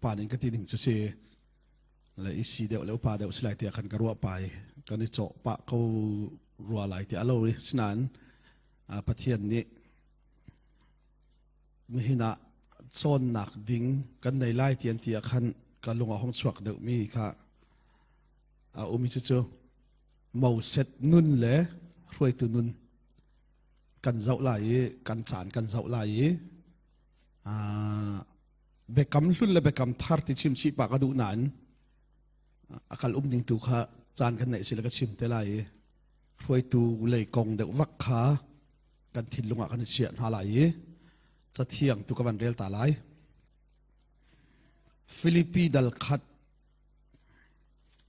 pa ning ka ti ning cu si le i si deuh le upa deuh si lai tiah khan ka ruah pa i kan i cawh pah ko rua lai tiah a lo i sinain Pathian nih nihin ah cawnnak ding kan nei lai ti an ti ah khan ka lung a hung chuak deuhmi kha a um i cucu Moses nun le hruaitu nun kan zoh lai i kan caan kan zoh lai i biakam hlun le biakam thar ti chim chih pah ka duh nain a kal um ding tu kha caan kan neih si le ka chim te lai i hruaitu lei kong deuh vak kha kan thinlung ah kan i chiah hna lai i cathiang tu ka van rel ta lai. Filipi dal khat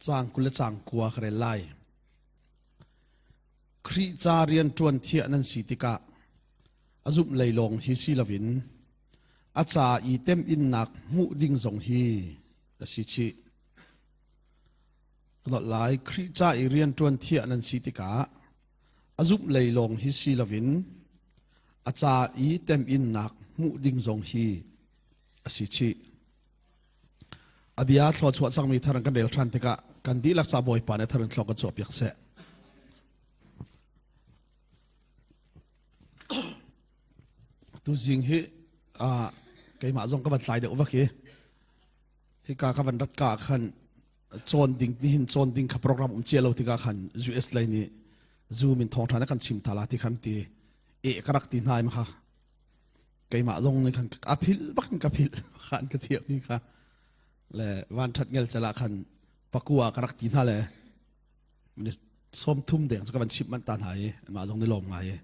caang 20 le caang 9 ka rel lai. Khrih ca rian ṭuan thiah nan si tikah a zumh lei lawng hi si loin a ca i temhinnak hmuh ding zong hi a si chih. Ka dawt lai, Khrih ca i rian ṭuan thiah nan si tikah a zumh lei lawng hi si loin a ca i temhinnak hmuh ding zong hi a si chih. A bia thluachuah cangmi thar kan rel ṭhan tikah kan dihlak ca Bawipa nih thar in thlawk kan chuahpiak seh. Tuzing hi keimah zong ka van tlai deuh vak i hika ka van rat ka khan cawn ding nihin cawn ding kha program um cia lo tikah khan US lei nih Zoom in thawngṭha na kan chim ta la ti khan ti e ka rak ti hna im kha keimah zong nih khan a philh bak in ka philh khan ka thiam mi kha le van that ngel chala khan pakua ka rak ti hna le 30 deng cu ka van chip man ta hna i mah zong ni lawm ngai i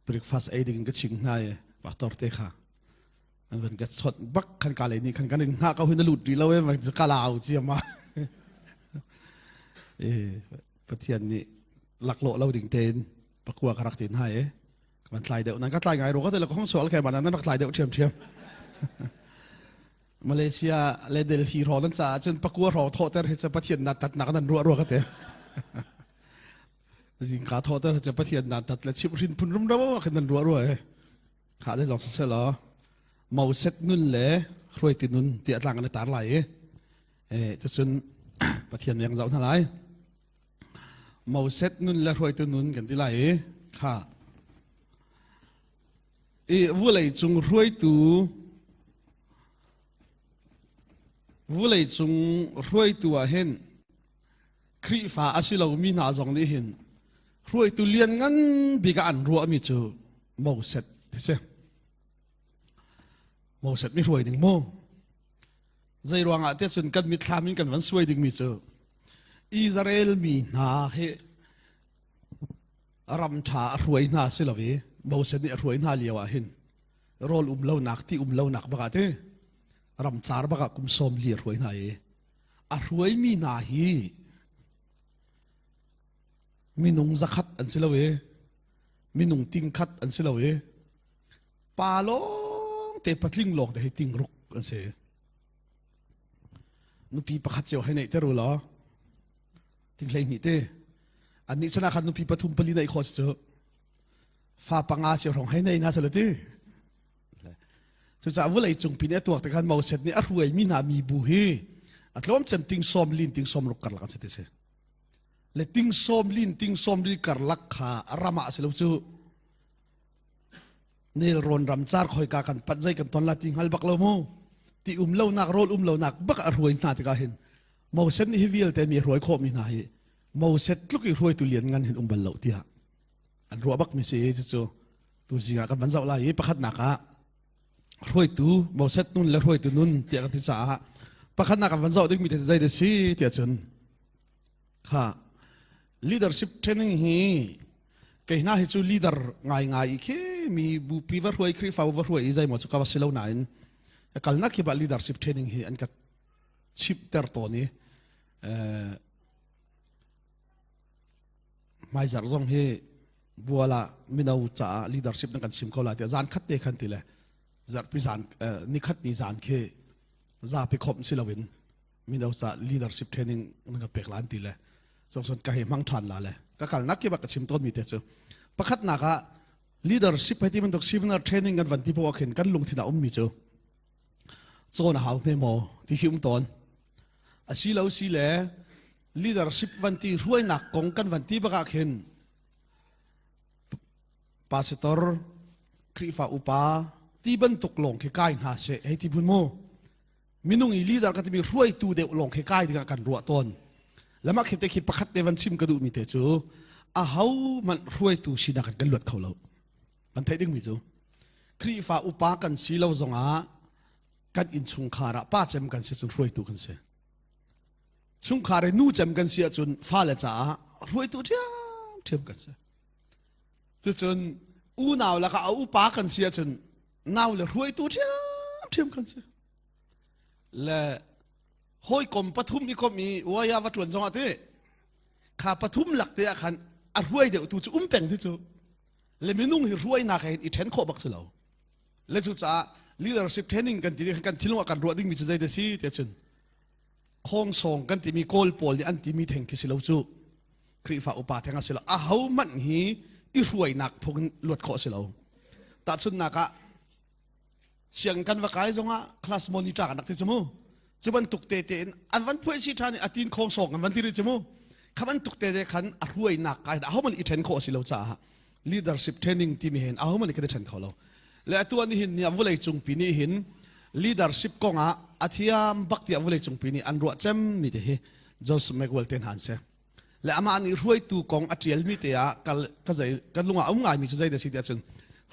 breakfast ei ding in ka ching hna i pastor te kha an van ka chawt bak khan ka lei nih khan kan in hngah ko hin na lut rih lo e van ka lau cia ma e pathian nih laklawh lo ding tein pakua ka rak tin hai e kan tlai deuh nan ka tlai ngai ro ka te la kong sual kai man nan rak tlai deuh thiam thiam Malaysia le Delhi ro nan caah cun pakua ro thawhter hi cu Pathian na tat nak nan ruah ruah ka te zingka thawhter hi cu Pathian na tat le chim hrin phun rum ro khan nan ruah ruah e kha le zong siseh law Moses nun le hruaitu nun tiah tlang an i tar lai i cucun Pathian yang zoh hna lai Moses nun le hruaitu nun kan ti lai i kha i vulei cung hruaitu vulei cung hruaitu ah hin Khrihfa a si lomi hna zong nih hin hruaitu lianngan bik ah an ruahmi cu Moses ti si. Moses mi hruai ding mu. Zei ruangah te cun kan mitthlam in kan van suai dingmi cu Israel mi hna hi ram ṭha a hruai hna si lo i Moses nih a hruai hna lio ah hin rawl um lonak ti um lonak bak ah ti ramcar bak ah kum 40 a hruai hna i a hruaimi hna hi minung 100 an si lo i minung 100 an si lo i pa lawng te patling lawng te hi 6,000 an si. Nupi pakhat cio hei neih ter u law 22 te annih chan ah khan nupi pathum pali neih khawh si cu fa panga cio hrawng hei nei hna sala ti. Cucaah vawlei cung pin a tuak te khan Moses nih a hruaimi hna mibu hi a tlawm cem ting sawm lin ting 60 karlak an si ti si. Le ting sawm lin ting 40 karlak kha ram ah si lo cu nelrawn ram car khoika kan pat zei kan ton la ti hngal bak lo mu ti um lo nak rawl um lo nak bak a hruai hna tikah hin Moses nih hi vialte mi hruai khawh mi hna hi Moses tluk i hruaitu lian ngan hin um bal lo tiah an ruah bak mi si cucu tu zing ah kan van zoh lai i pakhatnak ah hruaitu Moses nun le hruaitu nun tiah kan ti caah pakhatnak kan van zoh ding mi te zei de si tiah cun kha leadership training hi kei hna hi cu leader ngai ngai i khi mi bupi va hruai Khrihfa va hruai i zeimaw cu ka va si lo nain kalnak khi ba leadership training hi an ka chip ter tawn i hmaizarh zong hi bual ah mino caah leadership nan kan chim ko lai tiah zan khat te khan ti le zarhpi zan nikhat ni zan khi zapi khawmh si loin mino ca leadership training nan ka pek la an ti le congson ka hei hmang ṭhan la le ka kalnak ki bak ka chim tawn mi te cu pakhatnak ah leadership hei ti bantuk seminar training kan van ti poah khin kan lungthin ah ummi cu. Cawn a hau hme maw ti khi um tawn. A si lo si le leadership van ti hruainak kong kan van ti bak ah khin pastor Khrihfa upa ti bantuk lawng khi kai hna seh hei ti phun mu. Minung i leader ka timi hruaitu deuh lawng khi kai dingah kan ruah tawn. Lama khi te khi pakhat te van chim ka duhmi te cu a ho hmanh hruaitu sinak in kan luat kho lo. Kan theih dingmi cu Khrihfa upa kan si lo zongah kan innchungkhar ah pa cem kan si cun hruaitu kan si. Chungkhar i nu cem kan si ahcun fale caah hruaitu ṭhiamṭhiam kan si. Cucun unau lakah a upa kan si ahcun nau le hruaitu ṭhiamṭhiam kan si. Le hawikom pathum i kom i uaia va ṭuan zongah ti kha pathum lak te ah khan a hruai deuh tu cu um peng ti cu le minung hi hruainak he i ṭhen khawh bak si lo. Le cucaah leadership training kan ti kan thinlung ah kan ruah dingmi cu zei da si ti cun khongsong kan timi kawl pawl nih an timi theng khi si lo cu Khrihfa upa theng a si lo a ho hmanh hi i hruainak phung in luat khawh si lo tahchunhnak ah siang kan va kai zongah class monitor kan rak ti cu mu cu bantuk te te in an van phuai si ṭhan i a tin khong song an van ti rih cu mu kha bantuk te te khan a hruainak kai a ho hmanh i ṭhen khawh a si lo caah leadership training timi hin aho hmanh kan i ṭhen kho lo le atu an hin ni vulei cungpi nih hin leadership kong ah a thiam bak tiah vulei cungpi nih an ruah cem mi te hi Joseph Maxwell te hna an si le amah nih hruaitu kong a ṭial mi te ah ka ka zei ka lung ah um ngai mi cu zei da si tiah cun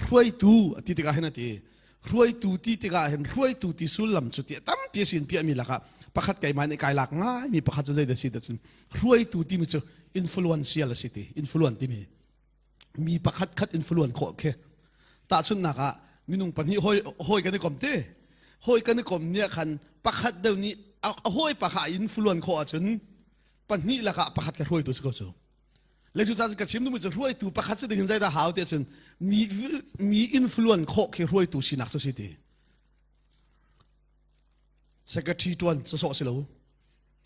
hruaitu ti tikah hin a ti hruaitu ti tikah hin hruaitu ti sullam cu ti tampi a sin piah mi lakah pakhat keimah nih kai lak ngai mi pakhat cu zei da si tiah cun hruaitu timi cu influential a si ti influence timi mi pakhat khat influence khawh khi tahchunhnak ah minung pahnih hawi hawi kan i kom te hawi kan i kom ni ah khan pakhat deuh nih a hawi pa kha a influence khawh ahcun pahnih lakah pakhat ka hruaitu si ko cu le cu caan ka chim duhmi cu hruaitu pakhat si ding in zeidah hau ti ahcun mi mi influence khawh khi hruaitu sinak cu si ti secretary tuan sawsawh si lo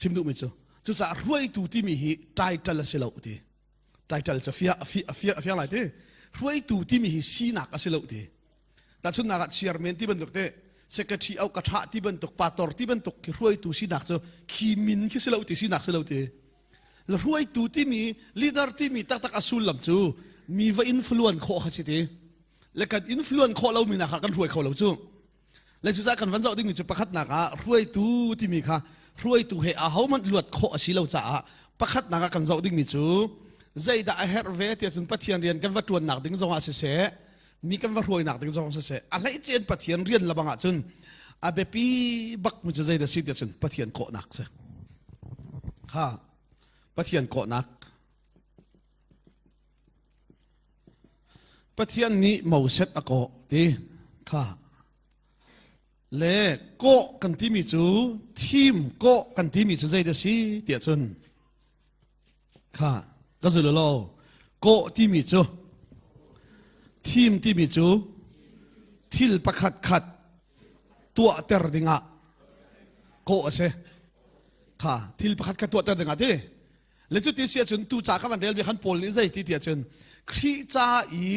chim duhmi cu cucaah hruaitu timi hi title a si lo ti title cu fia a fia a fiang lai ti hruaitu timi hi sinak a si lo ti tahchunhnak ah chairman ti bantuk te secretary au ka tha ti bantuk pastor ti bantuk khi hruaitu sinak cu khi min khi si lo ti sinak si lo ti le hruaitu timi leader timi taktak a sullam cu mi va influence khawh kha si ti le kan influence khawh lo mi nak kha kan hruai kho lo cu Le cucaah kan van zoh dingmi cu pakhatnak ah hruaitu timi kha hruaitu he ahohmanh luat khawh a si lo caah pakhatnak ah kan zoh dingmi cu zeidah a herh ve tiah cun Pathian rian kan va ṭuannak ding zongah siseh mi kan va hruainak ding zongah siseh a hleicen Pathian rian lebang ah cun a biapi bakmi cu zeidah si tiah cun Pathian kawhnak si. Kha Pathian kawhnak Pathian nih Moses a kawh ti kha le kawh kan timi cu thim kawh kan timi cu zei dah si tiah cun kha ka zul lo kawh timi cu thim timi cu thil pakhat khat tuahter dingah kawh a si kha thil pakhat khat tuahter dingah ti Le cuti si ahcun tu ca ka van rel khan Paul nih zei ti ti ahcun Khrih ca i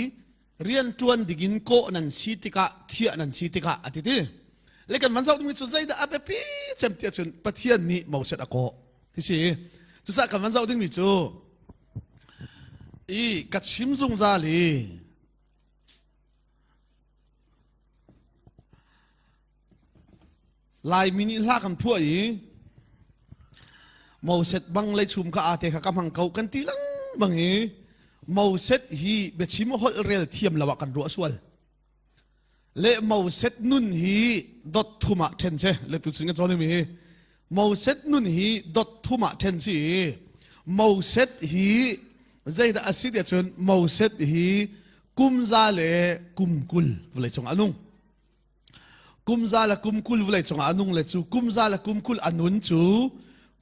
rianṭuan dingin kawh nan si tikah thiah nan si tikah a ti ti. Le kan van zoh dingmi cu zeidah a biapi cem ti ahcun Pathian nih Moses a kawh ti si. Cucaah kan van zoh dingmi cu i ka chim zungzal i Laimi nih hla kan phuah i Moses bang leichum kha ate kha ka hmang ko kan ti lengmang i Moses hi biachim holh rel thiam lo ah kan ruah sual. Le Moses nun hi dot thum ah ṭhen si. Le tu chun kan cawn mi hi Moses nun hi dot thum ah ṭhen si i Moses hi zeidah a si tiah cun Moses hi kum za le kum 20 vawlei cung a nung. Kum za le kum 20 vawlei cungah a nung le cu kum za le kum 20 a nun cu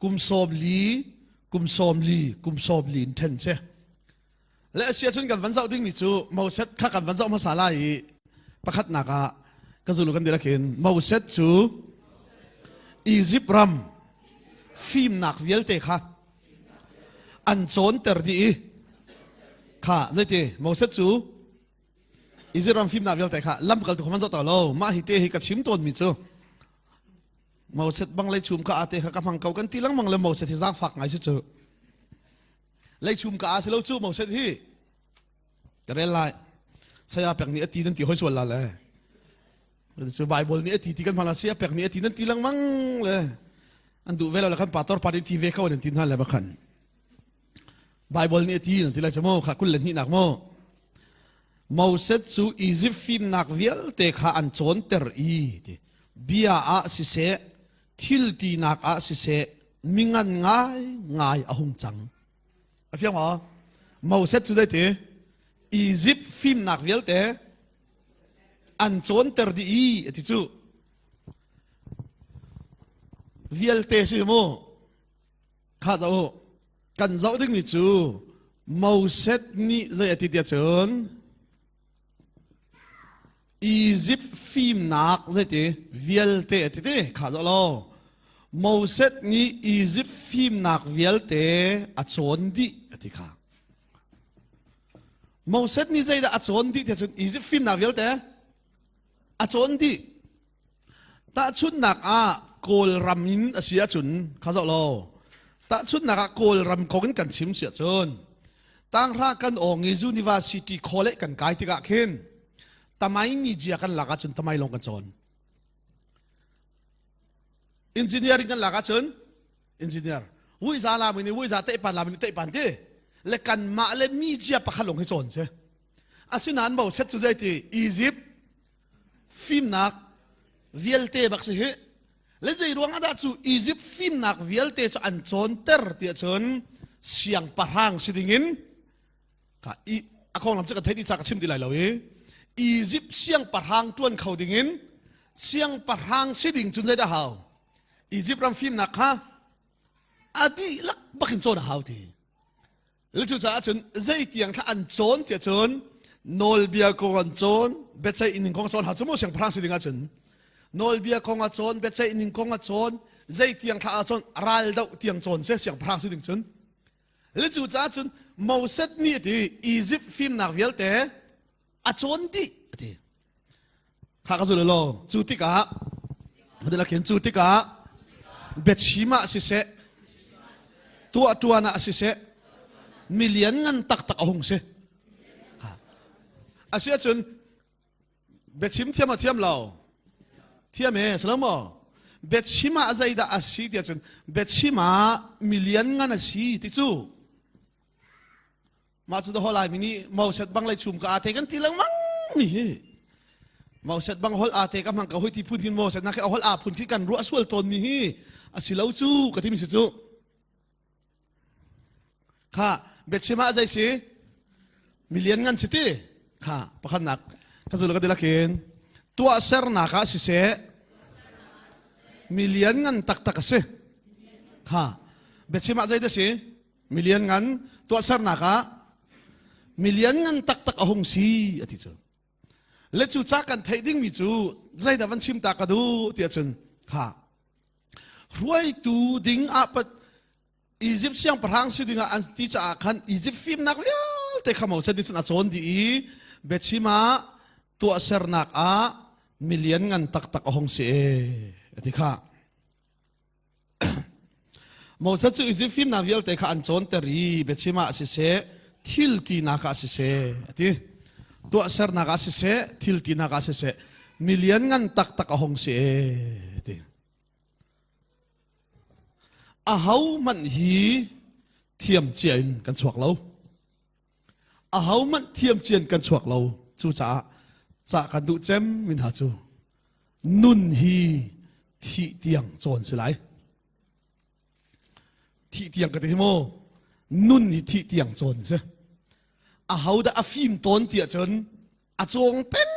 kum 40 kum 40 kum 40 in ṭhen si. Le a si ahcun kan van zoh dingmi cu Moses kha kan van zoh hmasa lai i pakhatnak ah ka zulu kan dilak hin Moses cu Egypt ram fimnak vialte kha an cawnter dih i kha zeiti Moses cu Egypt ram fimnak vialte kha lamkaltu kha van zoh ta lo mah hi te hi ka chim tawnmi cu. Moses bang leichum ka ate kha ka hmang ko kan ti lengmang le Moses hi zaangfak ngai si cu. Leichum ka a si lo cu Moses hi. Ka rel lai. Saya pek nih a ti nan ti hoi sual la le. Cu Bible nih a ti ti kan hmang la saya pek nih a ti nan ti lengmang le. An duh ve lo le kan pastor pa nih ti ve ko nan ti hna le bakhan. Bible nih a ti nan ti lai cu mu kha kul le hnihnak mu. Moses cu Izipt fimnak vialte kha an cawnter i ti bia ah siseh thil tinak ah siseh mingan ngai ngai a hung cang. A fiang maw? Moses cu zeiti Izipt fimnak vialte an cawnter dih i a ti cu. Vialte si mu. Kha zoh u. Kan zoh dingmi cu Moses nih zei a ti tiah cun Izipt fimnak zeiti vialte a ti ti kha zoh law Moses nih Izipt fimnak vialte a cawn dih a ti kha. Moses nih zeidah a cawn dih tiah cun Izipt fimnak vialte a cawn dih. Tahchunhnak ah Kawlram in a si ahcun kha zoh law tahchunhnak ah Kawlram kong in kan chim si ahcun tanghra kan awng i university college kan kai tikah khin tamai media kan lak ahcun tamai lawng kan cawn. Engineering kan lak ahcun engineer wuiza lam in wuiza teihpan lam in teihpan ti le kanmah le media pakhat lawng hi cawn si. Asinain bo set cu zeiti Egypt fimnak vialte bak si hi le zei ruang ah dah cu Egypt fimnak vialte cu an cawnter tiah cun siangpahrang si dingin ka i a konglam cu ka theih ti ca ka chim ti lai lo i Egypt siangpahrang tuan kho dingin siangpahrang si ding cun zeidah hau Egypt ram fimnak kha a dihlak bakin cawn a hau ti Le cucaah cun zeitiang thla an cawn tiah cun nawlbia kong an cawn, biaceih ning kong cawn hau cu mu siangpahrang si ding ahcun nawlbia kong a cawn, biaceih ning kong a cawn, zeitiang thla a cawn, ral doh tiang cawn si siangpahrang si ding cun. Le cucaah cun Moses nih a ti Egypt fimnak vialte a cawn dih a ti. Kha ka zul law cu tikah khin cu tikah biachim ah siseh tuah tuan ah siseh milian ngan taktak a hung si. Asi ahcun biachim thiam a thiam lo thiam e silo maw biachim ah zeidah a si tiah cun biachim ah milian ngan a si ti cu Mah cu holh Laimi nih Moses bang lei chum ka ate kan ti lengmang mi hi. Moses bang holh ate ka hmang ka hoi ti phun hin Moses nak hi holh a phun khi kan ruah sual tawn mi hi a si lo cu ka ti mi si cu. Kha biachim ah zei si milian ngan si ti kha pakhatnak ka zul ka dilakin tuahsernak ah siseh milian ngan taktak a si kha biachim ah zei dah si Milian ngan tuahsernak ah milian ngan taktak a hung si a ti cu. Le cu ca kan theih dingmi cu zeidah van chim ta ka duh tiah cun kha hruaitu ding ah pat Egypt siangpahrang si ding ah an ti caah khan Egypt fimnak vialte kha Moses nih cun a cawn dih i biachim ah tuahsernak ah milian ngan taktak a hung si e a ti kha. Moses cu Izipt fimnak vialte kha an cawnter i biachim ah siseh, thil tinak ah siseh, a ti. Tuahsernak ah siseh, thil tinak ah siseh, milian ngan taktak a hung si e, a ti. Aho hmanh hi thiam cia in kan chuak lo. Ahohmanh thiamcian kan chuak lo. Cucaah cah kan duh cem mi hna cu nun hi thih tiang cawn si lai. Thih tiang ka ti hi mu. Nun hi thih tiang cawn si. Ahodah a fim tawn ti ahcun a cawng peng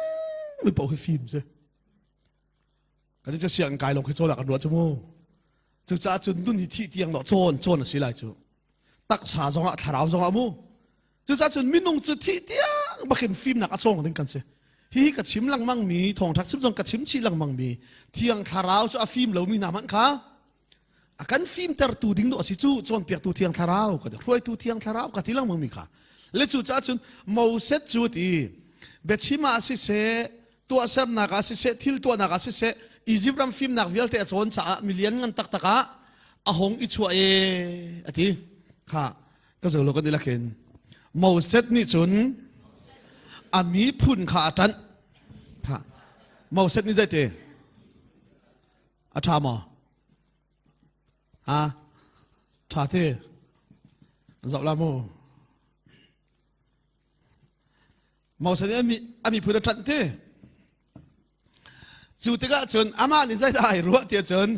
mi paoh hi fim si. Kan cu sianginn kai lawng khi cawn ah kan ruah cu mu. Cucaah cun nun hi thih tiang dawh cawn cawn a si lai cu. Taksa zongah thlarau zongah mu. Cucaah cun minung cu thih tiang bakin fimnak a cawng ding kan si. Hihi ka chim lengmang mi thawngṭha chim zong ka chim chih lengmang mi thiang thlarau cu a fim lomi hna hmanh kha a kan fimtertu ding dawh a si cu cawnpiaktu thiang thlarau ka ti hruaitu thiang thlarau ka ti lengmang mi kha le cucaah cun Moses cu ti biachim ah siseh tuahsernak ah siseh thil tuahnak ah siseh. Egypt ram fimnak vialte a cawn caah milian ngan taktak ah a hong i chuah e a ti. Kha ka zo lo kan i lakin Moses nih cun a miphun kha a ṭanh. Kha Moses nih zeiti? A ṭha maw? Ha? Ṭha te. Zoh la mu. Moses nih a miphun a ṭanh ti. Cu tikah cun amah nih zeidah ai ruah tiah cun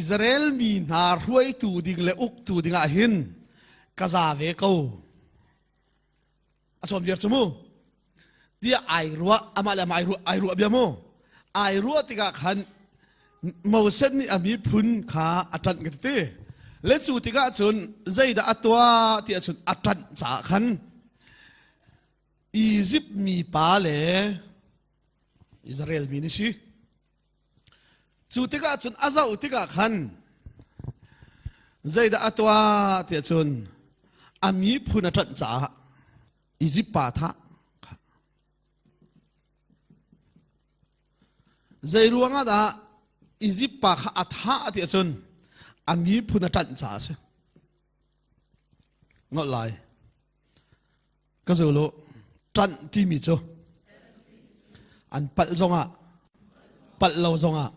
Israel mi hna hruaitu ding le uktu dingah hin ka za ve ko. A sawm viar cu mu. Tiah ai ruah, amah le amah ai ruah, ai ruah bia mu. Ai ruah tikah khan Moses nih a miphun kha a ṭanh ka ti. Le cu tikah cun zeidah a tuah tiah cun a ṭanh caah khan Izipt mi pa le Israel mi ni si. Cu tikah cun a zoh tikah khan zeidah a tuah tiah cun a miphun a ṭanh caah Izipt pa thah Zei ruangah dah Izipt pa kha a thah ti ahcun a miphun a ṭanh caah a si. Ngolh lai. Ka zul u. Ṭanh timi cu an palh zongah palh lo zongah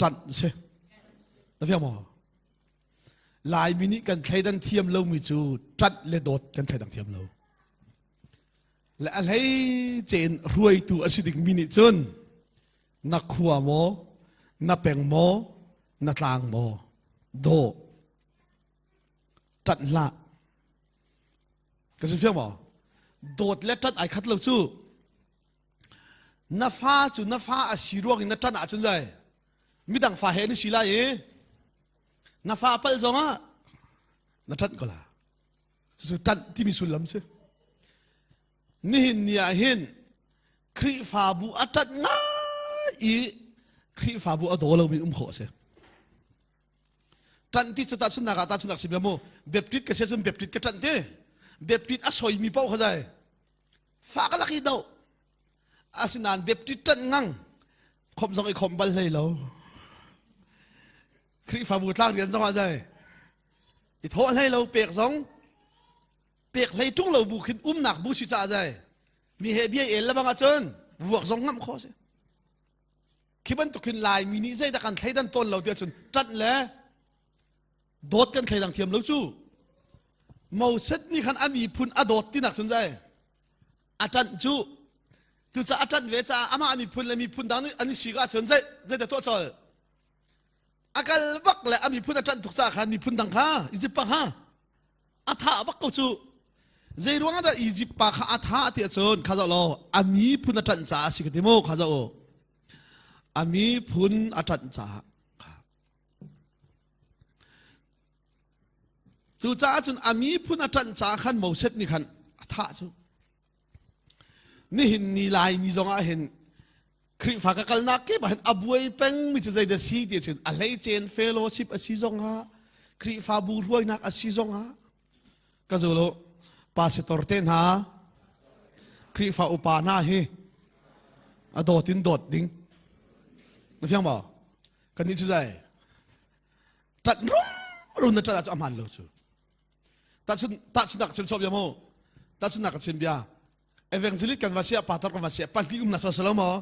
ṭanh si. Na fiang maw? Laimi nih kan thleidan thiam lomi cu ṭanh le dawt kan thleidang thiam lo. Le a hleice in hruaitu a si dingmi nih cun na khua maw, na peng maw, na tlang maw, daw, ṭanh hlah. Ka si fiang maw? Dawt le ṭanh ai khat lo cu. Na fa cu na fa a si ruang in na ṭanh ahcun zai midang fa he na si lai i na fa palh zongah na ṭanh ko la. Cucu ṭanh timi sullam si. Nihin ni ah hin Khrihfabu a ṭanh ngai i Khrihfabu a daw lomi um khawh a si. Ṭanh ti cu tahchunhnak ah tahchunhnak sim mu. Baptist ka si cun Baptist ka ṭanh ti. Baptist a soimi paoh kha zai. Fa ka lak i do. Asinain Baptist ṭanh ngang khom zong i khom bal hlei lo. Khrihfabu tlang rian zong ah zai. I thawh hlei lo pek zong pek hlei ṭung lo bu khin umnak bu si caah zai mi he bia el lebang ahcun vuak zong ngamh khawh si khi bantuk hin Laimi nih zeidah kan thleidan tawn lo tiah cun ṭanh le dawt kan thleidang thiam lo cu Moses nih khan a miphun a dawt tinak cun zai a ṭanh cu cucaah a ṭanh ve caah amah miphun le miphun dang nih an i sik ahcun zei zeidah tuah colh a kal bak le a miphun a ṭanh tuk caah khan miphun dang kha Izipt pa kha a thah bak ko cu zei ruangah dah Izipt pa kha a thah ti ahcun kha zoh law a miphun a ṭanh caah a si ka ti mu kha zoh u a miphun a ṭanh caah cucaah cun a miphun a ṭanh caah khan Moses nih khan a thah cu Nihin ni Laimi zongah hin Khrihfa ka kalnak kip ah hin a buai pengmi cu zeidah si ti cun a hleicen fellowship a si zongah Khrihfabu hruainak a si zongah ka zul u pastor te hna Khrihfa upa hna hi a dawt in dawt ding na fiang maw kan nih cu zai ṭat rum rum na ṭat ah cu a hmaan lo cu Tahchunhnak chim chom bia mu. Tahchunhnak ka chim bia. Evangelist kan va sia, pastor kan va sia, pahnih um na so salo maw?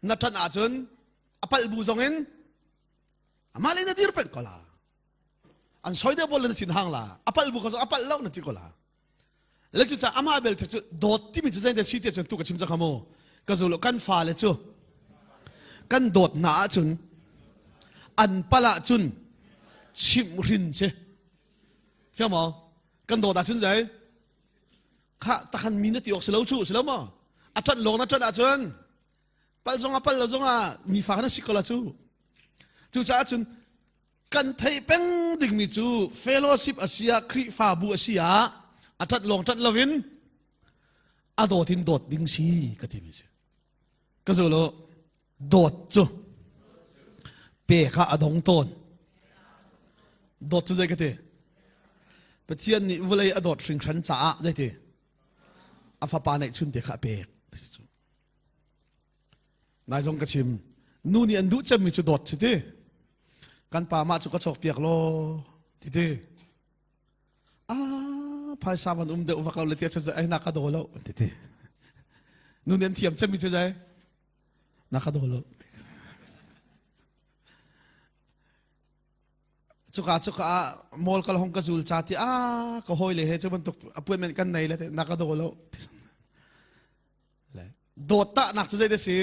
Na ṭan ahcun a palh bu zong in amah le na dir peng ko la. An soi deuh bol na thin hang la. A palh bu kha a palh lo na ti ko la. Le cu ca amah bel cu dawt timi cu zeidah si ti cun tu ka chim cang mu. Ka zul kan fale cu kan dawt hna ahcun an pal ahcun chimhrin si. Fiang maw? Kan dawt ahcun zei? Kha takhan mi na ti awk si lo cu si lo maw? A ṭanh lawng na ṭanh ahcun pal zong ah pal lo zong ah mi fa na si ko la cu. Cucaah cun kan theih peng dingmi cu fellowship a si ah Khrihfabu a si ah a ṭanh lawng ṭanh loin a dawt in dawt ding si ka timi si. Ka zul u, dawt cu pe kha a dong tawn. Dawt cu zei ka ti? Pathian nih vawlei a dawt hringhran caah zei ti? A fapa neih chun te kha a pek. Nai zong ka chim. Nu nih an duh cemmi cu dawt si ti. Kan pa mah cu ka chawk piak law ti ti. Ah, phaisa van um deuh vak lo le tia cu ai na ka daw lo ti ti. Nu nih an thiam cemmi cu zai na ka daw lo. Cuka cuka ah mall kal hong ka zul ca ti ah ka hawi le he cu bantuk appointment kan nei le na ka daw lo. Dawt tahnak cu zei si?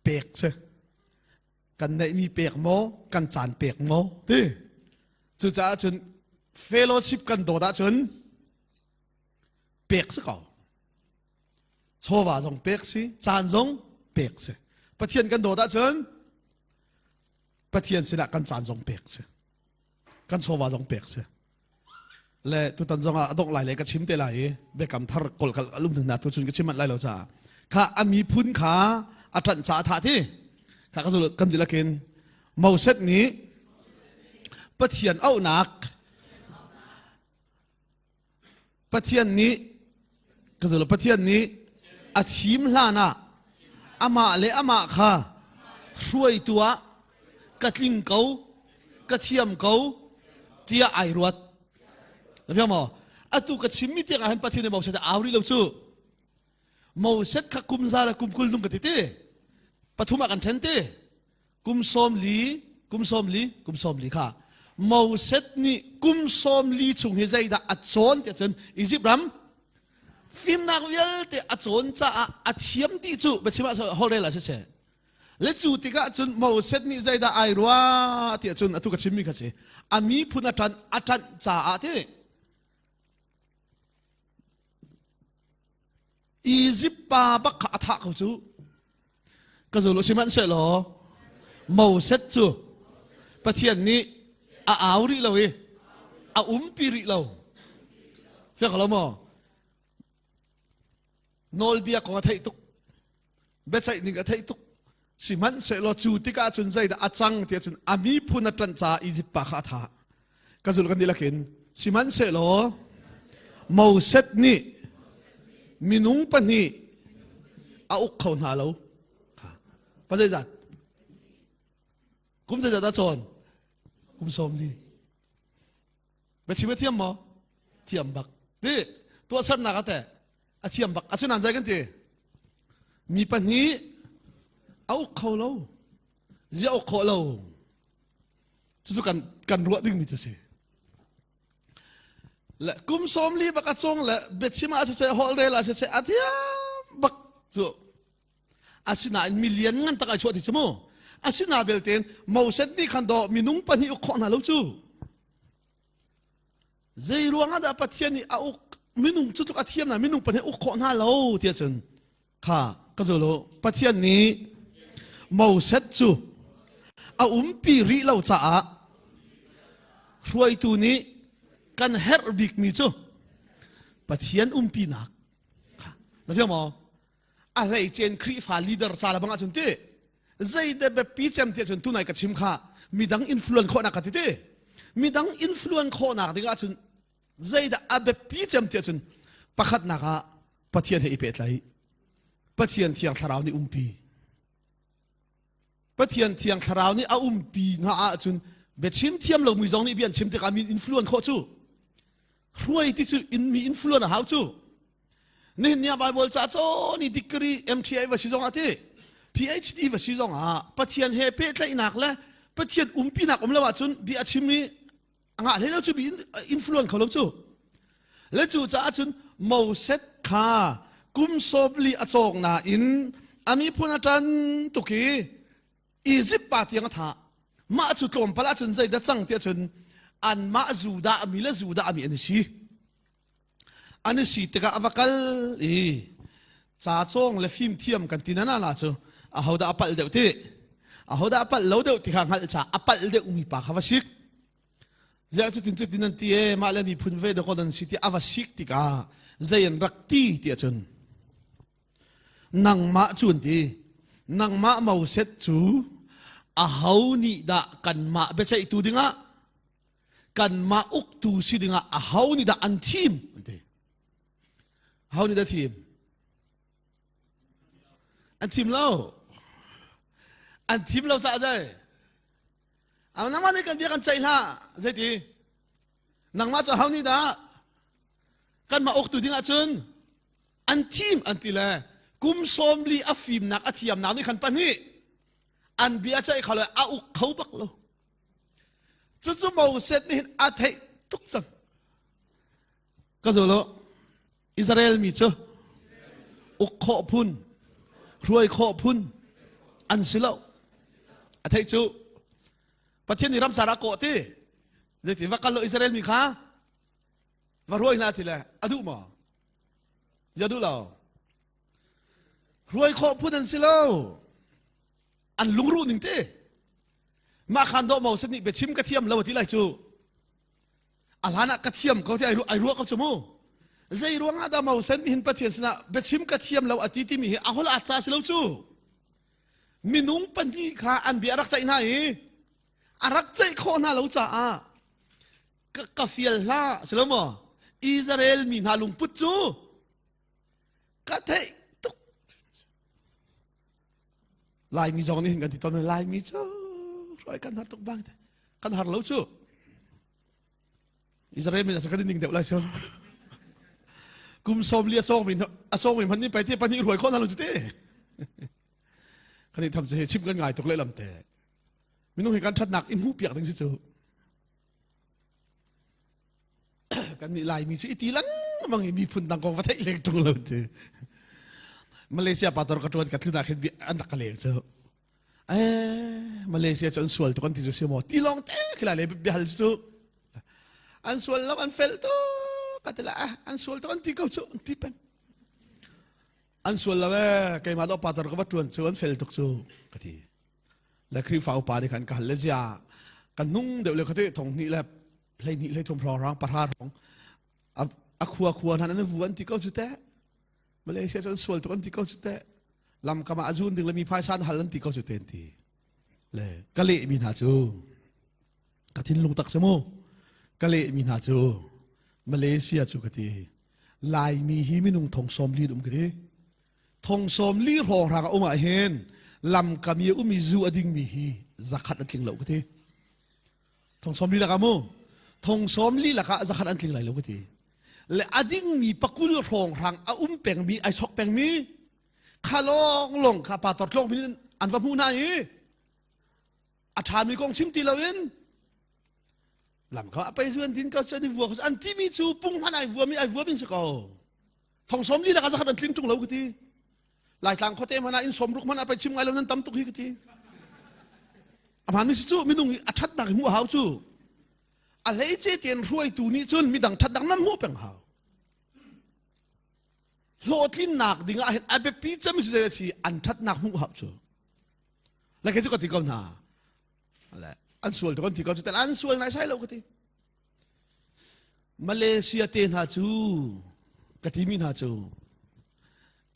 Pek si. Kan neihmi pek maw? Kan caan pek maw? Ti. Cucaah cun fellowship kan dawt ahcun pek si ko. Chawva zong pek si, caan zong pek si. Pathian kan dawt ahcun Pathian sinah kan caan zong pek si. Kan chawva zong pek si. Le tutan zong ah a dongh lai le ka chim te lai i biakam thar kol kal alum hna tu cun ka chim manh lai lo caah kha a miphun kha a ṭanh caah thah ti kha ka zul kan dilakin Moses nih Pathian auhnak Pathian nih ka zul Pathian nih a thim hlan ah amah le amah kha hruaitu ah ka tling ko ka thiam ko tiah ai ruat na fiang maw atu ka chimmi tiang ah hin Pathian nih Moses au rih lo cu Moses kha kum za le kum kul nung ka ti ti pathum ah kan then ti kum sawm li kum sawm li kum sawm li kha Moses nih kum sawm li chung hi zeidah a cawn tiah cun Egypt ram fimnak vialte a cawn caah a thiam ti cu biachim ah holrel ah siseh le cu tikah cun Moses nih zeidah ai rua tiah cun atu ka chimmi kha si a miphun a ṭan a ṭanh caah ti Egypt pa bak kha a thah ko cu. Ka zul sihmanhsehlaw Moses cu Pathian nih a au rih lo i a umpi rih lo. Fiang lo maw? Nawlbia kong a theih tuk. Biaceih ning a theih tuk. Sihmanhsehlaw cu tikah cun zeidah a cang tiah cun a miphun a ṭanh caah Izipt pa kha a thah. Ka zulh kan dihlak in sihmanhsehlaw Moses nih minung pahnih a uk kho hna lo. Pa zeizat? Kum zeizat a cawn? Kum sawm li. Biachim a thiam maw? Thiam bak. Ti tuahsernak a teh a thiam bak. Asinain zei kan ti? Mi pahnih a uk kho lo. Zia uk khawh lo. Cucu kan kan ruah dingmi cu si. Le kum sawm li bak a cung le biachim ah siseh holhrel ah siseh a thiam bak cu. Asinain mi lian ngan tak ai chuah ti cu mu. Asina beltein Moses nih khan dawh minung pahnih uk khawh hna lo cu. Zei ruang ah dah Pathian nih a uk minung cu tluk a thiam na minung pahnih uk khawh hna lo tiah cun kha ka zul u Pathian nih Moses cu a umpi rih lo caah hruaitu nih kan herh bikmi cu Pathian umpinak kha na thiam maw a hleicen Khrihfa leader ca le bang ahcun ti zeide biapi cem ti ahcun tunai ka chim kha midang influence khawhnak ka ti ti midang influence khawhnak ding ahcun zeidah a biapi cem ti ahcun pakhatnak ah Pathian he i pehtlaih Pathian thiang thlarau nih umpi Pathian thiang thlarau nih a umpi hna ahcun biachim thiam lomi zong nih bia an chim tikah min influence khawh cu hruai ti cu in mi influence a hau cu nihin ni ah Bible ca cawn i degree MTI va si zong ah ti PhD va si zong ah Pathian he pehtlaihnak le Pathian umpinak um lo ahcun bia a chim i a ngah hlei lo cu mi influence kho lo cu le cu caah cun Moses kha kum sawmli a cawk nain a miphun a ṭan tuk i Egypt pa tiang a thah mah cu tlawmpal ahcun zeidah cang tiah cun anmah Judah mi le Judah mi an i si an i si tikah a va kal i ca cawng le fimthiam kan ti nana la cu ahodah a palh deuh ti ahodah a palh lo deuh ti kha hngalh ca a palh deuh mi pa kha va sik ziah cutin cutin an ti e mah le miphun ve dawkaw nan si ti a va sik tikah zei an rak ti tiah cun Nangmah cu an ti. Nangmah Moses cu aho nih dah kanmah biaceihtu dingah kanmah uktu si dingah aho nih dah an thim an ti. Aho nih dah thim? An thim lo. An thim lo caah zei? Nangmah nih kan bia kan ceih hlah. Zeiti? Nangmah cu ho nih dah kanmah uktu ding ahcun an thim an ti le kum 40 a fimnak a thiamnak nih khan pahnih an bia ceih kho le a uk kho bak lo. Cucu Moses nih hin a theih tuk cang. Ka zul u. Israel mi cu uk khawh phun, hruai khawh phun an si lo. A theih cu Pathian nih ramcar ah kawh ti. Zeitin va kal lo Israel mi kha va hruai hna ti le a duh maw? Ya duh lo. Hruai khawh phun an si lo. An lungruh ning te. Mah khan dawh Moses nih biachim ka thiam lo ti lai cu. A hlan ah ka thiam ko ti ai ai ruah ko cu mu. Zei ruang ah dah Moses nih hin Pathian sinah biachim ka thiam lo a ti timi hi a hol a ca si lo cu. Minung pahnih kha an bia a rak ceih hna i a rak ceih khawh hna lo caah ka, ka fial hlah si lo maw? Israel mi hna lungput cu ka theih tuk. Laimi zong nih hin kan ti tawn Laimi cu hruai kan har tuk bang te. Kan har lo cu. Israel mi kan ning deuh lai so. Kum som li a sawng mi a sawng mi hman ni pai te pahnih hruai khawh hna lo cu te. Kan i tham che chim kan ngai tuk lehlam te. Minung hi kan thatnak i hmuh piak ding si cu. Kan nih Laimi cu i ti lengmang i miphun dang kong va theih leng ṭung lo ti. Malaysia pastor ka ṭuan ka tlun ah khin an rak ka leng cu. Eh, Malaysia cu an sual tuk an ti cu si maw? Ti lawng te khi lai le biahal cu. An sual lo an fel tuk ka ti la eh, an sual tuk an ti ko cu an ti peng. An sual lo eh, keimah do pastor ka va ṭuan cu an fel tuk cu ka ti. Le Khrihfa upa nih khan ka hal le zia kan nung deuh le khate thong hnih le 12 13 hrawng rang pahra hrawng a khua khua hna nan vu an ti ko cu teh Malaysia cu an sual tuk an ti ko cu teh lamkam ah a zun ding le mi phaisa an hal an ti ko cu te an ti le ka leh mi hna cu ka thinlung tak si mu ka leh mi hna cu Malaysia cu ka ti Laimi hi minung thong sawm li um ka ti thong sawm li hrawng hrang a um ah hin lamkam i umi zu a ding mi hi zakhat an tling lo ka ti Thong 40 lakah mu thong 40 lakah zakhat an tling lai lo ka ti. Le a dingmi pakul hrawng hrang a um pengmi ai chok pengmi kha lawng lawng kha pa tor tlawng min an va hmuh hna i a ṭhami kong chim ti loin lam kha a pei zu an din ko cu an i vua ko an timi cu pung hman ai vuami ai vuam in si ko thong 40 lakah zakhat an tling ṭung lo ka ti Laitlang khuate hmanh ah inn 60 hmanh ah pei chim ngai lo nan tam tuk hi ka ti. A hmaan mi si cu minung i a ṭhatnak hi hmuh hau cu. A hleice tein hruaitu nih cun midang ṭhatnak nan hmuh peng hau. Hlawhtlinnak ding ah hin a biapi cem si zei a si an ṭhatnak hmuh hau cu. Le kei cu ka ti ko hna. Le an sual tuk an ti ko cu an sual nai sai lo ka ti. Malaysia te hna cu ka timi hna cu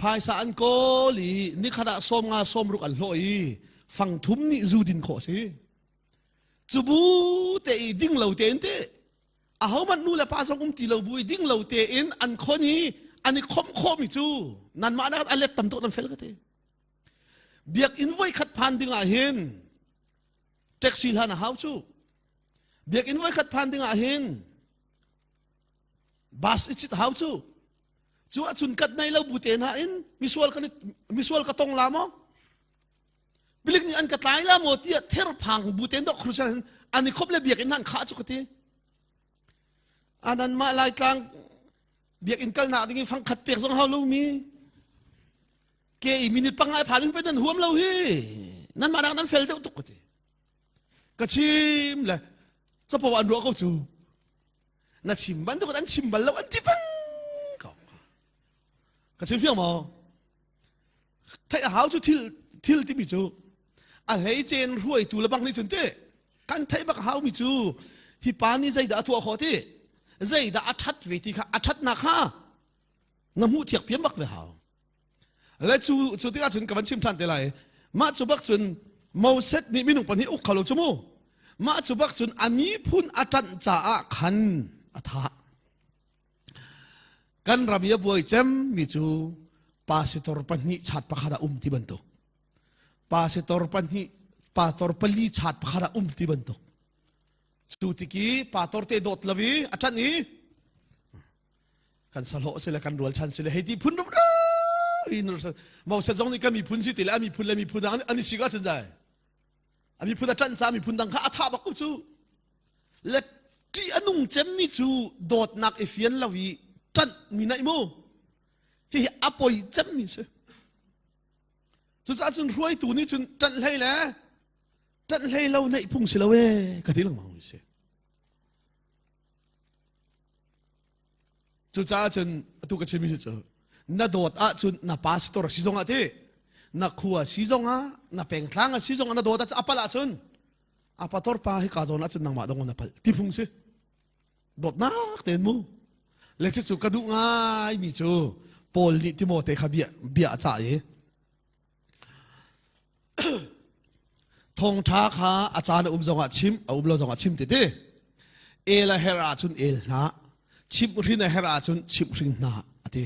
phaisa an kawl i nikhat ah 50 60 an hlawh i fang thum nih zu din khawh si cubu te i ding lo tein te ahohmanh nu le pa zong um ti lo bu i ding lo tein an khon i an i khomh khawhmi cu nanmah nak a let tam tuk nan fel ka ti biakinn voi khat phan ding ah hin taxi hlan a hau cu Biakinn voikhat phan ding ah hin bus i cit hau cu. Cu ahcun kat nei lo bu te hna in misual kan misual ka tong la maw? Pilik nih an ka tlai la maw tiah therphang bu tein dok Christian hin an i khop le biakinn han khah cu ka ti. Anan mah Laitlang biakinn kalnak ding in fangkhat pek zong hau lo mi. Ke i minute pangai phan in pe nan huam lo hi. Nan mah nak nan fel deuh tuk ka ti. Ka chim le capo an ruah ko cu. Na chim bantuk an chim bal lo an ti peng ko. Ka chim fiang maw? Theih a hau cu thil thil timi cu a hleicen hruaitu le bang nih cun ti kan theih bak hau mi cu hi pa nih zeidah a tuah khawh ti zeidah a ṭhat ve ti kha a ṭhatnak kha na hmuh thiak piam bak ve hau. Le cu cu tikah cun ka van chim ṭhan te lai. Mah cu bak cun Moses nih minung pahnih uk kho lo cu mu. Mah cu bak cun a miphun a ṭanh caah khan a thah. Kan ram i a buai cem mi cu pastor pahnih chat pakhat a um ti bantuk. Pastor pahnih. Pastor pali chat pakhat ah um ti bantuk. Cu tiki pastor te dawt lo i a ṭanh i kan sahlawh si le kan rualchan si le hei ti phun rumro in Moses zong nih ka miphun si ti le a miphun le miphun dang an i sik ahcun zai a miphun a ṭanh ca miphun dang kha a thah bak ko cu le ṭih a nung cemmi cu dawtnak i fian lo i ṭanh mi naih mu hihi a poi cemmi si cucaah cun hruaitu nih cun ṭanh hlei le ṭanh hlei lo neih phung si lo ee ka ti lengmang mi si Cucaah cun atu ka chimmi cu na dawt ahcun na pastor si zongah ti na khua si zongah na pengtlang a si zongah na dawt ahcun a palh ahcun a pator pa hi ka zawn ahcun nangmah dong na palh ti phung si dawtnak tein mu le cucu ka duh ngai mi cu Paul nih Timote kha bia bia a cah i Thawngṭha kha a caan a um zongah chim, a um lo zongah chim ti ti. El a herh ahcun el hna, chimhhrin a herh ahcun chimhhring hna a ti.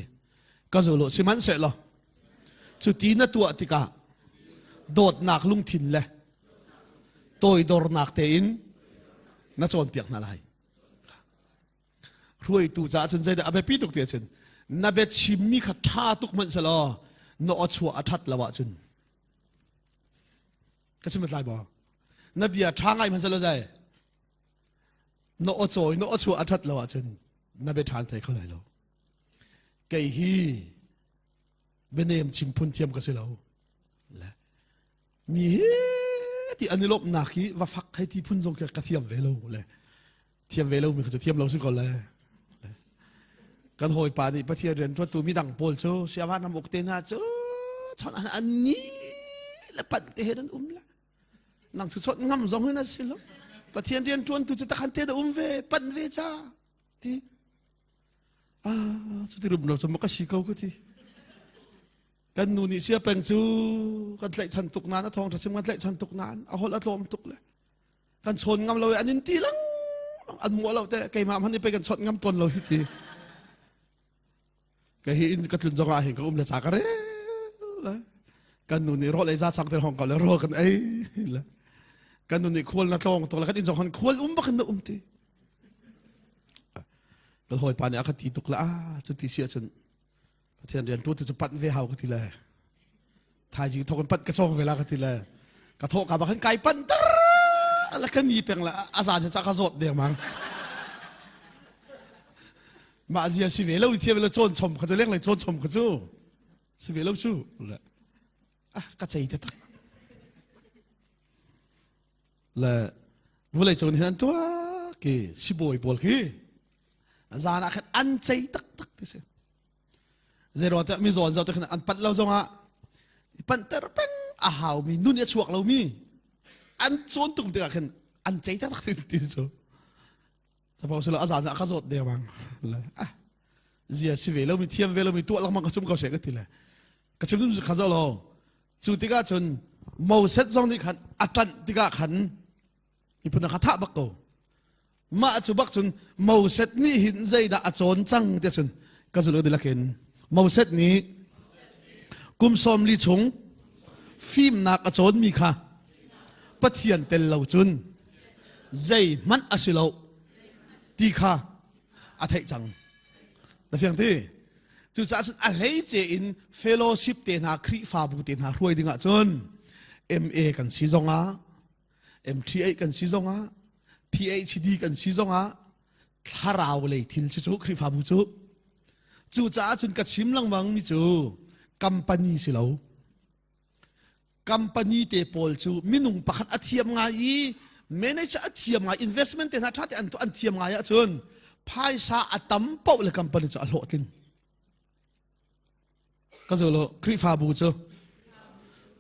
Ka zul u, sihmanhsehlaw cu ti na tuah tikah dawtnak lungthin le toidornak tein na cawnpiak hna lai. Hruaitu caah cun zeidah a biapi tuk ti ahcun na biachimmi kha ṭha tuk hmanh selaw na aw chuah a ṭhat lo ahcun ka chim tlai maw na bia ṭha ngai hmanh selaw zai na aw cawi na aw chuah a ṭhat lo ahcun na bia ṭha an thei kho lai lo kei hi bianem chim phun thiam ka si lo le mi hi ti an i lawmhnak hi va fak hei ti phun zong ka thiam ve lo le thiam ve lo mi kha cu thiam lo si ko le kan hawipa nih Pathian rian ṭuantu midang pawl cu siava nam uk te hna cu chon an an ni le panh te he nan um la nang cu chot ngam zong hin a si lo Pathian rian ṭuantu cu takhan te na um ve panh ve cha ti ah cu ti rum lo cu ma ka si ko ka ti kan nu nih sia peng cu kan tlaihchan tuk nain a thawng ṭha chim kan tlaihchan tuk nain a holh a tlawm tuk le kan chawn ngam lo i an in ti lengmang an muah lo te keimah hmanh nih pei kan chawnh ngam tawn lo hi ti ka hi in ka tlun zong ah hin ka um le ca ka rel le kan nu nih rawl ei za chang te hong ko le rawl kan ei le kan nu nih khual na tlawng tuk le kan inn zong han khual um bak in na um ti kan hawipa nih a ka ti tuk le ah cu ti si ahcun Pathian rian tu cu panh ve hau ka ti le thaizing thawk in panh ka cawng ve la ka ti le ka thawh ka bak hin kai panh tar la ka ni peng la a zan ca ka zawt deng mang mah zia si ve lo thiam lo cawn chom kha cu leng lei cawn chom kha cu si ve lo cu le ah ka cei te tak le vulei cung hin an tuah ki sibawi pawl khi zan ah khan an cei taktak ti si zeiruang tiah mizaw an zoh te khan an panh lo zongah panhter peng a haumi nun i a chuak lomi an cawn tuk tikah khan an cei taktak ti ti cu Sapau silo a zan ah ka zawt dengmang le ah zia si ve lomi thiam ve lomi tuah lengmang ka chum ko she ka ti le ka chim dum kha zo lo cu tikah cun Moses zong nih khan a ṭanh tikah khan miphun kha thah bak ko mah cu bak cun Moses nih hin zeidah a cawn cang ti cun ka zul dilakin Moses nih kum 40 chung fimnak a cawnmi kha Pathian tel lo cun zeihmanh a si lo ti kha a theih cang na fiang ti cucaah cun a hleice in fellowship te hna Khrihfabu te hna hruai ding ah cun MA kan si zongah MTA kan si zongah PhD kan si zongah thlarau lei thil cu cu Khrihfabu cu cucaah cun ka chim lengmang mi cu company si lo company te pawl cu minung pakhat a thiam ngai i manager a thiam ngai investment te hna tha te an an thiam ngai ahcun phaisa a tam paoh le company cu a hlawhtling Ka zul u, Khrihfabu cu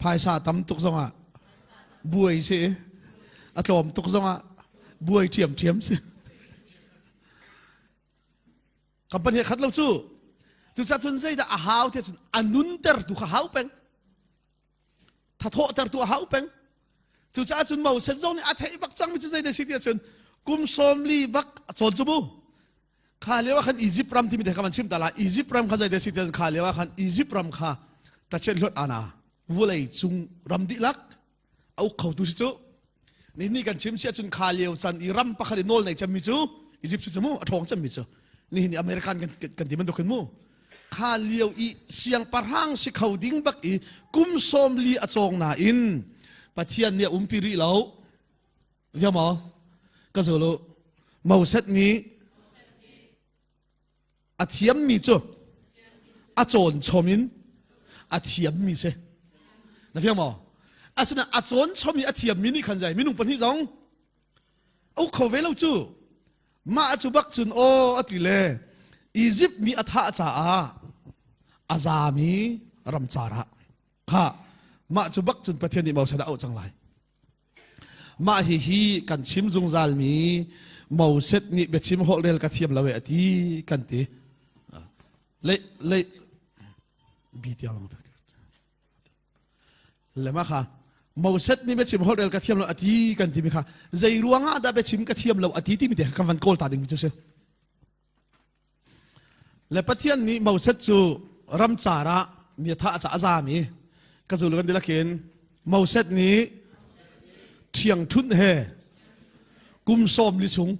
phaisa tam tuk zongah buai si a tlawm tuk zongah buai ṭhiamṭhiam si. Company khat lo cu. Cucaah cun zeidah a hau tiah cun a nuntertu kha hau peng. Thathawhtertu a hau peng. Cucaah cun Moses zong nih a theih bak cangmi cu zeidah si tiah cun kum 40 bak a cawn cu mu. Kha lio ah khan Egypt ram timi te kha van chim ta la. Egypt ram kha zeidah si tiah kha lio ah khan Egypt ram kha tachet hluat ana vulei cung ram dihlak. A uk khotu si cu. Ni ni kan chim si ahcun kha lio chan i ram pakhat i nawl nei cemmi cu Egypt si cu mu, a ṭhawng cemmi cu. Nihin ni American kan, kan ti bantuk hin mu. Kha lio i siangpahrang si kho ding bak i kum 40 a cawng nain Pathian nih a umpi rih lo. Via maw? Ka zul u. Moses nih a thiammi cu a cawn chom in a thiammi si. Na fiang maw? Asinain a cawn chom i a thiammi nih khan zai minung pahnih zong a uk kho ve lo cu. Mah cu bak cun aw a ti le Izipt mi a thah caah a zami ramcar ah kha mah cu bak cun Pathian nih Moses a auh cang lai. Mah hihi kan chim zungzalmi Moses nih biachim holhrel ka thiam lo e a ti kan ti. Le le bi tiang lang le ma kha Moses nih biachim holhrel ka thiam lo a ti kan ti mi kha zei ruangah dah biachim ka thiam lo a ti timi te kan van kawl ta ding mi cu si. Le Pathian nih Moses cu ramcar ah mi a thah caah a zaam i ka zul kan dilak in Moses nih ṭhiangṭhunh he kum sawm li chung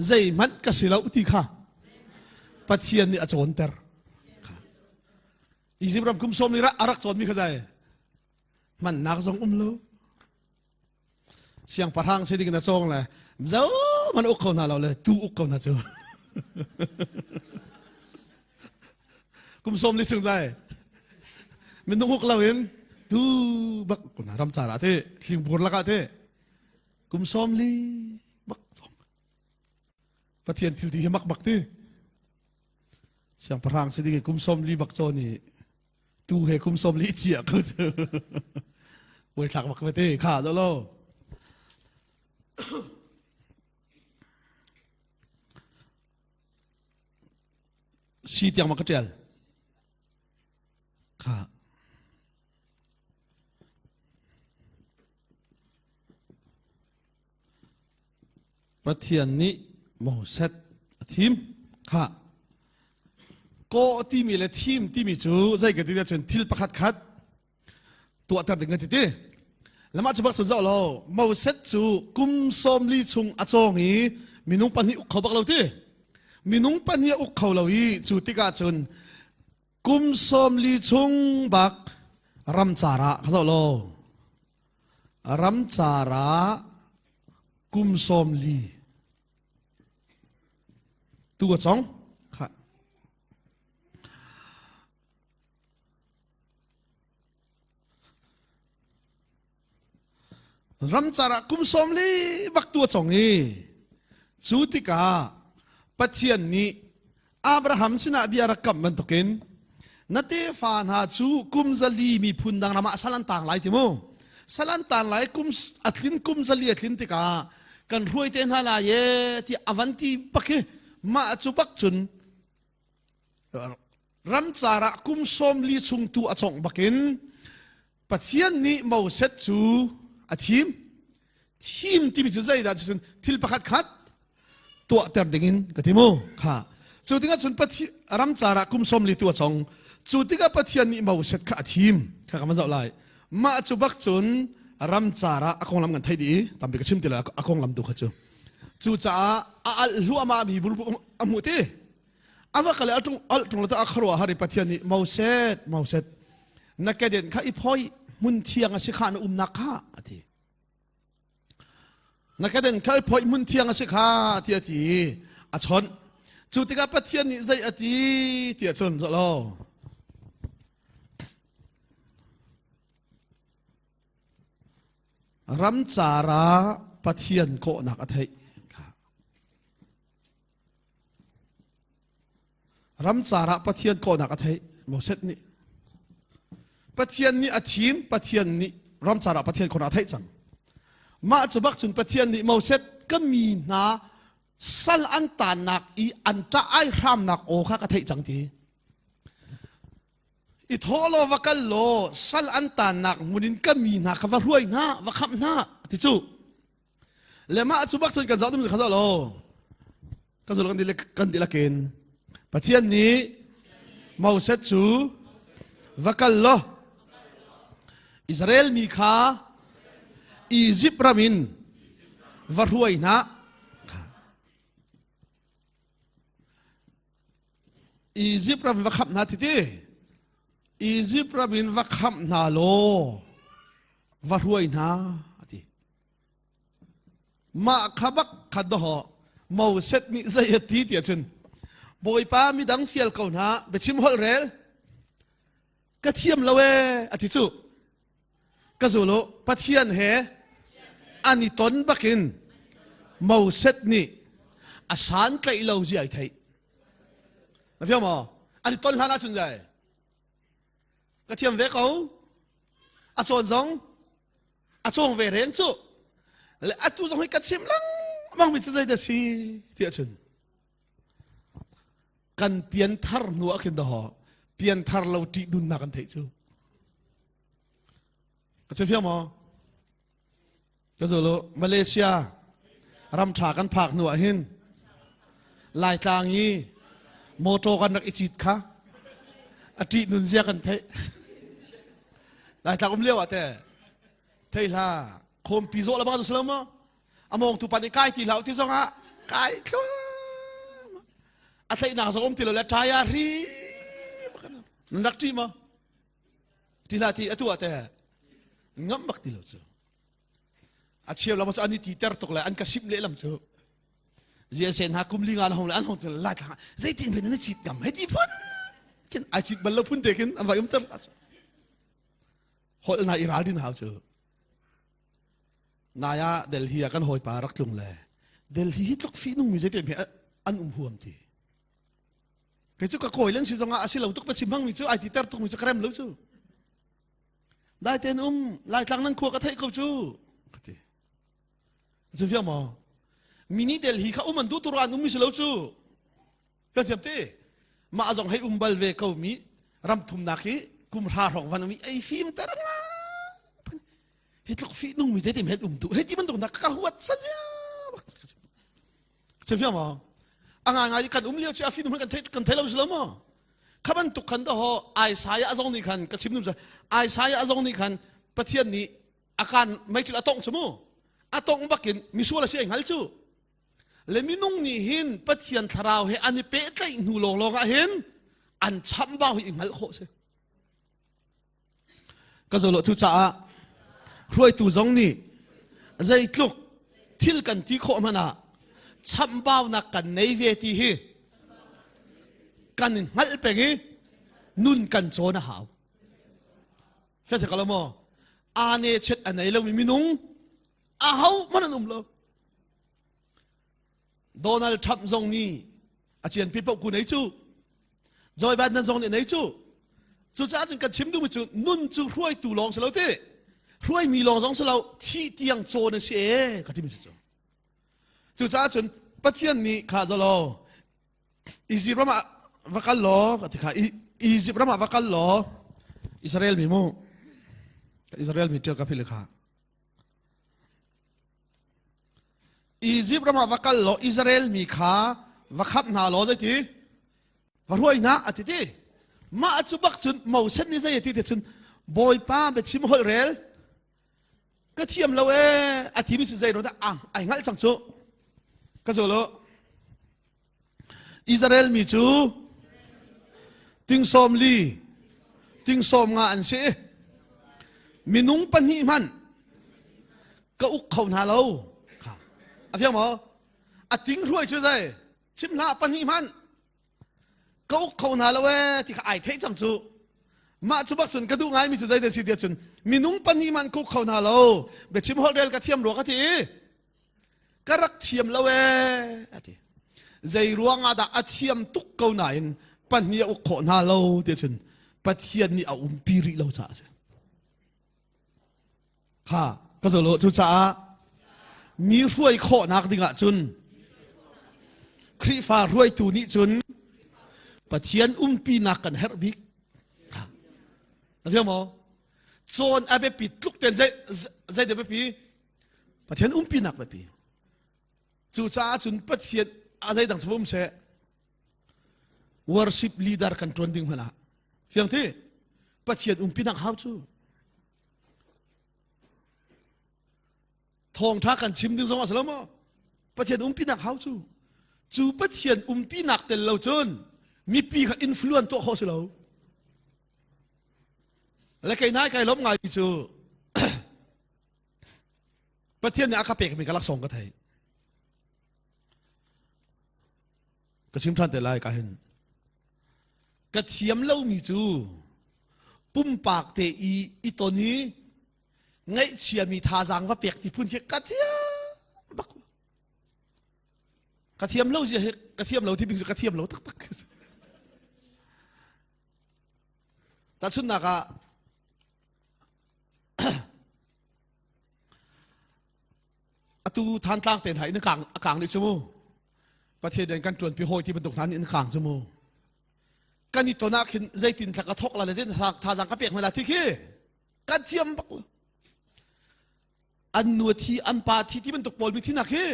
zeihmanh ka si lo ti kha Pathian nih a cawnter. Izipt ram kum sawm li a rak cawnmi kha zai hmannak zong um lo. Siangpahrang si ding na cawng le zo man uk ko hna lo le tu uk ko hna cu. Kum sawm li chung zai. Minung uk lo in tu bak kuna ram cara te thlingbur lakah te kum sawm li bak cawng. Pathian thil ti hi mak bak ti. Siangpahrang si ding kum sawm li bak cawn i tu he kum sawm li cia ko cu. Buai thlak bak te kha do lo. Si tiang ma ka tial. Kha. Pathian nih Moses a thim. Kha kawh timi le thim timi cu zei ka ti cun thil pakhat khat tuahter ding ka ti ti. Lamah cu bak sun zoh lo Moses cu kum 40 chung a cawng i minung pahnih uk kho bak lo ti. Minung pahnih a uk kho lo i cu tikah cun kum 40 chung bak ramcar ah ka zoh lo Ramcar ah kum 40 tu a cong. Kha. Ramcar ah kum 40 bak tu a cong i cu tikah Pathian nih Abraham sinah bia rak kamh bantukin na tefa hna cu kum 400 miphun dang ram ah sal an tang lai ti mu sal an tan lai kum a tlin kum 400 a tlin tikah kan hruai te hna lai e ti avan ti bak hi mah cu bak cun ramcar ah kum 40 chung tu a congh bakin Pathian nih Moses cu a thim thim timi cu zeidah cun thil pakhat khat tuahter dingin ka ti mu kha cu tikah cun Pathian ramcar ah kum 40 tu a chong cu tikah Pathian nih Moses kha a thim kha ka van zoh lai mah cu bak cun ramcar ah a konglam kan theih dih i tampi ka chim ti lai a konglam tu kha cu cucaah a alh hluahmah mi a hmuh ti a va kal i alh ṭung lo a khuaruah har i Pathian nih Moses Moses na keden kha i phoi hmun thiang a si kha na umnak kha a ti na keden kha i phoi hmun thiang a si kha ti a ti a chawnh cu tikah Pathian nih zei a ti ti a cun lo ramcar ah Pathian kawhnak a theih Ramcar ah Pathian kawhnak a theih Moses nih. Pathian nih a thim, Pathian nih ramcar ah Pathian kawhnak a theih cang. Mah cu bak cun Pathian nih Moses ka mi hna sal an tannak i an ṭah ai hramnak aw kha ka theih cang ti. I thawh law va kal law sal an tannak hmun in ka mi hna kha va hruai hna, va khamh hna ti cu. Le mah cu bak cun kan zoh ding kha zoh lo. Kan zoh kan dihlak kan dihlak in Pathian nih Moses cu va kal law Israel mi kha Izipt ram in va hruai hna. Izipt ram va khamh hna titi. Izipt ram in va khamh hna law va hruai hna ati. Mah kha bak kha doho Moses nih zei a ti tiah cun Bawipa midang fial ko hna biachim holh rel ka thiam lo ee a ti cu ka zul u Pathian he an i ton bakin Moses nih a santlaih lo zia ai theih na fiang maw an i ton hlan ahcun zai ka thiam ve ko a cawn zong a cawng ve reng cu le atu zong hi ka chim lengmang mi cu zei dah si ti ahcun kan pianthar hnu ah khin daw pianthar lo ṭih nunnak kan theih cu ka chim fiang maw ka zulu Malaysia ram ṭha kan phak hnu ah hin Laitlang i motor kan rak i cit kha a ṭih nun zia kan theih Laitlang um lio ah te thei hla khawmpi zawh la bang su maw a mawng tu pa nih kai ti hlah ti zong ah kai thluam a thlaihnak zong um ti lo le ṭai ah ri nan rak ṭih maw ṭih hlah ti atu ah te ngamh bak ti lo cu a cheu lam cu an i ti ter tuk le an ka simh lehlam cu GSA hna kum li nga na hong le an hong lai thlang zeitin men na cit ngam hei ti phun khin ai cit bal lo phun te khin an vai um ter holh na i ral din hau cu Nai ah Delhi ah kan hawipa rak tlung le Delhi hi tluk fihnung mi zeitin hme an um huam ti. Kei cu ka kawi len si zongah a si lo tuk pa chim hmang mi cu ai ti ter tuk mi cu ka rem lo cu. Dai ten um Laitlang nan khua ka theih ko cu ka ti. Cu fiang maw? Mini Delhi kha um an duh tur an um mi si lo cu. Kan thiam te. Mah zong hei um bal ve ko mi ram thumnak hi kum hra hrawng van um i ei fim ter nga. Hi tluk fi nung mi zeitin het um tu hei ti bantuk na ka huat sa che fiang maw a ngai ngai kan um lio chi a fi nung kan thei kan thei lo si lo maw kha bantuk khan da ho Isaiah zong nih khan ka chim num sa Isaiah zong nih khan Pathian nih akan meitil a tong chu mu a tong bakin misual a si ai hngal chu le minung nih hin Pathian thlarau he an i pehtlaih hnu lawng lawng ah hin an chambau hi i hngalh khawh si Ka zolo cucaah hruaitu zong nih zeitluk thil kan ti khawh hmanh ah chamhbaunak kan nei ve ti hi kan in hngalh peng i nun kan cawn a hau. Fete ka lo maw? Ane chet a nei lomi minung aho hmanh an um lo. Donald Trump zong nih a cianpi paoh ku nei cu Joe Biden zong nih nei cu cucaah cun kan chim duhmi cu nun cu hruaitu lawng si lo ti hruaimi lawng zong si lo thih tiang cawn a si ee ka timi cu cucaah cun Pathian nih kha zalo Egypt ram ah va kal law ka ti kha Egypt ram ah va kal law Israel mi mu Israel mi ṭial ka phil kha Izipt ram ah va kal law Israel mi kha va khamh hna law zeiti va hruai hna a ti ti mah cu bak cun Moses nih zei a ti ti cun Bawipa biachim holh rel ka thiam lo ee a timi cu zei dah ai hngalh cang cu ka zul u Israel mi cu tingsawm li tingsawm nga an si minung pahnih hmanh ka uk kho hna lo a fiang maw a ting hruai cu zei chim hlah pahnih hmanh ka uk kho hna lo ee ti kha ai theih cang cu mah cu bak cun ka duh ngaimi cu zei si tiah cun minung pahnih hmanh ka uk kho hna lo biachim holh rel ka thiam rua ka ti ka rak thiam lo ee a ti zei ruangah dah a thiam tuk ko nain pahnih a uk khawh hna lo ti cun Pathian nih a umpi rih lo caah a si kha ka zolo cucaah mi hruai khawhnak dingah cun Khrihfa hruaitu nih cun Pathian umpinak kan herh bik kha na fiang maw cawn a biapi tluk ten zei zei dah biapi Pathian umpinak biapi. Cucaah cun Pathian a zeidang cu um seh worship leader kan ṭuan ding hmanh ah fiang ti Pathian umpinak hau cu. Thawngṭha kan chim ding zong a si lo maw? Pathian umpinak hau cu. Cu Pathian umpinak tel lo cun mipi kha influence tuah khawh si lo. Le kei nai kai lawm ngai mi cu Pathian nih a ka pekmi ka laksawng ka thei. Ka chim ṭhan te lai ka hin. Ka thiam lomi cu pumpak te i i ton i ngaihchiami thazaang va pek ti phun khi ka thiam bak. Ka thiam lo zia hi ka thiam lo ti bing cu ka thiam lo taktak. Tahchunhnak ah atu Thantlang te hna in a kang a kang dih cu mu. Pathian rian kan ṭuanpi hawi ti bantuk hna nih in kang cu mu. Kan i ton ah khin zeitin thla ka thawk la le zeitin thazaang ka pek hna la ti khi kan thiam bak lo. An nu a thi, an pa thi ti bantuk pawl mi thinak hi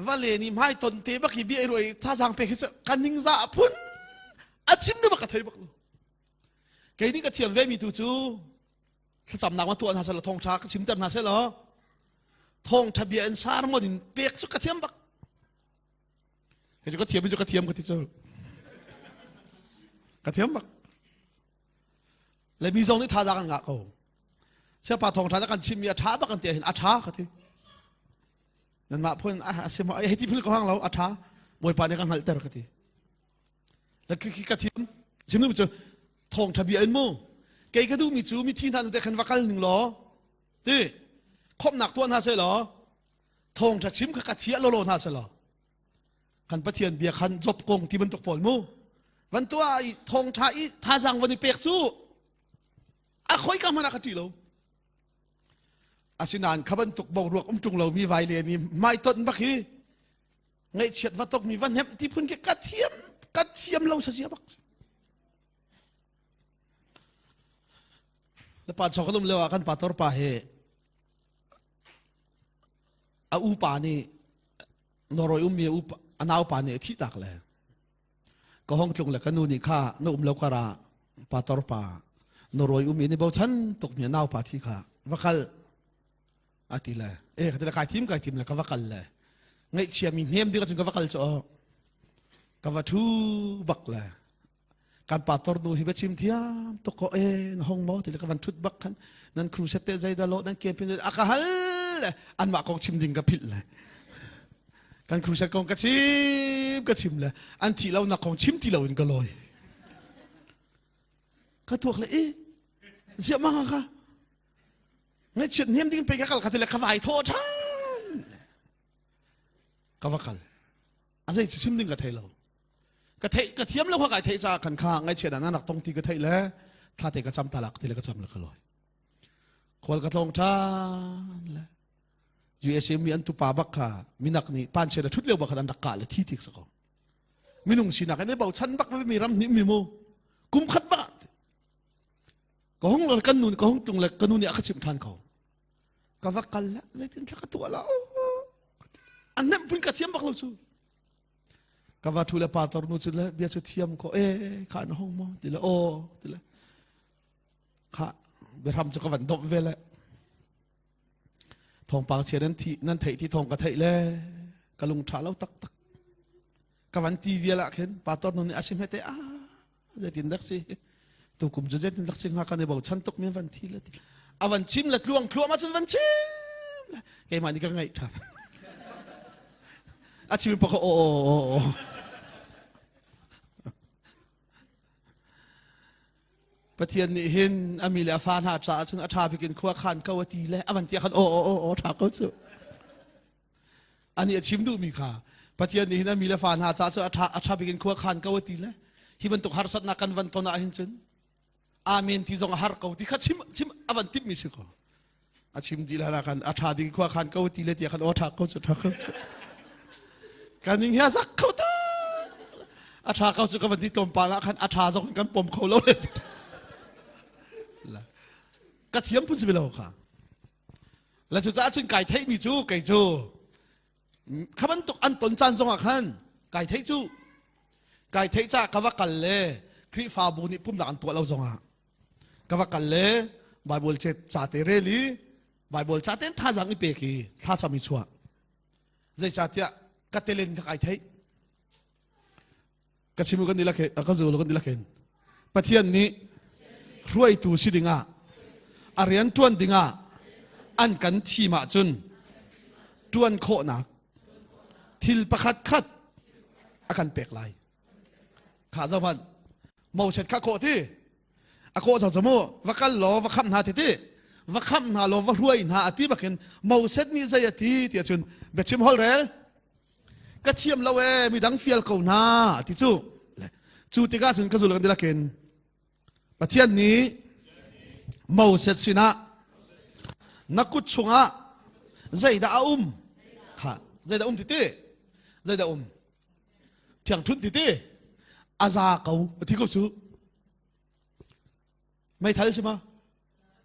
vale nih hmai ton te bak hi bia i ruai thazaang pek hi cu kan ningzah phun a chim ne bak ka thei bak lo. Kei nih ka thiam ve mi tu cu thlacamnak ma tuah hna seh law thawngṭha ka chimter hna seh law thawngṭha bia in sermon in pek cu ka thiam bak. Kei cu ka thiam cu ka thiam ka ti cu. Ka thiam bak. Le mi zong nih thazaang an ngah ko. Siapa thawngṭha na kan chimmi a ṭha bak an ti ahhin a ṭha ka ti. Nanmah phun a si maw hei ti phun ka hang lo a ṭha. Bawipa nih ka hngalhter ka ti. Le khi ka thiam. Chim cu thawngṭha bia in mu. Kei ka duhmi cu mithi hna nu te khan va kal ning law ti khawmhnak tuah hna seh law thawngṭha chim kha ka thiah lawlaw hna seh law kan Pathian bia khan job kong ti bantuk pawl mu van tuah i thawngṭha i thazaang van i pek cu a khoi ka hmanh ah ka ṭih lo. Asinain kha bantuk boruak um ṭung lomi vai le nih hmaitonh bak hi ngaihchiat va tokmi va hnemh ti phun khi ka thiam ka thiam lo sasia bak. Na pa chok kan um lio ah kan pastor pa hi a upa nih Norway ummi a naupa nih a thih tak le ka hong tlung le ka nu nih kha na um lo kar ah pastor pa Norway ummi ni bochan tuk mi a naupa thi kha va kal a ti le e ka ti le kai thim kai thim le ka va kal le ngaihchia mi hnem ding ahcun ka va kal cu ka va thu bak le kan pastor nu hi biachim thiam tuk ko e na hong maw ti le ka van thut bak khan nan crusade te zei dah lo nan campaign a ka hal le anmah kong chim ding ka philh le kan crusade kong ka chim ka chim le an thih lo nak kong chim ti lo in ka lawi ka tuak le e ziah ma ka ngaihchiat hnem ding pe ka kal ka ti le ka vai thaw ṭhan ka va kal a zei cu chim ding ka thei lo ka theih ka thiam lo kha kai theih caah khan kha ngaihchiat ah nan rak tong ti ka theih le thla te ka cam talak ti le ka cam le ka lawi khual ka tlawng ṭhan le USA mi an tupa bak kha minak nih panchen a ṭhut lio bak khan an rak kah le thi tik sako minung sinak in bochan bak mi ram nih mi mu kum khat bak ka hung le kan nu ka hung tlung le ka nu nih a ka chimh ṭhan ko ka va kal la zeitin thla ka tuah la an nemh pun ka thiam bak lo cu ka va thu le pastor nu cu le bia cu thiam ko e kha na hong maw ti le aw ti le kha biahram cu ka van domh ve le thawngpang chia nan thi nan theih ti thawng ka theih le ka lung ṭha lo taktak ka van ti vial ah khin pastor nu nih a si hmete a zeitin dak si tu kum cu zeitin dak si hnga kan i bochan tuk mi van thi le ti a van chim le tluang thluam ahcun van chim le keimah nih ka ngaih ṭhan a chim pa kha aw aw aw Pathian nih hin a mi le a fa hna caah cun a ṭha bik in khua khan ko a ti le a van ti khan aw aw aw ṭha ko cu Ani a chim duhmi kha Pathian nih hin a mi le fa hna caah cu a ṭha a ṭha bik in khua khan ko a ti le hi bantuk harsatnak kan van ton ah hin cun amen ti zong a har ko ti kha chim chim a van timhmi si ko a chim dih la khan a ṭha bik khua khan ko ti le tiah khan aw ṭha ko cu ṭha ko cu kan ning hi a zak kho tu a ṭha ko cu ka van ti tlawmpal ah khan a ṭha zong in kan pom kho lo le ka thiam phun si lo kha Le cucaah cun kai theihmi cu kei cu kha bantuk an ton caan zongah khan kai theih cu kai theih caah ka va kal le Khrihfabu nih pumnak an tuah lo zongah ka va kal le Bible ca te rel i Bible ca ten thazaang i pek i thlacam i chuah. Zeicahtiah ka telen ka kai theih. Ka chim kan dilak ka zul kan dilak hin. Pathian nih hruaitu si dingah a rian tuan dingah an kan thim ahcun tuan khawhnak thil pakhat khat a kan pek lai. Kha zohmanh Moses kha khawh ti a kawh cang mu va kal law va khamh hna ti ti va khamh hna law va hruai hna a ti bakin Moses nih zei a ti ti ahcun biachim holh rel ka thiam lo ee midang fial ko hna a ti cu cu tikah cun ka zul kan dilakin Pathian nih Moses sinah na kut chungah zeidah a um kha zeidah um ti ti zeidah um Ṭhiangṭhunh ti ti a za ko a thi ko cu meithal si ma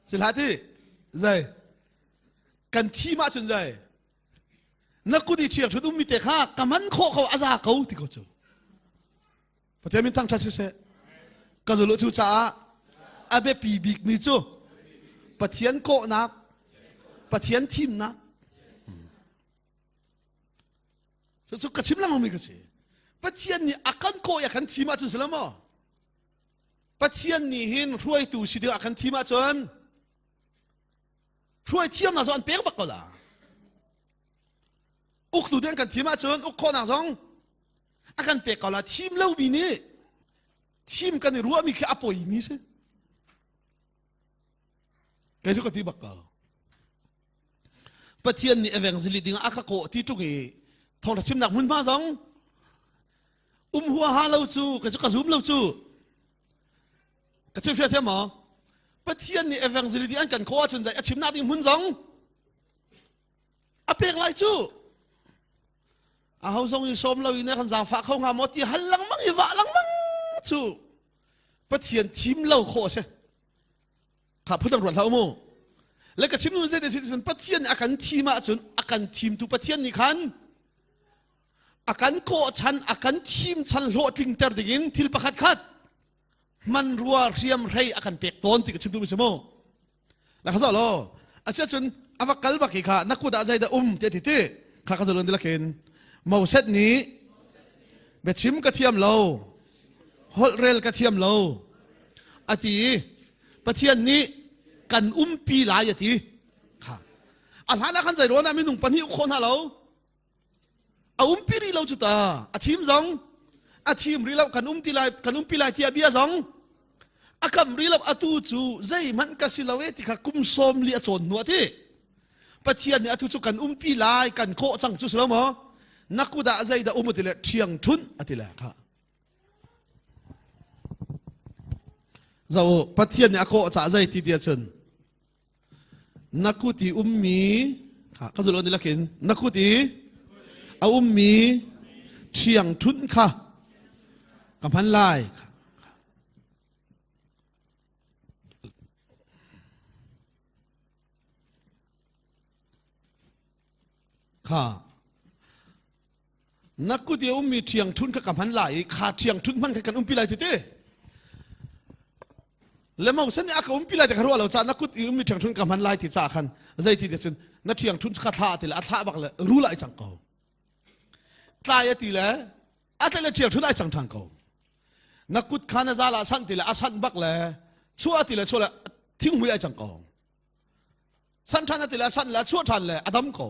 si hlah ti zei kan thi ma cun zei na kut i ṭhiangṭhunh ummi te kha ka man khawh ko a za ko ti ko cu Pathian min thangṭhat siseh ka zulu cu caah a biapi bikmi cu Pathian kawhnak Pathian thimnak Cucu ka chim lengmangmi ka si. Pathian nih a kan kawh i a kan thim ahcun si lo maw? Pathian nih hin hruaitu si ding a kan thim ahcun hruai thiamnak zong an pek bak ko la. Uktu ding an kan thim ahcun uk khawhnak zong a kan pek ko la. Thim lomi nih thim kan i ruahmi khi a poimi si. Kei cu ka ti bak ko. Pathian nih evangelist ding ah a ka kawh ti ṭung i thawngṭha chimnak hmunhma zong um huaha lo cu ka cu ka zum lo cu ka chim fiah thiam maw Pathian nih evangelist an kan kawh ahcun zei a chimnak ding hmun zong a pek lai cu aho zong i sawm lo in kan zaangfah kho hnga maw ti hal lengmang i vah lengmang cu Pathian thim lo khawh a si Kha phundang ruat hlah mu. Le ka chim nu zei te sin Pathian nih a kan thim ahcun a kan thimtu Pathian nih khan a kan kawh chan a kan thim chan hlawhtlingter dingin thil pakhat khat hmanrua hriam hrei a kan pek tawn ti ka chim duhmi si mu. La kha lo. Asiahcun a va kal bak hi kha na kut ah zeidah um ti ti ti kha ka zalun dilakin Moses nih biachim ka thiam lo holh rel ka thiam lo a ti i Pathian nih kan umpi lai a ti kha a hlan ah khan zei ruan ah minung pahnih uk khawh hna lo a umpi rih lo cu ta a thim zong a thim rih lo kan um ti lai kan umpi lai tiah bia zong a kam rih lo atu cu zeihmanh ka si lo e ti kha kum sawm li a cawn hnu a ti Pathian nih atu cu kan umpi lai kan khawh cang cu si lo maw na kut ah zeidah um a ti le ṭhiang ṭhunh a ti le kha Zo Pathian nih a kawh caah zei ti tiah cun na kut i ummi kha ka zulh ni lakin na kut i a ummi ṭhiang ṭhunh kha ka hman lai. Kha na kut i a ummi ṭhiangṭhunh kha ka hman lai i kha ṭhiangṭhunh hman kha kan umpi lai tete le Moses nih a ka umpi lai ti kha ruah lo caah na kut i ummi ṭhiangṭhunh ka hman lai ti caah khan zei ti te cun na ṭhiangṭhunh kha thlah ti le a thlah bak le rul ai cang ko tlai a ti le a tlai le ṭhiangṭhunh ai cang ṭhan ko na kut kha na zal ah sanh ti le a sanh bak le chuah ti le chuah le thinghmui ai cang ko san ṭhan a ti le a san le a chuah ṭhan le a dam ko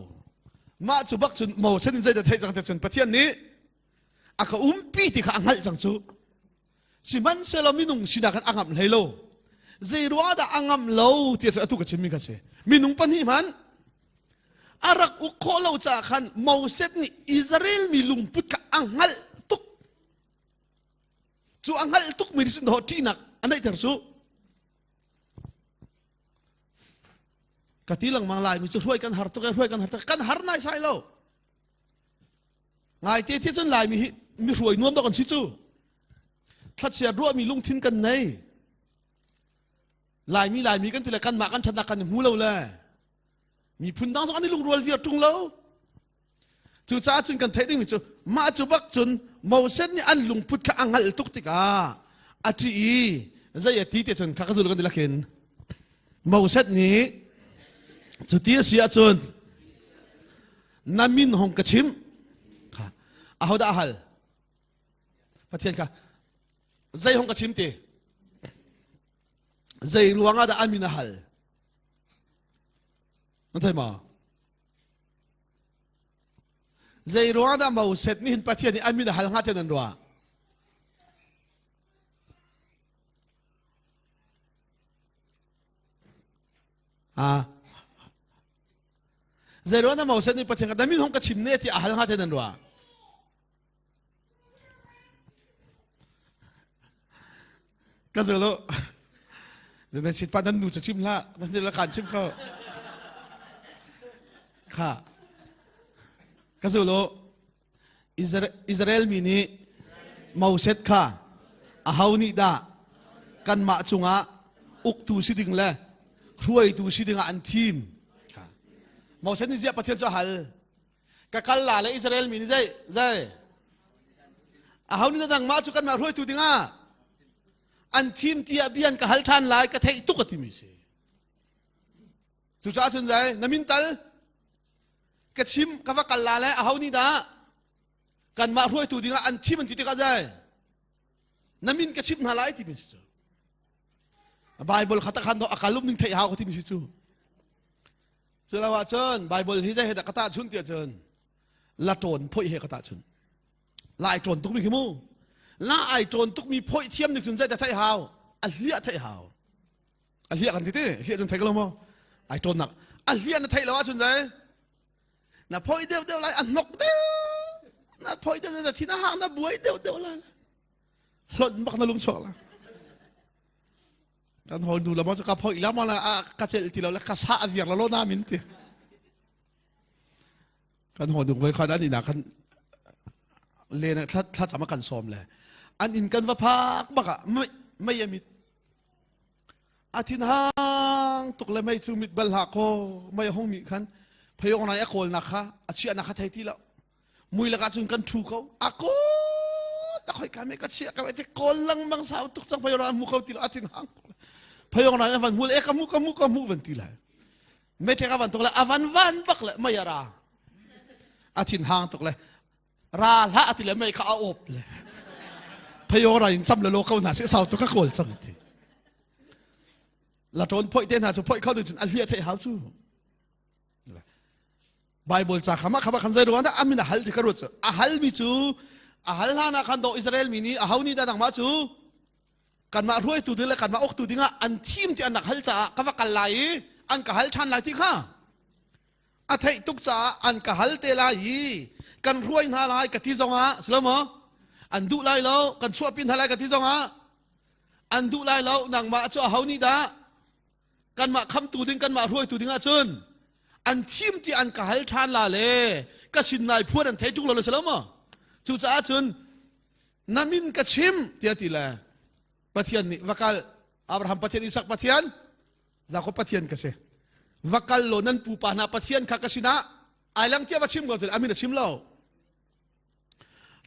mah cu bak cun Moses in zeidah theih cang te cun Pathian nih a ka umpi ti kha a hngalh cang cu sihmanhsehlaw minung sinak khan a ngamh hlei lo zei ruangah dah a ngamh lo ti cu atu ka chimmi kha si minung pahnih hmanh a rak uk khawh lo caah khan Moses nih Israel mi lungput kha a hngalh tuk cu a hngalh tuk mi nih cun ṭihnak a neihter cu Ka ti lengmang lai mi cu hruai kan har tuk e hruai kan har tuk kan har nai sai lo. Ngai te thi cun lai mi hi mi hruai nuam dok an si cu. Thlachiat ruah mi lungthin kan nei. Laimi laimi kan ti le kan mah kan thatnak kan i hmu lo le. Miphun dang zong an i lungrual viar ṭung lo. Cucaah cun kan theih dingmi cu mah cu bak cun Moses nih an lungput kha a hngalh tuk tikah a ṭih i zei a ti ti cun kha ka zul kan ti lakin Moses nih. Cuti a si ahcun na min hong ka chim. Kha ahodah a hal? Pathian kha zei hong ka chim ti? Zei ruangah dah a min a hal? Na thei ma? Zei ruangah dah Moses nih hin Pathian nih a min a hal hnga tiah nan ruah? Ah. Zei ruangah dah Moses nih Pathian ka na min hong ka chim ne ti a hal hnga tiah nan ruah? Ka zolo. Nan sit pa nan nu cu chim hlah. Nan la kan chim kho. Kha. Ka zolo. Israel mi nih Moses kha aho nih dah kanmah cungah uktu si ding le hruaitu si dingah an thim. Kha. Moses nih ziah Pathian cu a hal. Ka kal la le Israel mi nih zei zei aho nih nangmah cu kanmah hruaitu dingah an thim tiah bia an ka hal ṭhan lai ka theih tuk a timi si. Cucaah cun zei na min tal ka chim ka va kal la le aho nih dah kanmah hruaitu dingah an thim an ti tikah zei na min ka chimh hna lai timi si cu. Bible kha takhan a kal um ning theih hau ka timi si cu. Cu lo ahcun Bible hi zei he dah ka tahchunh tiah cun la ṭawn phoih he ka tahchunh. La ai ṭawn tukmi khi mu. La ai ṭawn tukmi phoih thiam nih cun zei dah theih hau? A hliah theih hau. A hliah kan ti ti. Hliah cun thei ko lo maw? Ai ṭawnnak. A hliah na theih lo ahcun zei? Na phoih deuh deuh lai, a hnok deuh. Na phoih deuh deuh, na thin a hang, na buai deuh deuh lai. Hlonh bak na lung chuak la. Kan hawi nu la cu ka phoih la ma la ka celh ti lo le ka sa a viar la lo na min ti. Kan hawi nu voi khan an inn ah khan len thla thla cam kan sawm le an inn kan va phak bak ah mei a mit a thin hang tuk le mei cu mit bal hlah kaw mei a hung mi khan phayong nai a kawl nak kha a chiah nak kha thei ti lo Mui lakah cun kan ṭhu ko. A kawl a khoi ka me ka chia ka te kawl lengmang sau tuk cang phayong ran hmu kho ti lo a thin hang tuk. Phayong ran van hmu le ka mu ka mu ka mu van ti lai. Me te ka van tuk le a van van bak le mei a ra. A thin hang tuk le ra hlah ati le mei kha a op le. Phayong ran in cham le lo ko hna si sau tuk ka kawl cang ti. La ṭawn phoi te hna cu phoi kho tu cun a hliah theih hau cu. Bible ca kha mah kha khan zei ruang dah amin a hal ti ka ruat cu a halmi cu a hal hlan ah khan dawh Israel mi nih aho nih dah nangmah cu kanmah hruaitu ding le kanmah uktu dingah an thim ti an rak hal caah ka va kal lai i an ka hal ṭhan lai ti kha a theih tuk caah an ka hal te lai i kan hruai hna lai ka ti zongah si lo maw an duh lai lo kan chuahpi hna lai ka ti zongah an duh lai lo nangmah cu aho nih dah kanmah khamtu ding kanmah hruaitu ding ahcun an thim ti an ka hal ṭhan la le ka sin nai phuan an thei ṭung lo le si lo maw cucaah cun na min ka chim tiah ti le Pathian nih va kal Abraham Pathian Isak Pathian Jakob Pathian ka si va kal law nan pupa hna Pathian kha ka sinah ai lang tiah va chim ko a min a chim lo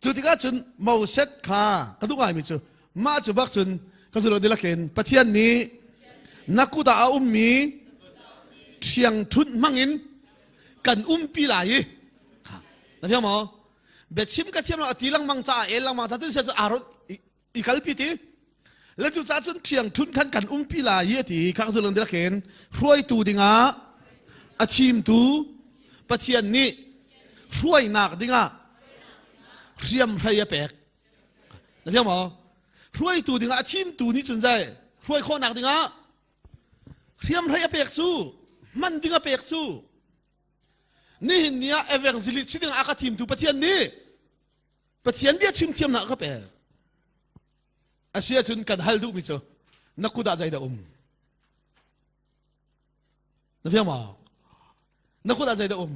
Cu tikah cun Moses kha ka duh ngaimi cu mah cu bak cun ka zulh dilakin Pathian nih na kut ah a ummi ṭhiangṭhunh hmangin kan umpi lai i na thiam maw biachim ka thiam lo a ti lengmang caah el lengmang caah cun sia cu Aaron i kalpi ti le cu caah cun ṭhiangṭhunh khan kan umpi lai i a ti khak zulung dilakin hruaitu dingah a thimtu Pathian nih hruainak dingah hriamhrei a pek na fiang maw hruaitu dingah a thimtu nih cun zei hruai khawhnak dingah hriamhrei a pek cu hman ding a pek cu nihin ni ah evangelist si dingah a ka thimtu Pathian nih Pathian bia chim thiamnak a ka pek a si ahcun kan hal duhmi cu na kut ah zeidah um Na fiang maw? Na kut ah zeidah um?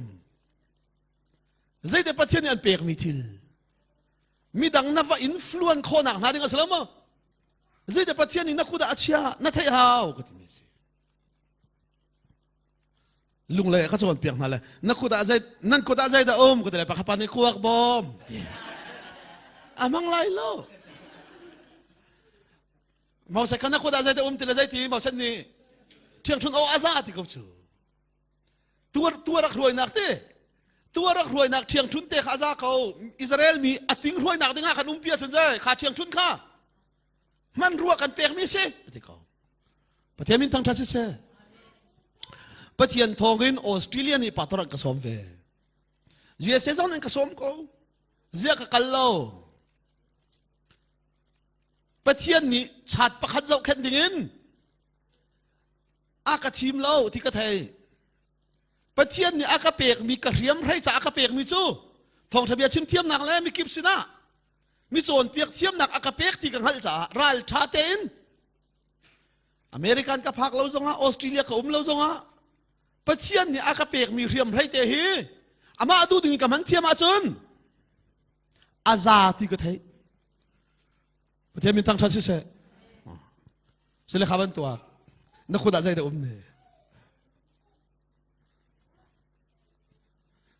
Zeidah Pathian nih an pekmi thil? Midang na va influence khawhnak hna ding a si lo maw? Zeidah Pathian nih na kut ah a chia na theih hau ka timi a si. Lunglei ka cawnpiak hna le na kut ah zei nan kut ah zeidah um ka ti le pakhat pa nih kuak bawm ti. A hmang lai lo. Moses kha na kut ah zeidah um ti le zeiti Moses nih ṭhiangṭhunh aw a za ti ko cu. Tuar tuar rak hruainak te tuar rak hruainak ṭhiangṭhun te kha a za ko. Israel mi a ting hruainak dingah khan umpi ahcun zai kha ṭhiangṭhun kha hmanrua kan pekmi si a ti ko. Pathian min thangṭhat siseh. Pathian thawngin Australia nih pastor an ka sawm ve. USA zong an ka sawm ko. Zia ka kal lo. Pathian nih chat pakhat zohkhenh dingin a ka thim lo ti ka thei. Pathian nih a ka pekmi ka hriam hrei ca a ka pekmi cu thawngṭha bia chim thiamnak le mikip sinah mi cawnpiak thiamnak a ka pek ti ka hngalh caah ral ṭha tein American ka phak lo zongah Australia ka um lo zongah Pathian nih a ka pekmi hriamhrei te hi amah duh ding in ka hman thiam ahcun a za ti ka theih. Pathian min thangṭhat siseh. Sile kha ban tuak. Na khut ah zeidah um ne?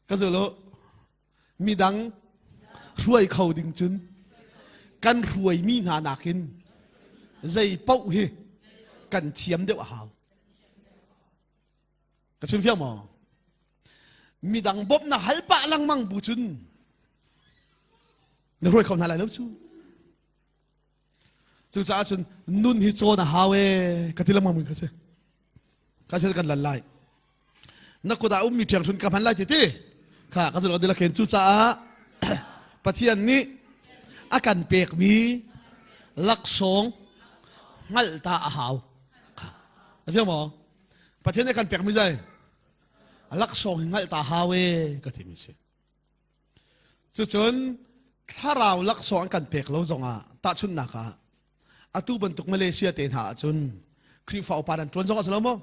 Ka zul midang hruai kho ding cun kan hruaimi hna nakin zei paoh hi kan thiam deuh a hau. Ka chim fiang maw? Midang bawmhnak hal pah lengmang bu cun na hruai kho hna lai lo cu. Cucaah cun nun hi cawn a hau ee ka ti lengmang mi kha si. Ka si kan lan lai. Na kut ah ummi ṭhiangṭhun ka hman lai ti ti. Kha ka zulh dila khen cucaah Pathian nih a kan pekmi laksawng hngalh ta a hau. Kha. Na fiang maw? Pathian nih kan pekmi zei? Laksawng hi hngalh ta hau ee ka timi si. Cucun thlarau laksawng an kan pek lo zongah tahchunhnak ah atu bantuk Malaysia te hna ahcun Khrihfa upa nan ṭuan zong a si lo maw?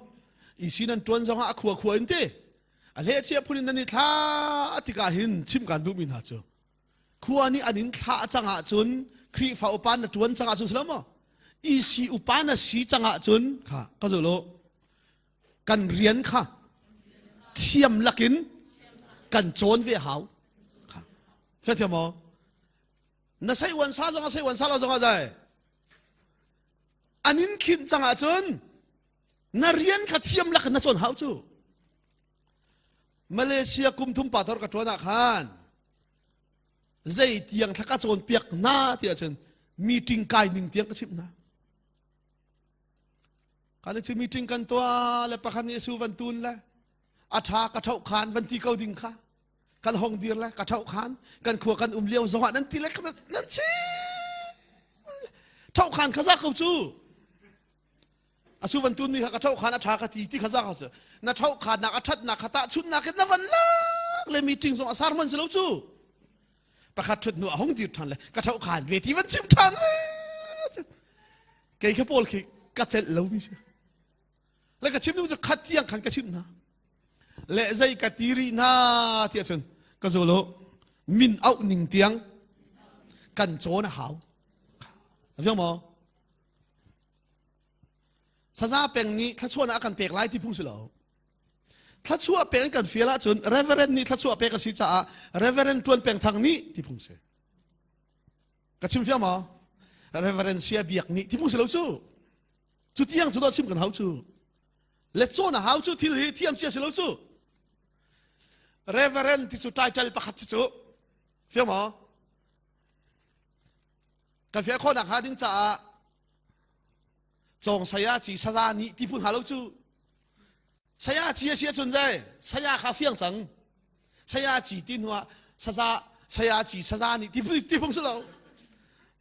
Isi nan ṭuan zongah a khua khua in ti a hlehchia phun in nan i thla tikah hin chim kan duhmi hna cu khua nih an in thlah cang ahcun Khrihfa upa na ṭuan cang ahcun si lo maw? Isi upa na si cang ahcun kha ka zul u kan rian kha thiam lakin kan cawn ve hau kha fiathiam maw na sei uan sa zong a sei uan sa lo zong a zai an in khinh cang ahcun na rian kha thiam lakin na cawn hau cu Malaysia kum thum pa tor ka tuan ah khan zei tiang thla ka cawn piak na ti ahcun meeting kai ning tiang ka chimh hna Kan cu meeting kan tuah le pakhat nih su van tun le a tha ka tho khan van ti ko ding kha kan hong dir le ka tho khan kan khua kan um lio zongah nan ti le nan chim tho khan kha za ko cu a su van tun mi kha ka tho khan a tha ka ti ti kha za ka cu na tho khan nak a that nak kha ta chun nak na van lak le meeting zong a sar man si lo cu pakhat thut hnu a hong dir than le ka tho khan ve ti van chim than kei kha pawl khi ka celh lo mi si le ka chim ding cu khat tiang khan ka chim hna le zei ka ti rih hna ti ahcun ka zul min auh ning tiang kan cawn a hau a maw saza peng nih thlachuan a kan pek lai ti phung si lo thlachuah pek kan fial ahcun reverend nih thlachuah pek a si caah reverend tuan peng thang nih ti phung si Ka chim fiang maw? Reverend Sia Biak nih ti phung si lo cu. Cu tiang cu chim kan hau cu. Le cawn a hau cu thil hi thiam cia si lo cu. Reverend ti cu title pakhat si cu. Fiang maw? Kan fiah khawhnak hnga ding caah cawng saya ci saza nih ti phun hnga lo cu. Saya ci a si ahcun zei saya kha fiang cang. Saya ci ti hnu ah saza saya ci saza nih ti ti phung si lo.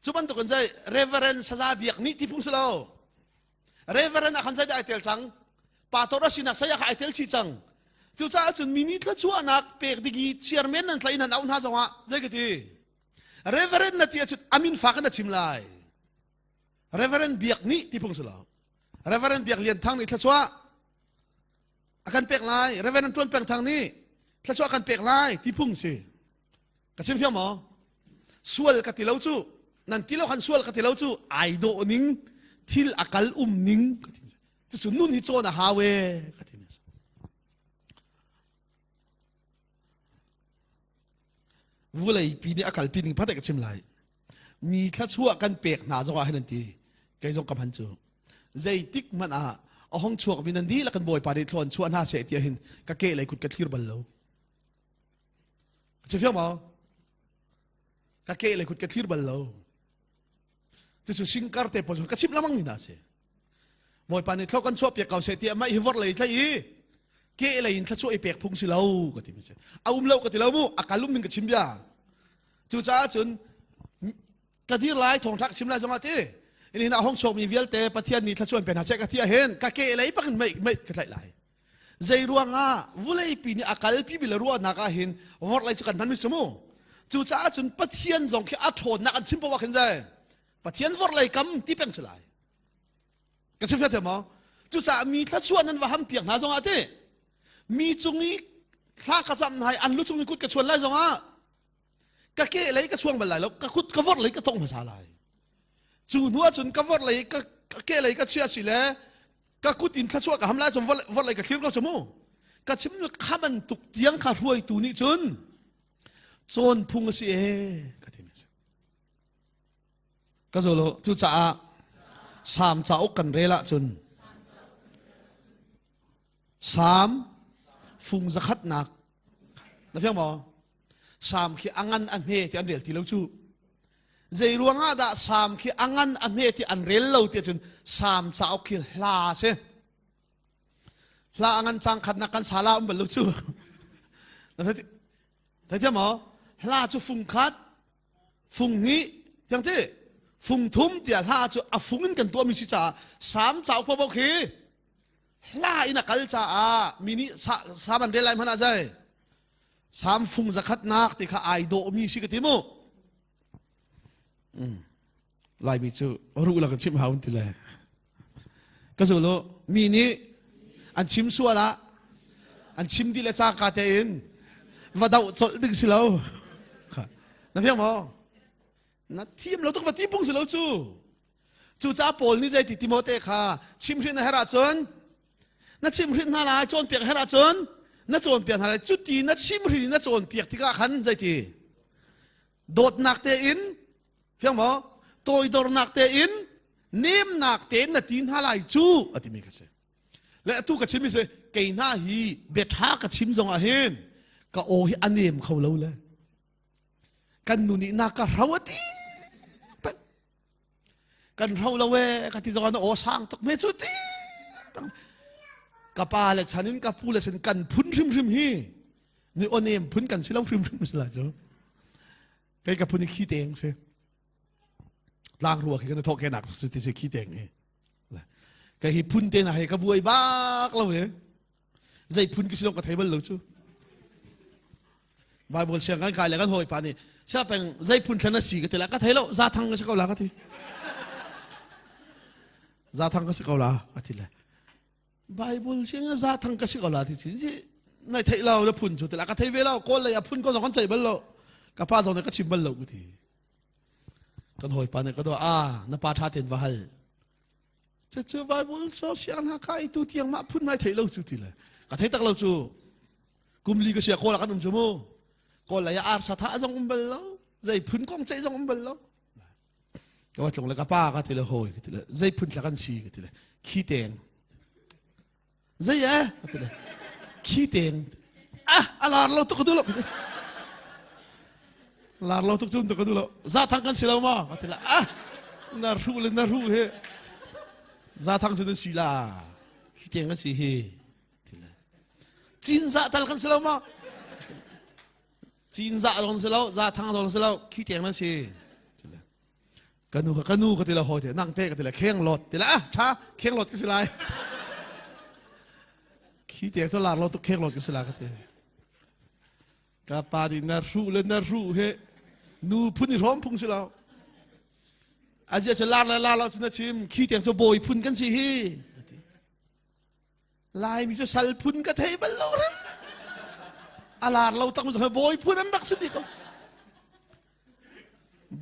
Cu bantukin zei Reverend saza biak nih ti phung si lo. Reverend ah khan zei dah ai tel cang? Pastor a sinak saya kha ai tel chih cang. Cucaah cun mi nih thluachuahnak pek ding i chairman nan tlaih nan auh hna zongah zei ka ti? Reverend na ti ahcun amin fak in na chim lai. Reverend biak nih ti phung si lo. Reverend Biak Lian Thang nih thluachuah a kan pek lai. Reverend Tuan Peng Thang nih thluachuah kan pek lai ti phung si. Ka chim fiang maw? Sual ka ti lo cu. Nan ti lo khan sual ka ti lo cu. Ai dawh ning thil a kal um ning ka ti. Cucu nun hi cawn a hau e ka ti. Vulei pi nih a kalpi ning phat ka chim lai. Mi thluachuah kan pek hna zongah hin an ti. Kei zong ka hman cu. Zeitik hmanh ah. A hong chuakmi nan dihlak kan Bawipa nih thlawn chuah hna seh tiah hin ka ke lei kut ka thlir bal lo. Ka fiang maw? Ka ke lei kut ka thlir bal lo. Cucu singkar te pawl ka chimh lamang ni hna si. Bawipa nih thlo kan chuah piak ko seh tiah mah hi vor lei thlai i ke lei in thluachuah i pek phung si lo ka ti mi si. A um lo ka ti lo mu, a kal um ning ka chim bia. Cucaah cun ka dir lai thawngtha ka chim lai zongah ti in a hong chuakmi vialte Pathian nih thluachuah pe hna seh ka ti ahhin ka ke lei bak in mei mei ka tlaih lai. Zei ruangah vuleipi nih a kalpi mi le ruahnak ah hin vorlei cu kan hman mi si mu. Cucaah cun Pathian zong khi a ṭhawnnak an chim poah khin zai Pathian vorlei kam ti peng si lai. Ka chim fiang maw? Cucaah mi thluachuah nan va ham piak hna zongah ti mi cung i thla ka cam hna i an lu cung i kut ka chuan lai zongah ka ke lei ka chuang bal lai lo ka kut ka vorh lei ka tong hmasa lai cu hnu ahcun ka vorh lei ka ke lei ka chia si le ka kut in thluachuah ka ham lai cun vorh lei ka thlir ko cu mu ka chim kha bantuk tiang kha hruaitu nih cun cawn phung a si e ka ti mi si Ka zolo cucaah Salm cauk kan rel ahcun Salm fung zakhatnak na fiang maw? Salm khi a ngan a hme ti an rel ti lo cu. Zei ruangah dah Salm khi a ngan a hme ti an rel lo ti ahcun Salm cauk khi hla a si. Hla a ngan cang khatnak kan sala um bal lo cu. Thei thiam maw? Hla cu fung khat fung hnih tiang ti fung thum tiah hla cu a fung in kan tuahmi si caah sam cauk paoh khi hla in a kal caah mi nih sam an rel lai hmanh ah zai sam fung zakhatnak ti kha ai dawhmi si ka ti mu Laimi cu ruh la kan chimh hau ti le ka zul mi nih an chim sual ah an chim dih le cangka tein va doh colh ding si lo na fiang maw na thiam lo tuk va ti pung si lo cu cucaah Paul nih zei ti Timote kha chimhrin a herh ahcun na chimhrin hna lai cawnpiak herh ahcun na cawnpiak hna lai cuti na chimhrin na cawnpiak tikah khan zeiti dawtnak tein fiang maw toidornak tein nemnak tein na ti hna lai cu a timi ka si le atu ka chim mi si kei hna hi biaṭha ka chim zong ah hin ka aw hi a nem kho lo le kan nu nih na ka hro a ti kan hro lo e ka ti zong ah na aw sang tuk me cu ti ka pa le chan in ka pu le chan kan phun hrimhrim hi ni aw nem phun kan si lo hrimhrim si lai cu Kei ka phun i khi teng si. Tlang rua khi kan thawk kenak si ti si khi teng hi. Ka hi phun te na he ka buai bak lo he. Zei phun ki si ka thei bal lo cu. Bible siang kan kai le kan hawi pa nih sia peng zei phun thlan a si ka ti la ka thei lo za thang ka si ko la ka ti. Za thang ka si ko la ka ti le. Bible siang za thang ka si ko la ti si nai theih lo na phun cu tila ka thei ve lo kawl lei a phun ko zong kan ceih bal lo ka pa zong nih ka chim bal lo ku ti kan hawipa nih ka do a na pa tha ten va hal cu cu Bible so siang hna kha i tu tiang mah phun nai theih lo cu ti le ka thei tak lo cu kum li ka sia kawl ah kan um cu mu kawl lei ah arsa tha zong um bal lo zei phun kong ceih zong um bal lo ka va tlung le ka pa ka ti le hawi ka ti le zei phun thla kan si ka ti le khi teng zei eh ka ti le khi teng ah a lar lo tuk ka duh lo ka ti lar lo tuk cun ka duh lo za thang kan si lo ma ka ti le ah na hru le na hru he za thang cu nan si la khi teng kan si hi ti le cinzah tal kan si lo ma Cinzah zong si lo, zathang zong si lo, khi tiang nan si. Ka nu ka nu ka ti lo hawi te, nang te ka ti le kheng lot ti le ah tha kheng lot ka si lai. Khi tiang cu lar lo tuk kheng lot ka si la ka ti. Ka pa nih na hruh le na hruh he nu phun i hrawm phung si lo. Azia cu lar le lar lo cu na chim khi tiang cu bawi phun kan si hi. Laimi cu sal phun ka thei bal lo rim. A lar lo tak mu bawi phun an rak si ti ko.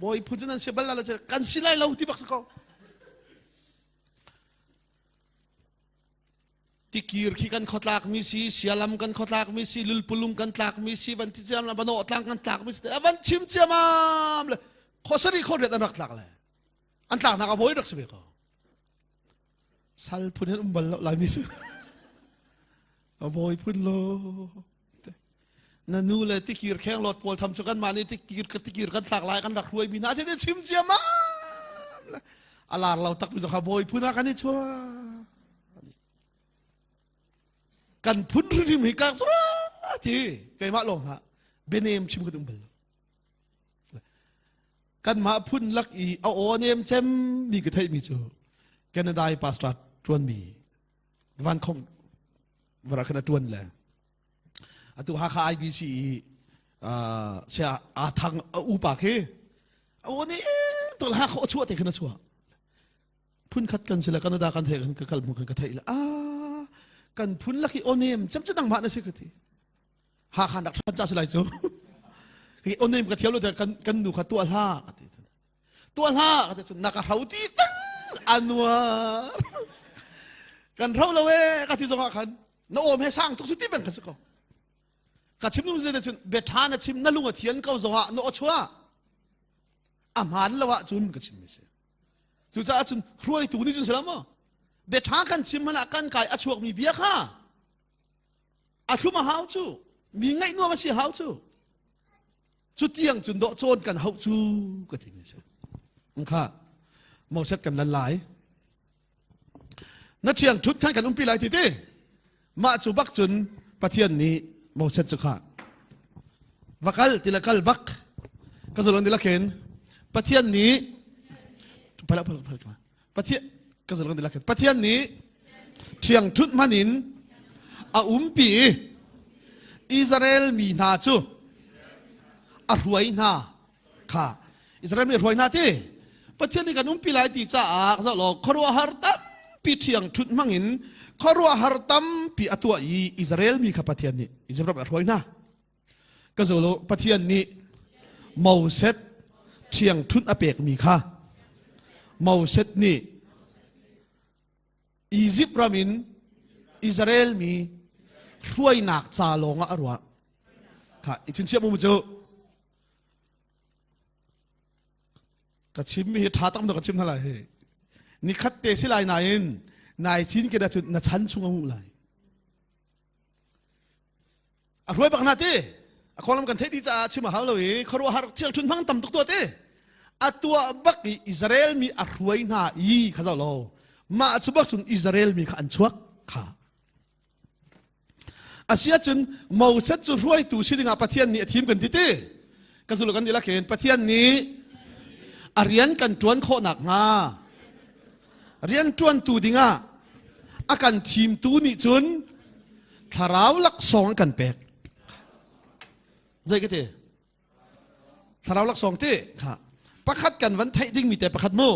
Bawi phun cu nan si bal la kan si lai lo ti bak si ko. Tikir khi kan khotlak mi si, sialam kan khotlak mi si, lulpulung kan tlak mi si, van ti ciam la bano tlang kan tlak mi si, van chim ciamam le khosari khoriat an rak tlak le an tlak nak a bawi rak si ve ko. Sal phun hin um bal lo Laimi cu. A bawi phun lo. Na nu le tikir kheng lot pawl tham cu kan mah nih tikir tikir kan thlak lai kan rak hruai mi hna si te chim ciamam le a lar lo tak mi kha bawi phun ah kan i chuah. Kan phun hrim hi ka ti keimah lawng hlah bianem chim ka tum bal lo. Kanmah phun lak i a aw nem cem mi ka theih mi cu Canada i pastor tuan mi Van Khong vara khan a tuan le atu Hakha IBC i sia aa thang a upa khi a aw ne to la kho chuah te khan a chuah phun khat kan si le Canada kan theih kan ka kal mu kan ka theih le a kan phun lak i aw nem cem cu nangmah na si ka ti Hakha rak ṭhan ca si lai cu. Hi onem ka thiam lo kan kan nu kha tuah hlah ka ti. Tuah hlah ka ti cun na ka hro ti tang anuar. Kan hro lo e ka ti zong ah khan na awm he sang tuk cu ti bang ka si ko. Ka chim nung zet cun bia ṭha na chim na lung a thian ko zong ah na aw chuah. A hmaan lo ah cun ka chim mi si. Cucaah cun hruaitu nih cun salam maw? Bia ṭha kan chim hmanh ah kan kai a chuak mi bia kha A thlum a hau cu. Mi ngaih nuam a si hau cu. Cu tiang cun dawh cawn kan hauh cu ka ti mi si. Kha Moses kan lan lai. Na thiang thut khan kan umpi lai ti ti. Mah cu bak cun Pathian nih Moses cu kha va kal ti la kal bak ka zulon ti la khen Pathian nih pala pala pala Pathian ka zulh kan ti Pathian nih ṭhiang ṭhunh hman in a umpi i Israel mi hna cu a hruai hna kha Israel mi a hruai hna ti Pathian nih kan umpi lai ti caah zoh law khuaruahhar tampi ṭhiang ṭhunh hmang in khuaruahhar tampi a tuah i Israel mi kha Pathian nih Israel ram a hruai hna Ka zul u, Pathian nih Moses ṭhiangṭhunh a pekmi kha Moses nih Izipt ram in Israel mi hruainak ca lawngah a ruah. Kha i chingchiah mu cu ka chimmi hi ṭha tak ka chim hna lai hi. Nikhat te si lai nain nai cin ke cun na chan chung a nguh lai. A hruai bak hna ti. A konglam kan theih dih caah chim a hau lo i khuaruahhar thiangṭhun hmang tam tuk tuah ti. A tuah bak i Israel mi a hruai hna i kha zoh lo. Mah cu bak cun Israel mi kha an chuak kha. Asiahcun Moses cu hruaitu si dingah Pathian nih a thim kan ti ti. Ka zul kan ti la khin Pathian nih a rian kan ṭuan khawh nakhnga rian ṭuantu dingah a kan thimtu nih cun thlarau laksawng an kan pek. Zei ka ti? Thlarau laksawng ti? Kha. Pakhat kan van theih dingmi te pakhat mu.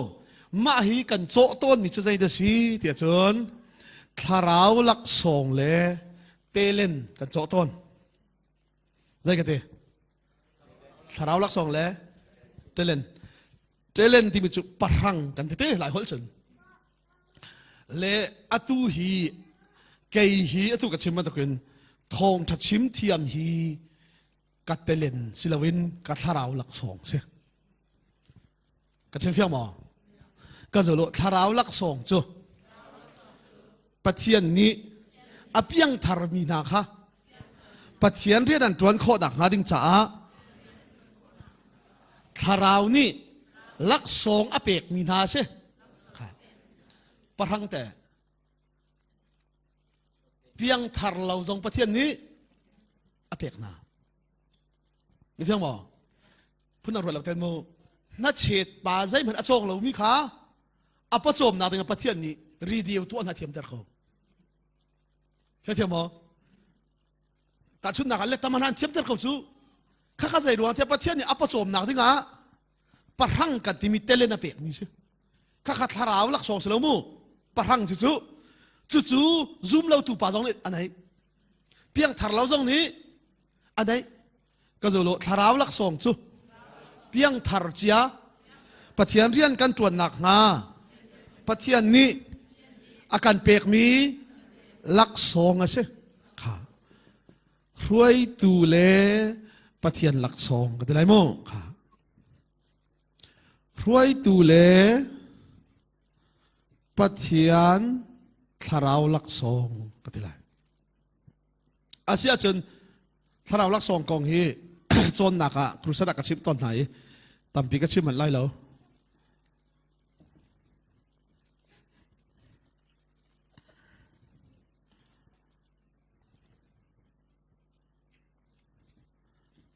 Mah hi kan cawh tawnmi cu zei dah si tiah cun thlarau laksawng le talent kan cawh tawn. Zei ka ti? Thlarau laksawng le talent. Talent timi cu pahrang kan ti te lai holh cun. Le atu hi kei hi atu ka chim bantukin thawngṭha chim thiam hi ka talent si loin ka thlarau laksawng si. Ka chim fiang maw? Ka zolo thlarau laksawng cu Pathian nih a piangthar mi hna kha Pathian rian an ṭuan khawh nakhnga ding caah thlarau nih laksawng a pekmi hna a si. Pahrang te piangthar lo zong Pathian nih a pek hna. Mi fiang maw? Phun ruat lo ten mu. Hnachet pa zeihmanh a cawng lomi kha a pawcawmnak ding ah Pathian nih radio tuah hna thiamter ko. Thiam maw? Tahchunhnak ah lettam han thiamter ko cu. Khakha zei ruang tiah Pathian nih a pawcawmnak ding ah pahrang kan timi talent a pekmi si. Khakha thlarau laksawng si lo mu. Pahrang cu cu cucu zum lo tu pa zong nih a nei. Piangthar lo zong nih a nei. Ka zolo thlarau laksawng cu piangthar cia Pathian rian kan ṭuannak hnga Pathian nih a kan pekmi laksawng a si. Kha hruaitu le Pathian laksawng ka ti lai mu. Kha hruaitu le Pathian. Thlarau laksawng ka ti lai. Asiahcun thlarau laksawng kong hi cawnnak ah crusade ah ka chimh tawn hna i tampi ka chim manh lai lo.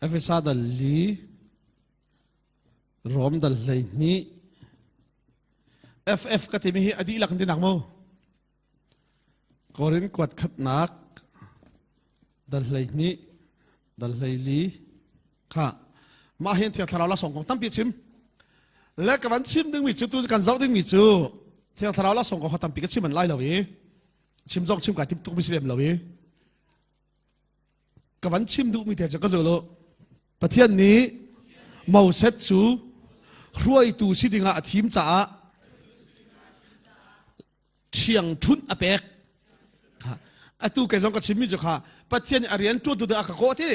Efesa dal li Rom dal 12 FF ka timi hi a dihlak in tinak mu. Korin kuat khatnak dal 12 dal 14 kha mah hin thiang thlarau la song kong tampi chim le ka van chim dingmi cu tu kan zoh dingmi cu thiang thlarau la song kong kha tampi ka chim an lai lo i chim zong chim kai tim tuk mi si lem lo i ka van chim duhmi te cu ka zul u Pathian nih Moses cu hruaitu si dingah a thim caah ṭhiangṭhunh a pek atu kei zong ka chimmi cu kha Pathian nih a rian ṭuantu ding a ka kawh ti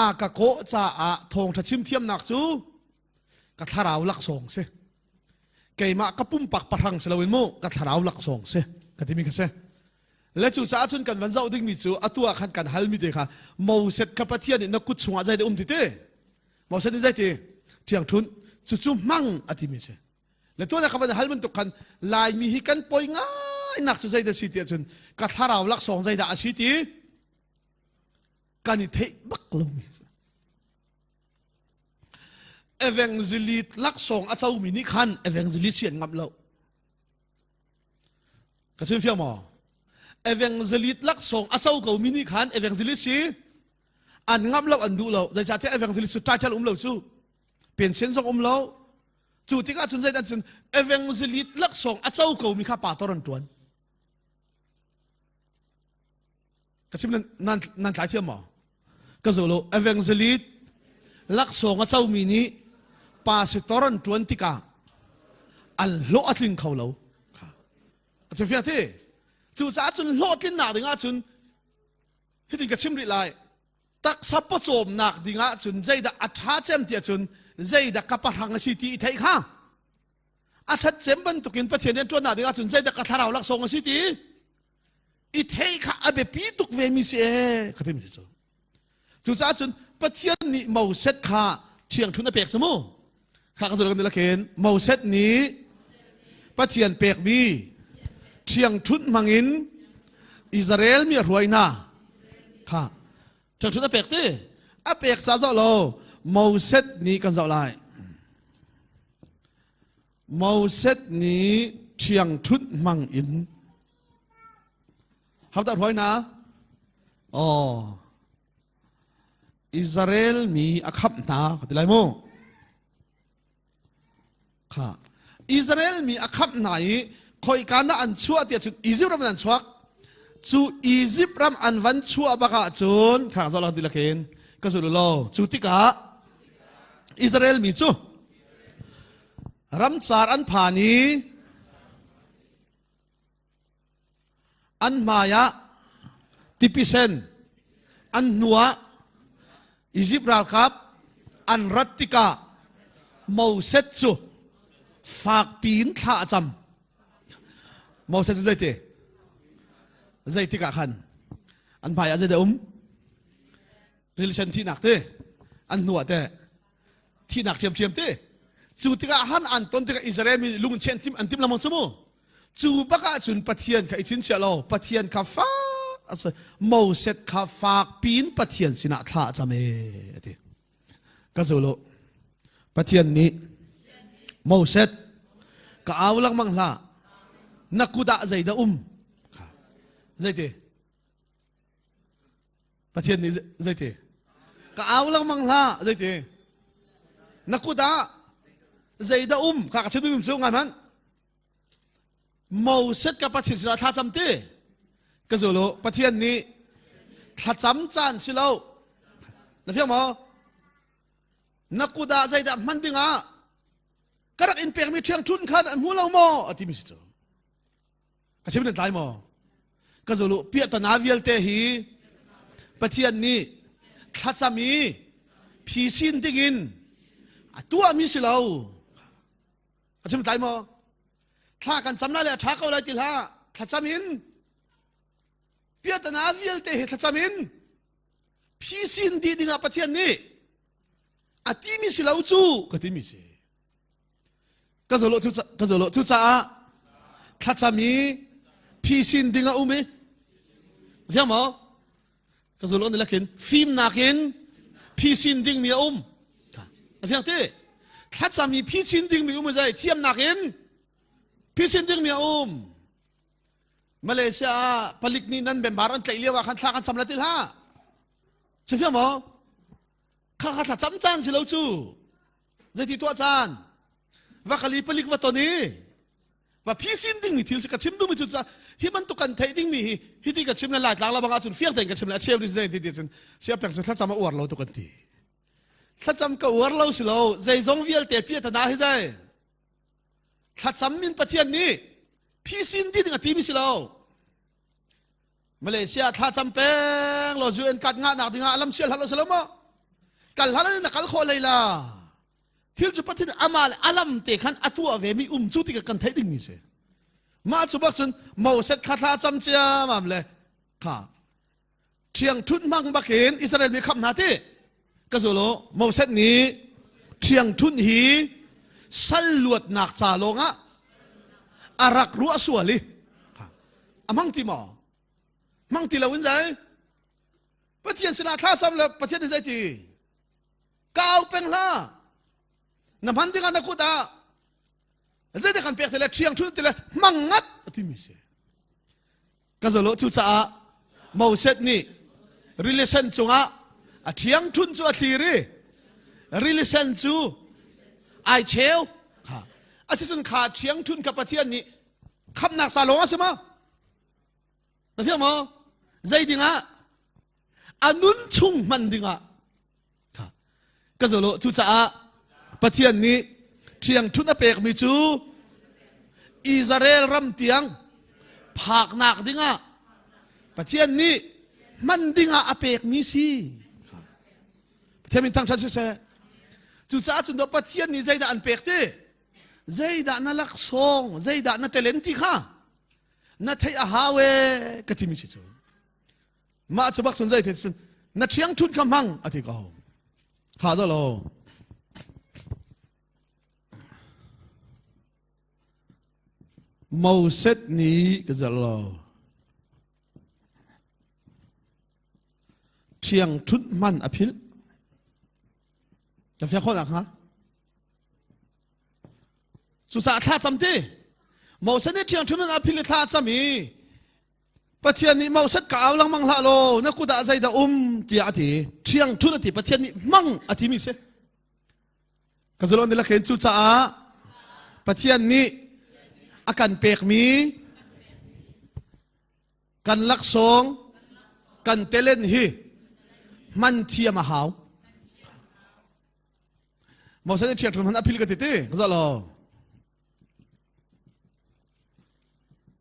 a ka kawh caah thawngṭha chim thiamnak cu ka thlarau laksawng si keimah ka pumpak pahrang si loin mu ka thlarau laksawng si ka timi kha si Le cu caah cun kan van zoh dingmi cu atu ah khan kan halmi te kha Moses kha Pathian nih na kut chungah zeidah um ti ti Moses nih zeiti ṭhiangṭhunh cucu hmang a timi si le tuan ah ka van hal bantuk khan Laimi hi kan poi ngai nak cu zeidah si ti ahcun ka thlarau laksawng zeidah a si ti kan i theih bak lomi si evangelist laksawng a comi nih khan evangelist si an ngamh lo Ka chim fiang maw? Evangelist laksawng a co ko mi nih khan evangelist si an ngamh lo an duh lo. Zeicahtiah evangelist cu title um lo cu. Pension zong um lo. Cu tikah cun zeidah cun evangelist laksawng a co ko mi kha pastor an tuan. Ka chim nan nan nan tlai thiam maw? Ka zo lo evangelist laksawng a comi nih pastor an ṭuan tikah an hlawh a tling kho lo. A chim fiang ti. Cucaah cun hlawhtlinnak ding ahcun hitin ka chim rih lai. Taksa pawcawmnak ding ahcun zeidah a ṭha cem ti ahcun zeidah ka pahrang a si ti i theih kha. A ṭhat cem bantukin Pathian rian ṭuannak ding ahcun zeidah ka thlarau laksawng a si ti i theih kha a biapi tuk ve mi si ee ka timi cu cucaah cun Pathian nih Moses kha ṭhiangṭhun a pek cu mu kha ka zulh kan khin Moses nih Pathian pekmi ṭhiangṭhunh hmangin Israel mi a hruai hna kha ṭhiangṭhunh a pek ti a pek ca zoh lo Moses nih kan zoh lai Moses nih ṭhiangṭhunh hmang in Hodah hruai hna? Oh. Israel mi a khamh hna ka ti lai mu. Kha. Israel mi a khamh hna i khoika na an chuah tiah cun Egypt ram an chuak. Cu Egypt ram an van chuah bak ah cun kha zoh lang ti lakin ka zul lo. Cu tikah Israel mi cu ramcar an phan i An hmaiah tipi sen, an hnuah Izipt ralkap an rat tikah Moses cu fakpi in thla a cam. Moses cu zeiti? Zeitik ah khan an hmaiah zeidah um? Rili sen thihnak te, an hnuah teh thihnak ṭhiamṭhiam te. Cu tikah han an ton tikah Israel mi lung in tim an tim lengmang cu mu. Cu bak ah cun Pathian kha i chinchiah lo Pathian kha fak Moses kha fak pin Pathian sinah thla a cam e ati. Ka zul u. Pathian nih Moses ka au lengmang hlah na kut ah zeidah um zeiti Pathian nih zeiti ka au lengmang hlah zeiti na kut ah zeidah um kha ka chim duhmi cu ngai hmanh Moses ka Pathian sinah thlacam ti ka zul u Pathian nih thlacam caan si lo na fiang maw na kut ah zeidah hman dingah ka rak in pekmi ṭhiangṭhun khan an hmu lo maw a timi si cu ka chim nan tlai maw ka zul u piahtana vialte hi Pathian nih thlacam i phisin dingin a tuahmi si lo a chim tlai maw thla kan cam lai le a ṭha ko lai ti hlah. thlacam in piatana vialte hi thlacam in phisin dih dingah Pathian nih a timi si lo cu ka timi si. Ka zolo cu ka zolo cu caah thlacam i phisin ding a um i fiang maw? Ka zolo ni lakin fimnak in phisin ding mi a um. A fiang ti? Thlacam i phisin ding mi um zai thiamnak in phisin ding mi a um. Malaysia ah palik nih nan member an tlaih lio ah khan thla kan cam la ti hlah. Si fiang maw? Kha kha thla cam caan si lo cu. Zeiti tuah caan? Va kali palik va ton i va phisin dingmi thil cu ka chim duhmi cu hi bantuk kan theih dingmi hi hiti ka chim le laitlang la bang ahcun fiang tein ka chim le a cheu ni zei ti ti cun sia pek cu thlacam a uar lo tu kan ti. Thlacam ka uar lo si lo zeizong vialte piatana hi zai thlacam min Pathian nih phisin di ding a timi si lo. Malaysia thlacam peng lo UN kat ngah nak dingah alam sial hal lo salo mo kal hal na kal kho lei la thil cu Pathian ama le alam te khan atua ve mi um cu ti kan theih ding mi si mah cu bak cun Moses kha thla cam cia mam le kha ṭhiang ṭhunh hmang bakin Israel mi khamh hna ti ka zul u Moses nih ṭhiang ṭhunh hi sal luatnak ca lawngah a rak ruah sual i a hmang ti maw hmang ti lo in zai Pathian sinah thla cam le Pathian nih zei ti ka au peng hlah na hman dingah na kut ah zeidah kan pek ti le ṭhiang ṭhunh ti le hmang ngat a timi si Ka zolo cucaah Moses nih rili sen cungah a ṭhiangṭhunh cu a thlir i rili sen cu ai cheu. Kha asicun kha ṭhiangṭhunh kha Pathian nih khamhnak sa lawng a si maw? Na fiang maw? Zei dingah? A nun chung hman dingah. Ka zolo cucaah Pathian nih ṭhiangṭhunh a pekmi cu Israel ram tiang phaknak dingah Pathian nih hman dingah a pekmi si. Pathian min thangṭhat siseh. Cucaah cun Pathian nih zeidah an pek ti? Zeidah na laksawng, zeidah na telen ti kha na theih a hau ee ka timi si cu. Mah cu bak cun zei thil na ṭhiang ṭhut kha hmang a ti ko. Kha dah lo. Moses nih ka zalh lo. Ṭhiang ṭhut hman a philh. Ka fiak khawh nak hnga? Cucaah thla cam ti. Moses nih ṭhiang ṭhut a philh i thla a cam i Pathian nih Moses ka au lengmang hlah law na kut ah zeidah um tiah a ti. Ṭhiang ṭhut a ti. Pathian nih hmang a timi si. Ka zulh ni lakhin cucaah Pathian nih a kan pekmi kan laksawng kan talent hi hman thiam a hau. Moses nih ṭhiang ṭhut hman a phil ka ti ti. Ka zoh law.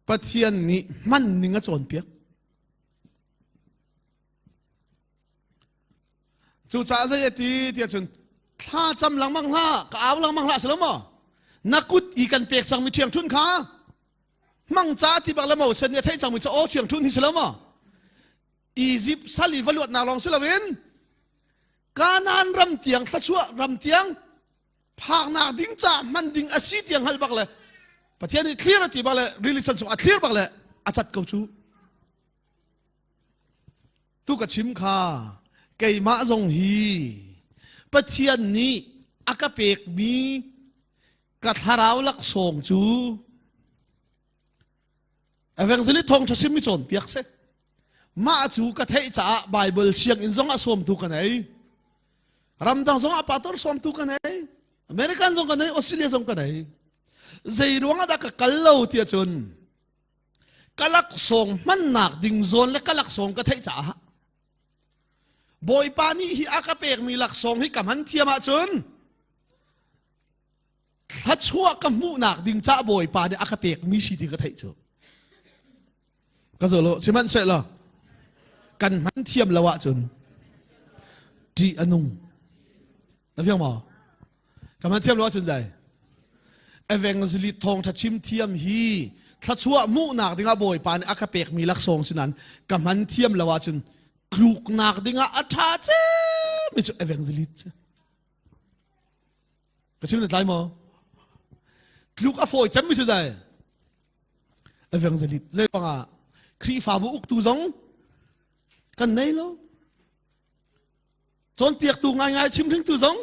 Pathian nih hman ning a cawnpiak. Cucaah zei a ti tiah cun thla cam lengmang hlah, ka au lengmang hlah si lo maw? Na kut i kan pek cangmi ṭhiangṭhunh kha hmang ca ti bak le Moses nih a theih cangmi cu aw ṭhiangṭhunh hi si lo maw? Izipt sal i va luatnak lawng si loin Kanaan ram tiang thluachuah ram tiang phaknak ding ca hman ding a si tiang hngalh bak le Pathian nih thlir a ti bak le rili chan chung a thlir bak le a cat ko cu tu ka chim kha keimah zong hi Pathian nih a ka pekmi ka thlarau laksawng cu evangelist thawngṭha chimmi cawnpiak si mah cu ka theih caah Bible sianginn zong ah sawmtu ka nei ramdang zong ah pastor sawmtu ka nei American zong ka nei Australia zong ka nei zei ruang ah dah ka kal lo tiah cun ka laksawng hmannak ding zawn le ka laksawng ka theih caah Bawipa nih hi a ka pekmi laksawng hi ka hman thiam ahcun thluachuah ka hmuhnak ding ca Bawipa nih a ka pekmi si ti ka theih cu ka zolo sihmanhsehlaw kan hman thiam lo ahcun ṭih a nung na fiang maw kan hman thiam lo ahcun zai evangelist thawngṭha chim thiam hi. Thluachuah hmuhnak dingah Bawipa nih a ka pekmi laksawng si nain ka hman thiam lo ahcun tluknak dingah a ṭha cemmi cu evangelist si. Ka chim na tlai maw? Tluk a fawi cemmi cu dai. Evangelist zei ruangah Khrihfabu uktu zong kan nei lo. Cawnpiaktu ngaingai chimhringtu zong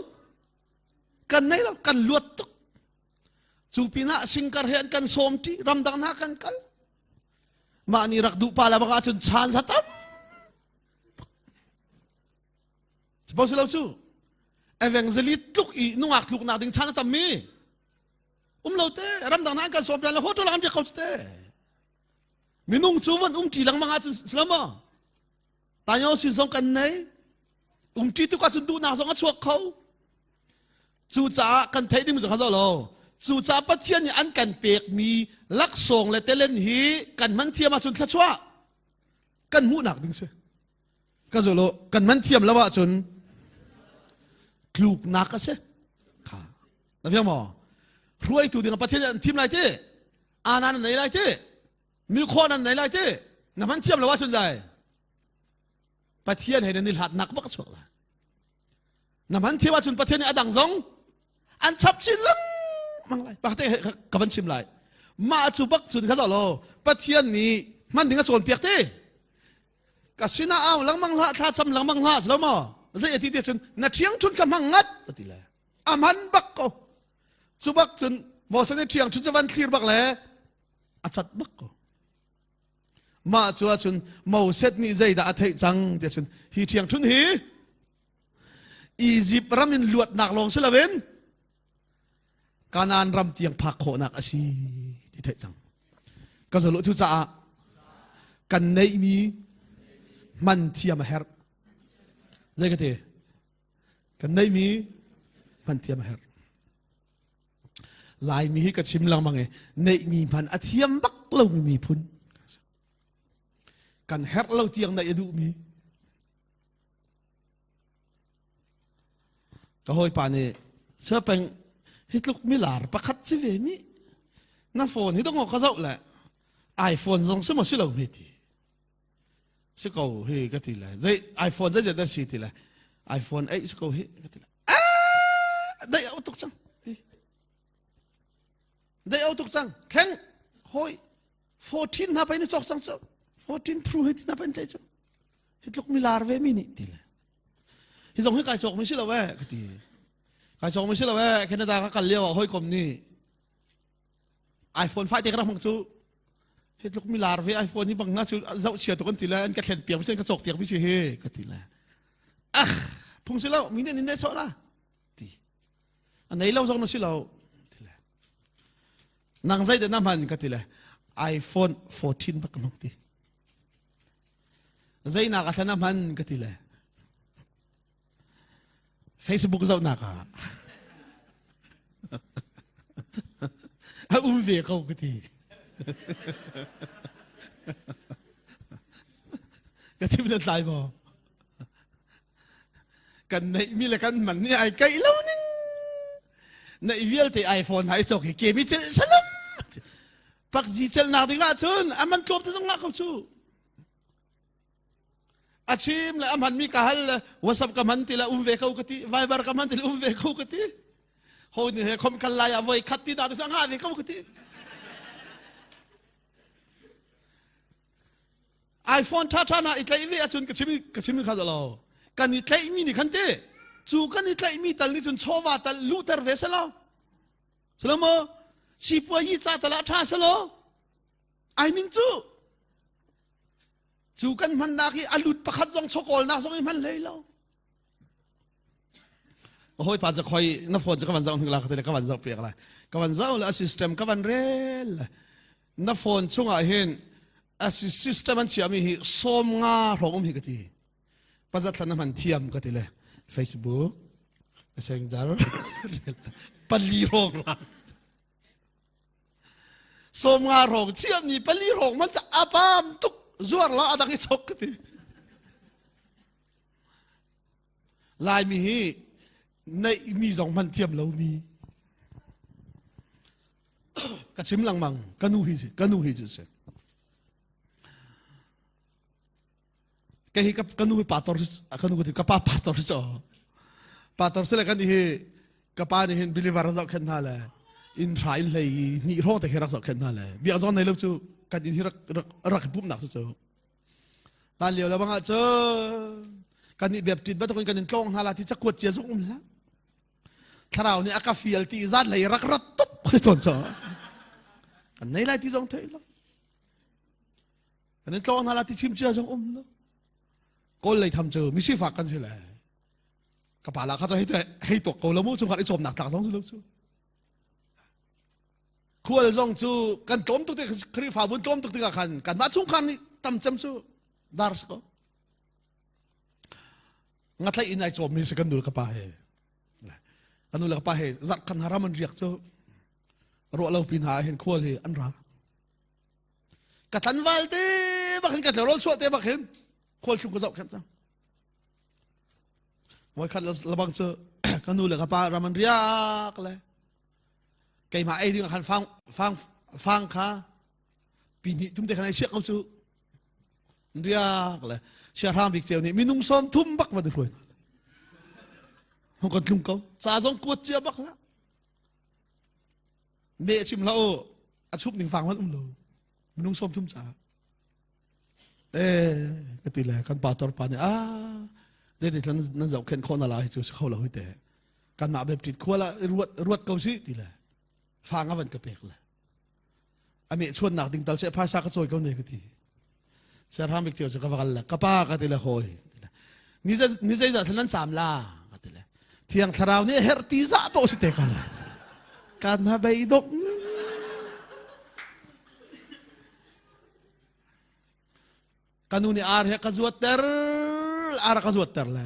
kan nei lo, kan luat tuk. Cu pinah singkar he an kan sawm ṭi, ramdang hna kan kal. Mah nih rak duh pa le bak ahcun chan za tam. Suppose lo cu evangelist tluk i nungak tluk nak ding chan a tam mi. Um lo te ramdang hna an kan sawm le hotel an riak ko te. Minung cu van um ṭi lengmang ahcun silama. Tanyo sin zong kan nei. Umṭi tuk ahcun duhnak zong a chuak kho. Cucaah kan theih ding cu kha lo. Cucaah Pathian nih an kan pekmi laksawng le talent hi kan hman thiam ahcun thluachuah kan hmuhnak ding si. Ka zul kan hman thiam lo ahcun tluknak a si. Kha. Na fiang maw? Hruaitu ding Pathian nih an thim lai ti. Ana nan nei lai ti. Mi khawh nan nei lai ti. Na hman thiam lo ahcun zai. Pathian he nan i hlatnak bak a chuak lai. Na hman thiam ahcun Pathian nih a dang zong an chap chin lengmang lai. Pakhat ka van chim lai. Mah cu bak cun kha zoh law Pathian nih hman ding a cawnpiak ti. Ka sinah au lengmang hlah, thla cam lengmang hlah, lo maw? Zei a ti ti cun na ṭhiang ṭhun ka hmang ngat a ti le. A hman bak ko. Cu bak cun Moses nih ṭhiang ṭhun cu van thlir bak le a cat bak ko. Mah cu ahcun Moses nih zeidah a theih cang ti ahcun hi ṭhiangṭhunh hi Izipt ram in luatnak lawng si loin Kanaan ram tiang phak khawhnak a si ti theih cang. Ka zolo cu caah kan neihmi hman thiam a herh. Zei ka ti? Kan neihmi hman thiam a herh. Laimi hi ka chim lengmang i neihmi hman a thiam bak lomi miphun kan herh lo tiang neih a duhmi ka hawipa nih peng hi tluk milar pakhat si ve mi na phone hi dong ka zoh le iPhone zong si maw si lo hme ti si ko hi ka ti le zei iPhone zei dah si ti le iPhone 8 si ko hi ka ti le dai au tuk cang dai au tuk cang thleng hoi 14 na pai ni chok cang chu 14 pro hi na pai tlai chu hi tluk mi lar ve mi ni ti le hi zong hi kai chok mi si lo e ka ti kai chok mi si lo e Canada ka kal lio ah hoi kom ni iPhone 5 te ka rak hmang cu hi tluk mi lar ve iPhone hi bang na cu zoh chia tuk an ti le an ka thlen piak mi si an ka cawk piak mi si hi ka ti le ah phung si lo mi nih nin sawh la ti a nei lo zong na si lo ti le nang zei dah na hman ka ti le iPhone 14 bak ka hmang ti zeinak a thlan a hman ka ti le Facebook zohnak ah a um ve ko ka ti. Ka chim na tlai maw? Kan neihmi le kan man nih ai kaih lo ning. Neih vialte iPhone hai cawk hi kemi cel salam. Pakji celnak ding ah cun a man tlawm te zong ngah ko cu. A chim le a hmanmi ka hal le WhatsApp ka hman ti le um ve ko ka ti Viber ka hman ti le um ve ko ka ti ho ni he khom kal lai ah voi khat ti da te nga ve ko ka ti iPhone tha tha na i tlaih ve ahcun ka chim ka chim kha lo kan i tlaih mi nih khan ti cu kan i tlaih mi tal nih cun chawva tal luhter ve selo selo mo sipuayi ca tal ah tha selo ai ning cu Cu kan hmannak hi a lut pakhat zong chawkawlnak zong i hman hlei lo. Ka hawipa cu khoi na phone cu ka van zoh hnik la ka ti le ka van zoh piak lai. Ka van zoh le a system ka van rel. Na phone chungah hin a system an chiahmi hi sawm nga hrawng um hi ka ti. Pazat thlan na hman thiam ka ti le Facebook, Messenger, pali hrawng rang. 50 hrawng chiahmi pali hrawng man ca a pam tuk zuar la a dang i chok ka ti laimi hi neihmi zong hman thiam lomi. Ka chim lengmang ka nu hi ka nu hi cu si. Ka hi ka nu hi pastor ka nu ka pa pastor si cho. Pastor si le kan hi ka pa nih hin believer zoh khen hna le inn hra in hlei hnih hrawng te khi rak zoh khen hna le biak zong nei lo cu kan inn hi rak rak rak pumnak cu cu. Hlan lio le bang ah cun kan nih Baptist bantukin kan in tlawng hna la ti cakuat cia zong um hlah. Thlarau nih a ka fial ti zan lei rak rat tup khi tawn ca. Kan nei lai ti zong thei lo. Kan in tlawng hna la ti chim cia zong um lo. Kawl lei tham cu misifak kan si le. Ka pa la kha cu hei hei tuak ko lo mu chungkhar i cawmnak tlak zong si lo cu. Khual zong cu kan tlawm tuk tik Khrihfabu tlawm tuk tikah khan kanmah chungkhar nih tam cem cu dar si ko. Ngatlaih in ai cawmmi si kan nu le ka pa he. Kan nu le ka pa he zarh khan haram an riak cu ruah lo pin ha hin khual hi an ra. Ka tlanval te bak hin ka tlerol chuah te bak hin khual thlung ka zoh khen cang. Voikhat labang cu ka nu le ka pa ram an riak le keimah ei ding ah khan fang fang fang kha pi hnih thum te khan ei siak ko cu riak le siahrang bik ceu nih minung sawm thum bak va hruai hna hong kan tlung ko ca zong kuat cia bak la me chim la o a chup ning fang hman um lo minung sawm thum ca eh ka ti le kan pastor pa nih ah dei nan nan zohkhenh khawh na la hi cu si kho lo hi te kanmah Baptist khua la ruat ruat ko si ti le fang a van ka pek le a meh chuannak ding tal che phaisa ka cawi ko ne ka ti serham bik cio cu ka va kal le ka pa ka ti le hawi ni ni zeizah thlan nan caam la ka ti le thiang thlarau nih herh ti zah paoh si te ko la kan ha bei dok Ka nu nih ar he ka zuatter, ar a ka zuatter le.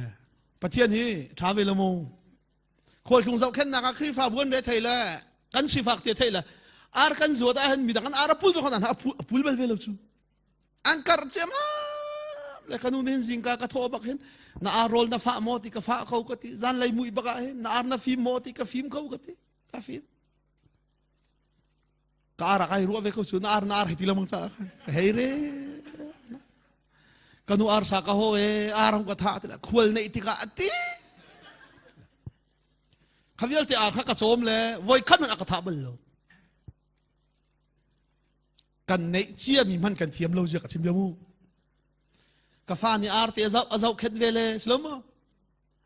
Pathian hi ṭha ve lo mu. Khualtlung zohkhenhnak ah Khrihfabu an re thei le kan sifak ti thei le ar kan zuat ahhin midang an ar a pul zong an a pul bal ve lo cu. An karh ciamam le ka nu nih hin zingka ka thawh bak hin na ar rawl na fah maw ti ka fah ko ka ti zanlei muih bak ah hin na ar na fim maw ti ka fim ko ka ti ka fim ka ar ai ruah ve ko cu na ar na ar hei ti lengmang caah khan ka hei re ka nu ar sa ka ho e ar hong ka thah ti khual neih tikah ati kha vialte ar kha ka cawm le voi khat man a ka thah bal lo kan neih cia mi hman kan thiam lo zia ka chim bia mu ka fa nih ar te a zoh a zoh khet ve le si lo maw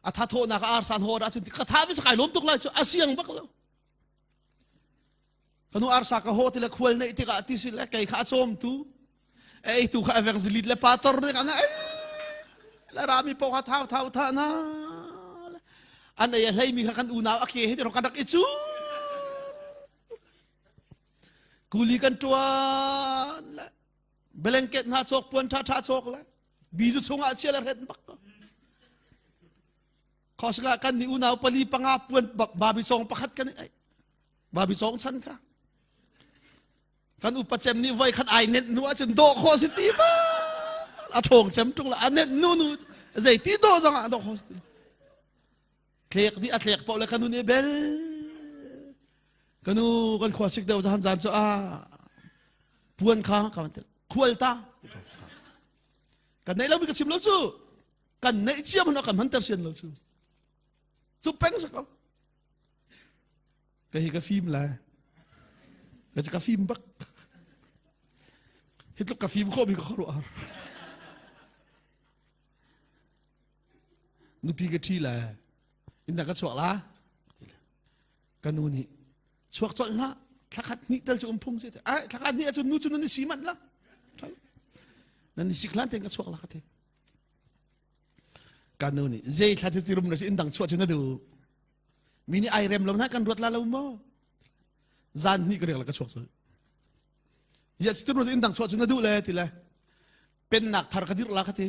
a tha thawhnak ar san ho dah cun ka tha ve kai lawm tuk lai cu a siang bak lo Ka nu arsa ka haw ti le khual neih tikah ti si le kei kha a cawmtu ei tu kha evangelist le pastor nih kan ei le rami paoh kha thau thau tha na an ei a hleimi kha kan unau a ke he ti kan rak i cu kuli kan tuan le blanket hna cawk puan tha tha cawk le bizu chungah chia le ret bak ko Khosika kan nih unau pali panga puan babi cawng pakhat kan i babi cawng chan kha kan upa cem nih voi khat ai net nu ahcun dawh khawh si ti ba a ṭhawng cem ṭung la a net nu nu zei ti dawh zong ah dawh khawh si ti tlek dih a tlek paoh le kan nu nih bel kanu kan khua sik deuh zan zan cu a puan kha ka khual ta kan neih lo mi ka chim lo cu kan neih cia hmanh ah kan hmanter sian lo cu cu peng sa ko ka hi ka fim lai ka ka fim bak hi tluk ka fim khawh mi ka khuaruah har nupi ka ṭhi lai inda ka chuak la ka nu nih chuak colh hlah thlakhat hnih tel cu um phung si ai thlakhat hnih ahcun nu cu nan i si manh la nan i sik hlan tein ka chuak la ka ti Kan nu nih zei thla cu tirum na si inn dang chuah cu na duh. Mi nih ai rem lo na kan ruat la lo maw? Zan hnih ka riak le ka chuak cu. Ya cu tirum inn dang chuah cu na duh le ti le pennak thar ka dirh la ka ti.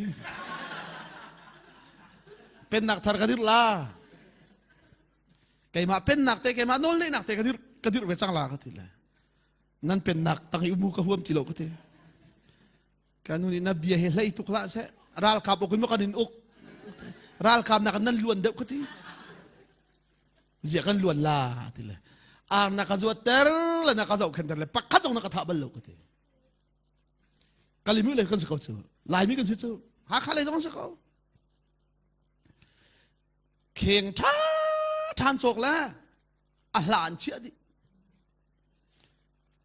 Pennak thar ka dirh la. Keimah pennak te keimah nawl neihnak te ka dirh ka dirh ve cang la ka ti le. Nan pennak tang i umu ka huam ti lo ka ti. Ka nu nih na bia hi hlei tuk hlah seh. Ralkap uk in maw kan in uk. Ralkap nak nan luan deuh ka ti. Zia kan luan la ti le. Ar na ka zuatter le na ka zohkhenter le pakhat zong na ka thah bal lo ka ti. Kalimi le kan si ko cu. Laimi kan si cu. Hakha lei zong si ko. Kheng ṭha ṭhan cawk le a hla an chiah dih.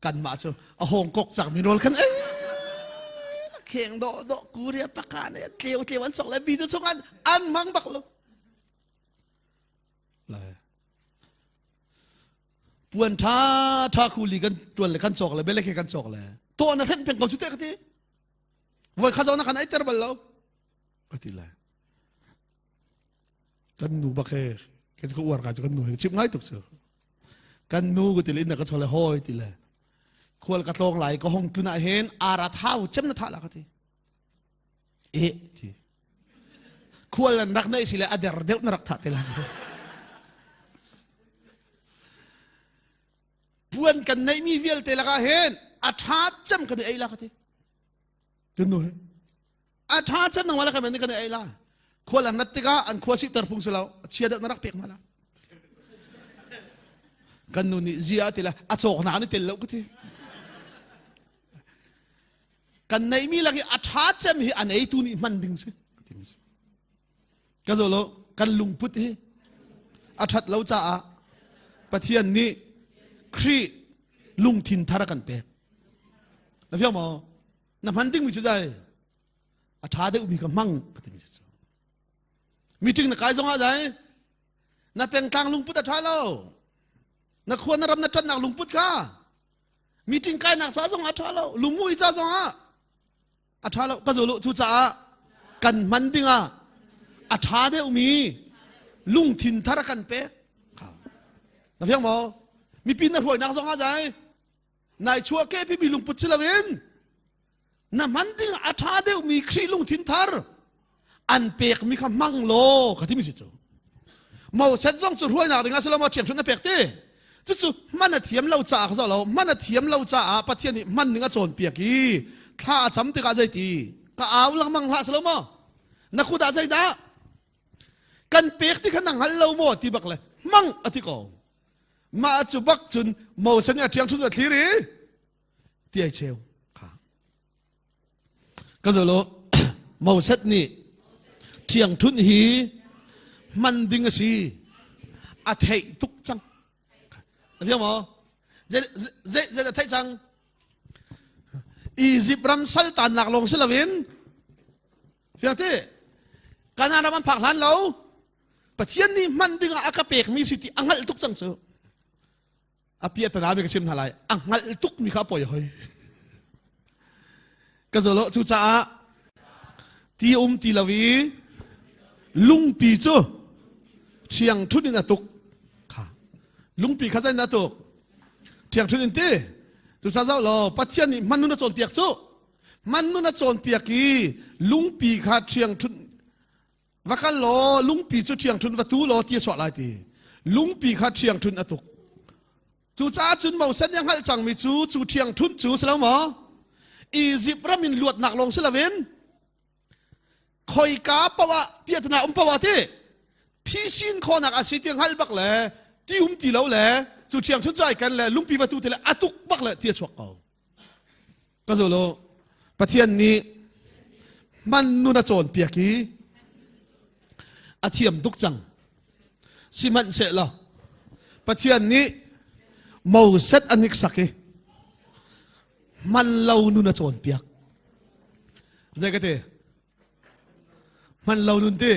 Kanmah cu a hong kok cang mi rawl kan ei. Kheng dawh dawh kuria paka ne tleu tleu an cawk le bi cu chung an an mang bak lo. Lai. Puan ṭha ṭha khuli kan ṭuan le kan cawk le belek he kan cawk le tawh na hrenh peng ko cu te ka ti. Voi kha zong na kan eiter bal lo. Ka ti lai. Kan nu bak he ke ka uar ka cu kan nu he chim ngai tuk cu. Kan nu ka ti le inn ka chole hoi ti le. Khual ka tlawng lai ka hong tlun ah hin ara thau cem na tha la ka ti. E ti. Khual an rak nei si le a der deuh na rak thah te lai. Puan kan neihmi vialte lakah hin a ṭha cem kan i ei la ka ti. Kan nu he. A ṭha cem nangmah le kan nih kan i ei la. Khual an rat tikah an khua sihter phung si lo. Chia deuh na rak pek hna la. Kan nu nih zia ti le a cawknak an i tel lo ka ti. Kan neihmi lak i a ṭha cem hi an eitu nih hman ding si. Ka zo lo kan lungput hi a ṭhat lo caah Pathian nih Khrih lungthin thar a kan pek. Na fiang maw? Na hman dingmi cu zai a ṭha deuhmi ka hmang ka timi cu. Meeting na kai zong ah zai na pengtlang lungput a ṭha lo. Na khua na ram na ṭannak lungput kha meeting kainak ca zong ah a ṭha lo. Lungmui ca zong ah a ṭha lo ka zul u cucaah kan hman dingah a ṭha deuhmi lungthin thar a kan pek na fiang maw mipi na hruainak zong ah zai nai chuah ke pimi lungput si loin na hman ding a ṭha deuhmi Khrih lungthin thar an pekmi kha hmang law ka timi si cu Moses zong cu hruainak ding ah si lo maw ṭhiamṭhunh na pek ti cucu hman a thiam lo caah ka zoh lo hman a thiam lo caah Pathian nih hman ning a cawnpiak i thla a cam tikah zeiti ka au lengmang hlah si lo maw na kut ah zeidah kan pek ti kha na hngal lo maw ti bak le hmang a ti ko mah cu bak cun Moses nih a ṭhiangṭhunh a thlir i ti ai cheu kha Ka zolo Moses nih ṭhiangṭhunh hi hman ding a si a theih tuk cang. Na fiang maw? Zei zei zei a theih cang? Izipt ram saltannak lawng si loin fiang ti Kanaan ram an phak hlan lo Pathian nih hman ding ah a ka pekmi si ti a hngalh tuk cang cu. A piahtana mi ka chim hna lai a hngalh tuk mi kha a poi hoi ka zolo cucaah ti um ti lo i lungpi cu ṭhiang ṭhut in a tuk kha lungpi kha zeiin a tuk ṭhiang ṭhut in ti cucaah zoh law Pathian nih hman nun a cawnpiak cu hman nun a cawnpiak i lungpi kha ṭhiang ṭhut Va kal law lungpi cu ṭhiangṭhunh va tu law ti a chuah lai ti. Lungpi kha ṭhiangṭhunh a tuk. Cucaah cun Moses nih a hngalh cangmi cu cu ṭhiangṭhunh cu si lo maw? Izipt ram in luatnak lawng si loin khoika paoh ah piahtana um paoh ah ti phisin khawhnak a si ti hngalh bak le ti um ti lo le cu ṭhiangṭhunh cu ai ken le lungpi va tu ti le a tuk bak le ti a chuak ko. Ka zul u. Pathian nih hman nun a cawnpiak i a thiam tuk cang. Sihmanhsehlaw Pathian nih Moses a hniksak i hman lo nun a cawnpiak. Zei ka ti? Hman lo nun ti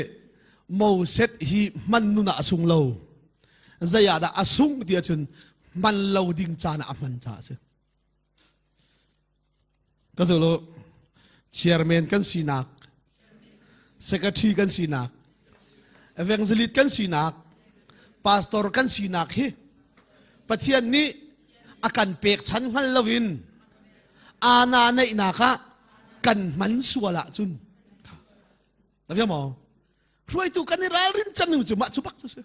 Moses hi hman nun ah a sung lo. Zei ah dah a sung ti ahcun hman lo ding caan ah a hman caah a si. Ka zul u. Chairman kan sinak, secretary kan sinak, evangelist kan sinak, pastor kan sinak hi Pathian nih a kan pek chan hngal loin ana neihnak ah kan hman sual ahcun na fiang maw? Hruaitu kan i ralrin cang ning cu mah cu bak cu si.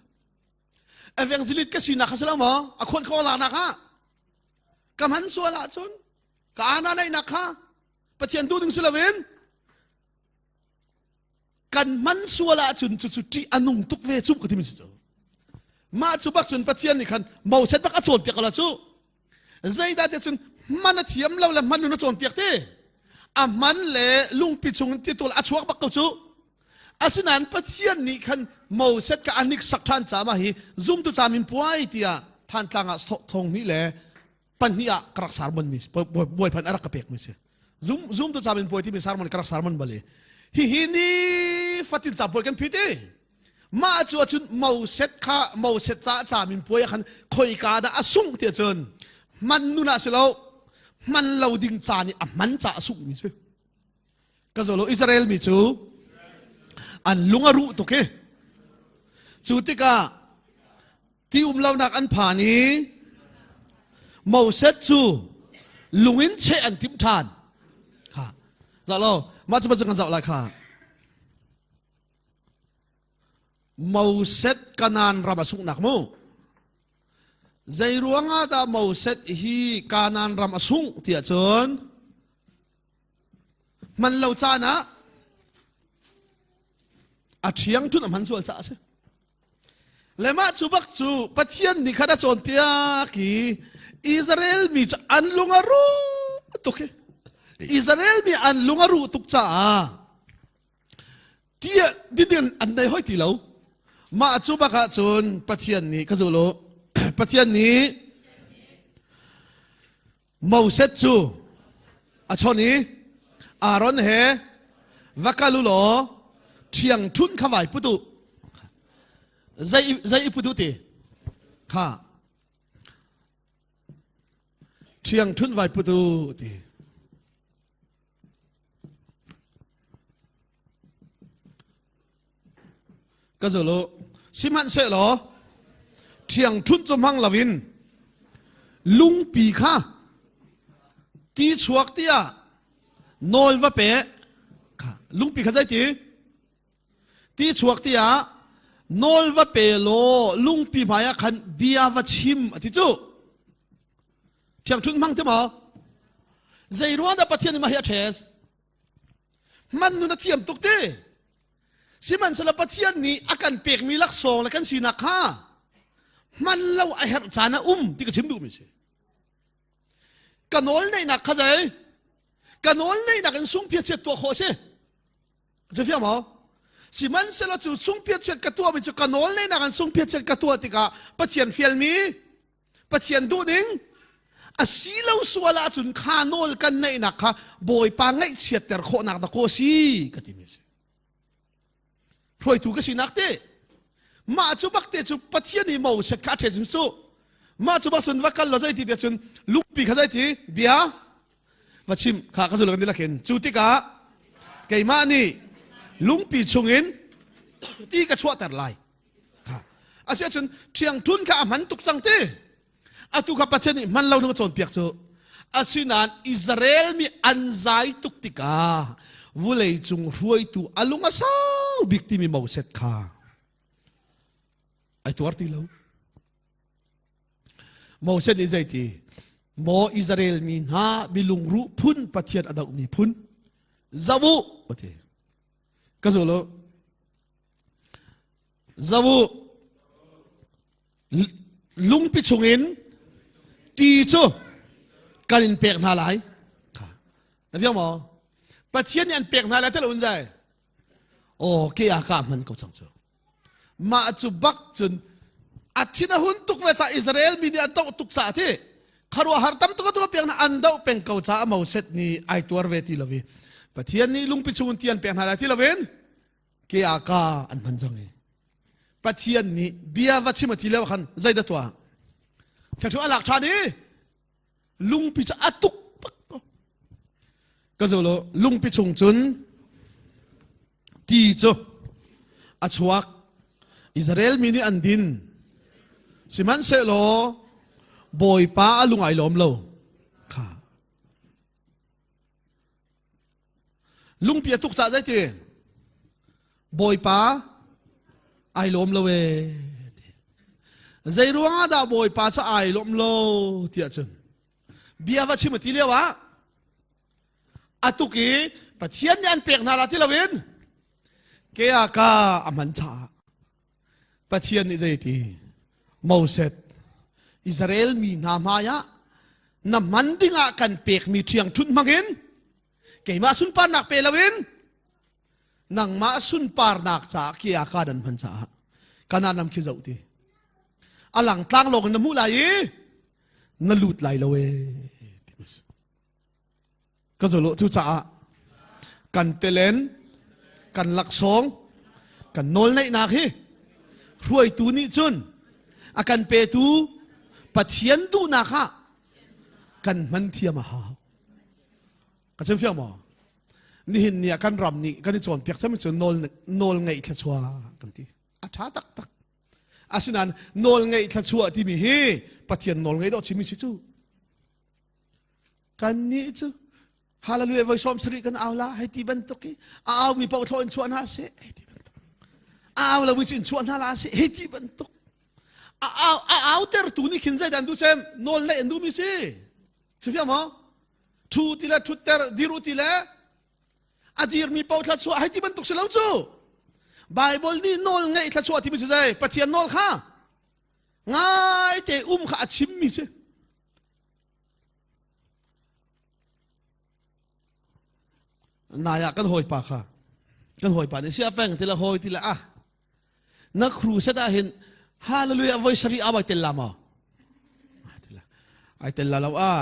Evangelist ka sinak kha si lo maw? A khuan khawh laknak ah ka hman sual ahcun ka ana neihnak kha Pathian duh ding si loin kan hman sual ahcun cucu ṭih a nung tuk ve cu ka timi si cu. Mah cu bak cun Pathian nih khan Moses bak a cawnpiak ko la cu. Zeidah tiah cun hman a thiam lo le hman nun a cawnpiak ti. A hman le lungpi chung in titul a chuak bak ko cu. Asinain Pathian nih khan Moses kha a hniksak ṭhan caah mah hi zumtu camin puai tiah Thantlang ah thong hnih le pahnih ah ka rak sermon mi bawipa a rak ka pek mi si. Zum zumtu camin puai timi sermon ka rak sermon bal i hihi ni fatin ca puai kan phit i mah cu ahcun Moses kha Moses ca camin puai ah khan khoika dah a sungh tiah cun hman nun ah si lo hman lo ding ca nih a hman ca a sungh mi si. Ka zolo Israel mi cu an lung a ruh tuk i cu tikah ti um lonak an phan i Moses cu lung in cheh an timh ṭhan. Kha zoh lo mah cu bantuk kan zoh lai kha. Moses Kanaan ram a sunghnak mu. Zei ruangah dah Moses hi Kanaan ram a sungh tiah cun hman lo caan ah a ṭhiang ṭun a hman sual caah a si. Le mah cu bak cu Pathian nih khan a cawnpiak i Israel mi cu an lung a ruh tuk i Israel mi an lung a ruh tuk caah tiah didin an nei hoi ti lo. Mah cu bak ah cun Pathian nih ka zul u Pathian nih Moses cu a chawnh i Aaron he va kal u law ṭhiangṭhunh kha vai put u. Zei, zei i put u ti? Kha. Ṭhiangṭhunh vai put u ti. Ka zul u. Sihmanhsehlaw ṭhiangṭhunh cu hmang loin lungpi kha ti chuak tiah nawl va pe. Kha lungpi kha zeiti? Ti chuak tiah nawl va pe law lungpi hmaiah khan bia va chim a ti cu. Ṭhiangṭhunh hmang ti maw? Zei ruang dah Pathian nih mah hi a ṭhes? Hman nun a thiam tuk ti. Sihmanhsehlaw Pathian nih a kan pekmi laksawng le kan sinak kha hman lo a herh caan a um ti ka chim duhmi si. Ka nawl neihnak kha zei? Ka nawl neihnak in sungphiachiat tuah khawh a si. Zefiang maw? Sihmanhsehlaw cu sungphiachiat ka tuahmi cu ka nawl neihnak in sungphiachiat ka tuah tikah Pathian fialmi Pathian duhning a si lo sual ahcun kha nawl kan neihnak kha Bawipa ngaihchiatter khawhnak dakaw a si ka timi a si. Hruaitu ka sinak te mah cu bak te cu Pathian i Moses kha a ṭhe cu mah cu bak sun va kal lo zei ti te cun lungpi kha zei ti bia va chim kha ka zul kan dilakin cu tikah keimah nih lungpi chungin ti ka chuahter lai Asiahcun ṭhiangṭhun kha a hman tuk cang ti. Atu kha Pathian nih hman lo ding a cawnpiak cu. Asinain Israel mi an zai tuk tikah vulei cung hruaitu a lung a sau bik timi Moses kha ai tuar ti lo. Moses nih zeiti Maw Israel mi hna milungruh phun Pathian a dohmi phun zoh u ati. Ka zul u. Zoh u, lungpi chungin ti cu kan in pek hna lai. Kha. Na fiang maw? Pathian nih an pek hna lai te lo in zai. Aw, ke ah ka hman ko cang cu. Mah cu bak cun a thin a hun tuk ve ca Israel mi nih an doh tuk caah ti kharuahhar tam tuk a tuah piak hna an doh peng ko caah Moses nih ai tuar ve ti lo i Pathian nih lungpi chungin ti an pek hna lai ti loin ke ah ka an hman cang i Pathian nih bia va chim a ti lio khan zei dah tuah ṭhathu a lak ṭhan i lungpi cu a tuk bak ko ka zo lo lungpi chung cun ti cu a chuak Israel mi nih an din sihmanhsehlaw Bawipa a lung ai lawm lo kha Lungpi a tuk caah zeiti? Bawipa ai lawm lo ee ti. Zei ruangah dah Bawipa cu ai lawm lo tiah cun bia va chim a ti lio ah a tuk i Pathian nih an pek hna la ti loin ke ah ka a hman caah Pathian nih zei ti? Moses Israel mi hna hmaiah na hman dingah kan pekmi ṭhiangṭhunh hmangin keimah sunparnak pe loin nangmah sunparnak caah kia ka nan hman caah Kanaan ram khi zoh ti a lang tlang lawng in na hmuh lai i na lut lai lo e ka zolo cu caah kan telen kan laksawng kan nawl neihnak hi hruaitu nih cun a kan petu Pathian duhnak ah kan hman thiam a hau ka chim fiang maw nihin ni ah kan ram nih kan i cawnpiak cem cu nawl nawl ngeih thluachuah kan ti a ṭha taktak asinain nawl ngeih thluachuah timi hi Pathian nawl ngeih dawh chimi si cu kan nih cu hallelujah voi sawm sarih kan au la hei ti bantuk i a au mi paoh thlawh in chuah hna seh hei ti bantuk a au lo mi cu in chuah hna la seh hei ti bantuk a au a au tertu nih khin zeidah an duh cem nawl neih an duh mi si si fiang maw Thu ti le thutter dir u ti le a dirmi paoh thluachuah hei ti bantuk si lo cu. Bible nih nawl ngeih thluachuah timi cu zei? Pathian nawl kha ngaite um kha a chimmi si. Nai ah kan hawipa kha kan hawipa nih sia peng ti le hawi ti le ah na crusade ah hin hallelujah voi sarih awai tel la maw ai tel la lo a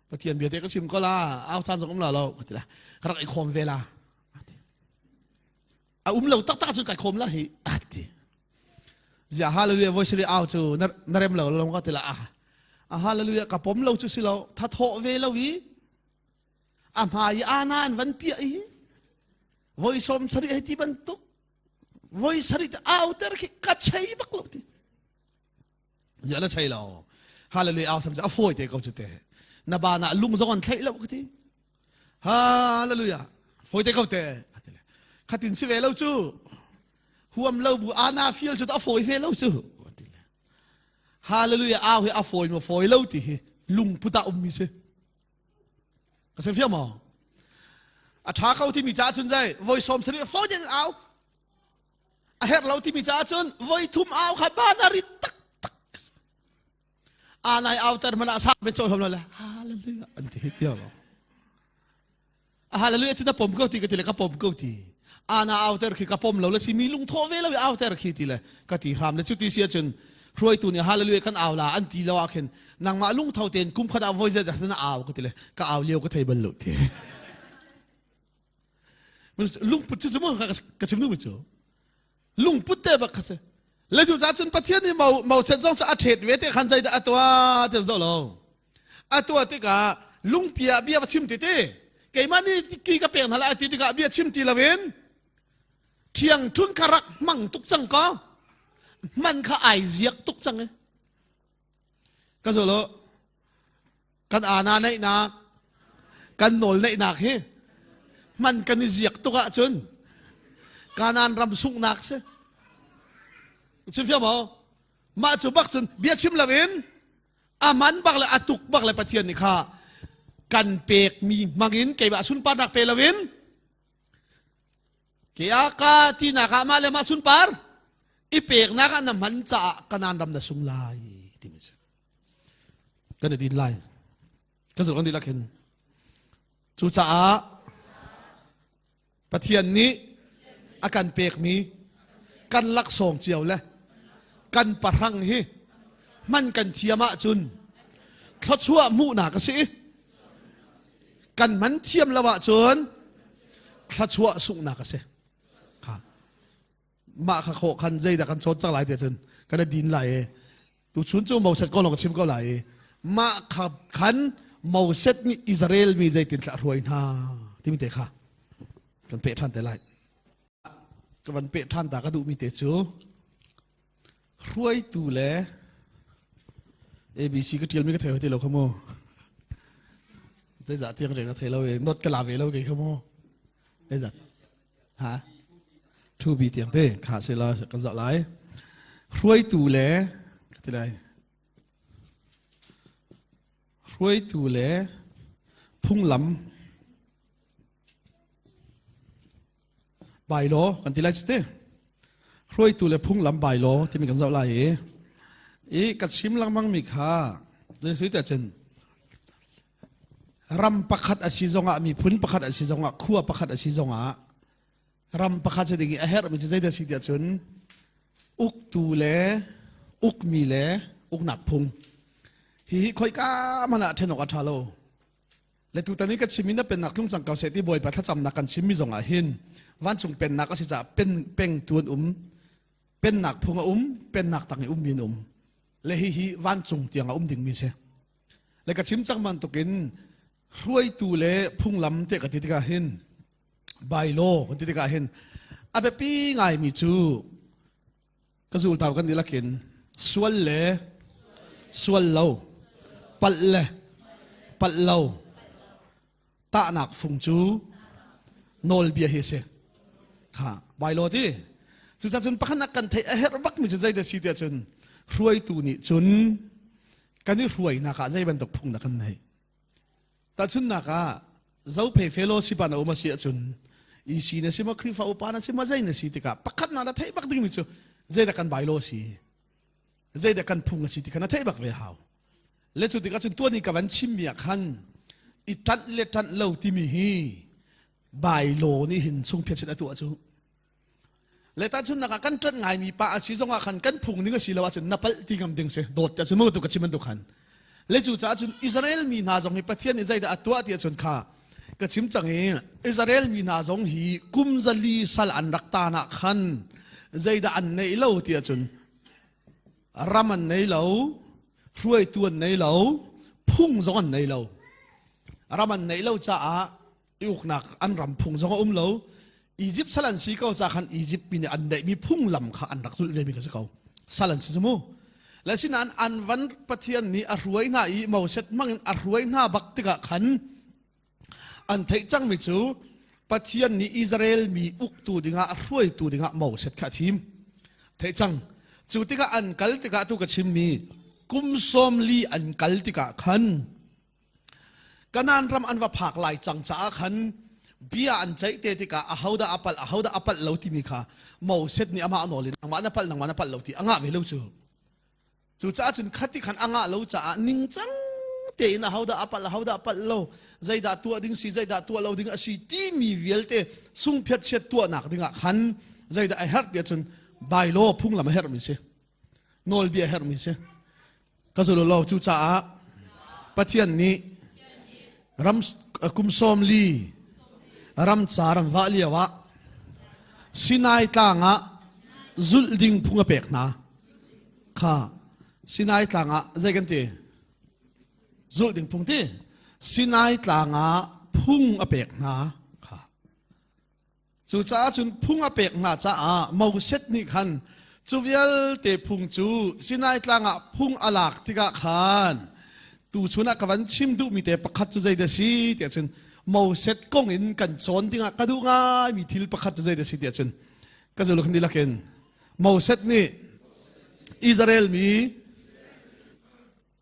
pathian bia te ka chim ko la au caan zong um la lo ka ti la ka rak i khawm ve la a um lo taktak cun kai khawm la hi ati zia hallelujah voi sarih au cu na rem lo lo ka ti la a a hallelujah ka pom lo cu si lo tha thawh ve lo i a hmai ana an van piah i voi som sarih hei ti bantuk voi sarih te auter khi ka chei bak lo ti zia la chei lo hallelujah au tham a fawi te ko chu te na ba na lung zong an thlei lo ka ti hallelujah fawi te ko te khatin si ve lo cu huam lo bu ana fial cu a fawi ve lo cu hallelujah au hi a fawi ma fawi lo ti hi lungput ah ummi si Ka sim fiang maw? A ṭha ko timi caah cun zei voi sawm sarih fawi ding au. A herh lo timi caah cun voi thum au kha ban a rit tak tak. Anai au ter mana sak me chaw lo le hallelujah an ti ti lo. Hallelujah cu na pom ko ti ka ti le ka pom ko ti. Ana au ter khi ka pom lo le si mi lung thaw ve lo i au ter khi ti le ka ti hram le cu ti si ahcun hruaitu nih hallelujah kan au la an ti lo ah khin nangmah lungtho tein kum khat ah voi zet na au ka ti le ka au lio ka thei bal lo ti. Lungput cu cu ka chim duhmi cu lungput te bak kha si. Le cu ca cun Pathian nih mo Moses zong cu a ṭhet ve te khan zeidah a tuah ti zoh lo. A tuah tikah lungpi ah bia va chim ti ti keimah nih ki ka pek hna lai ti tikah bia chim ti loin ṭhiangṭhun kha rak hmang tuk cang ko hman kha ai ziak tuk cang i ka zolo kan ana neihnak kan nawl neihnak hi hman kan i ziak tuk ahcun Kanaan ram sunghnak si chim fiang maw mah cu bak cun bia chim loin a man bak le a tuk bak le Pathian nih kha kan pekmi hmangin keimah sunparnak pe loin ke ah ka tinak ah mah le mah sunpar i peknak ah na hman caah Kanaan ram na sung lai timi si kan i din lai kan zulh kan dihlak hin cucaah Pathian nih a kan pekmi kan laksawng cio le kan pahrang hi hman kan thiam ahcun thluachuah hmuhnak a si i kan hman thiam lo ahcun thluachuah sunghnak a si. Kha mah kha khawh khan zeidah kan cawn cang lai ti cun kan i din lai i tuchun cu Moses ko lawng ka chim ko lai i mah kha khan Moses nih Israel mi zeitin thlah hruai hna timi te kha kan peh ṭhan te lai ka van peh ṭhan ta ka duhmi te cu hruaitu le ABC ka ṭialmi ka thei ti lo kha mu zeizah tiang reng ka thei lo i not ka la ve lo kei kha mu zeizah Ha? To be tiang te kha se la kan zah lai. Hruaitu le ka ti lai. Hruaitu le phunglam bylaw kan ti lai te. Hruaitu le phunglam bylaw timi kan zoh lai i. I ka chim lengmang mi kha sui te cun ram pakhat a si zongah miphun pakhat a si zongah khua pakhat a si zongah ram pakhat si ding i a herhmi cu zeidah si tiah cun uktu le ukmi le uknak phung hihi khoika hmanh ah ṭhen awk a ṭha lo. Le tutan i ka chim i na pennak tlung cang ko seh ti Bawipa thlacamnak kan chimmi zongah hin vancung pennak a si caah pen, pengtu an um, pennak phung a um, pennak tang i ummi an um. Le hihi vancung tiang a um dingmi a si. Le ka chim cang bantukin hruaitu le phunglam te ka ti tikah hin bylaw kan ti tikah hin a biapi ngaimi cu ka zultau kan dihlak in sual le sual lo palh le palh lo tahnak fung cu nawlbia hi a si kha bylaw ti cucaah cun pakhat kan theih a herh bakmi cu zeidah si tiah cun hruaitu nih cun kan i hruainak ah zei bantuk phung dah kan neih Tahchunhnak ah, Zophei Fellowship ah na um a si ahcun EC na si maw Khrihfa upa na si maw zei na si tikah pakhatnak na theih bak dingmi cu zeidah kan bylaw a si zeidah kan phung a si ti kha na theih bak ve hau. Le cu tikah cun tuan i ka van chimmi ah khan i ṭanh le ṭanh lo timi hi bylaw nih hin chungphiat sin a tuah cu Le tahchunhnak ah kan ṭanh ngaimi pa a si zongah khan kan phung ning a si lo ahcun na palh ti ngam ding si dawt ti ahcun mu tu ka chim bantuk khan le cu caah cun Israel mi hna zong hi Pathian nih zeidah a tuah ti ahcun kha ka chim cang i Israel mi hna zong hi kum zali sal an rak tan ah khan zeidah an neih lo ti ahcun ram an nei lo hruaitu an nei lo phung zong an nei lo ram an neih lo caah i uknak an ram phung zong a um lo Egypt sal an si ko ca khan Egypt mi nih an neihmi phunglam kha an rak zulh ve mi kha si ko sal an si cu mu le sinain an van Pathian nih a hruai hna i Moses hmangin a hruai hna bak tikah khan an theih cangmi cu Pathian nih Israel mi uktu dingah a hruaitu dingah Moses kha a thim theih cang cu tikah an kal tikah tu ka chimmi kum sawm li an kal tikah khan Kanaan ram an va phak lai cang caah khan bia an ceih te tikah ahodah a palh ahodah a palh lo timi kha Moses nih amah nawl in nangmah na palh nangmah na palh lo ti a ngah ve lo cu. Cucaah cun khati khan a ngah lo caah ningcang tein ahodah a palh ahodah a palh lo zeidah tuah ding si zeidah tuah lo ding a si timi vialte sungphiat chiat tuahnak dingah khan zeidah a herh tiah cun bylaw phunglam a herhmi si nawlbia a herhmi si. Ka zul lo cucaah Pathian nih ram kum sawm li ram ca ram vah lio ah Sinai tlang ah zulh ding phung a pek hna kha Sinai tlang ah zei kan ti zulh ding phung ti Sinai tlang ah phung a pek hna kha Cucaah cun phung a pek hna caah Moses nih khan cu vialte phung cu Sinai tlang ah phung a lak tikah khan tuchun ah ka van chim duhmi te pakhat cu zeidah si tiah cun Moses kong in kan cawn dingah ka duh ngaimi thil pakhat cu zeidah si tiah cun ka zul khan dihlak in Moses nih Israel mi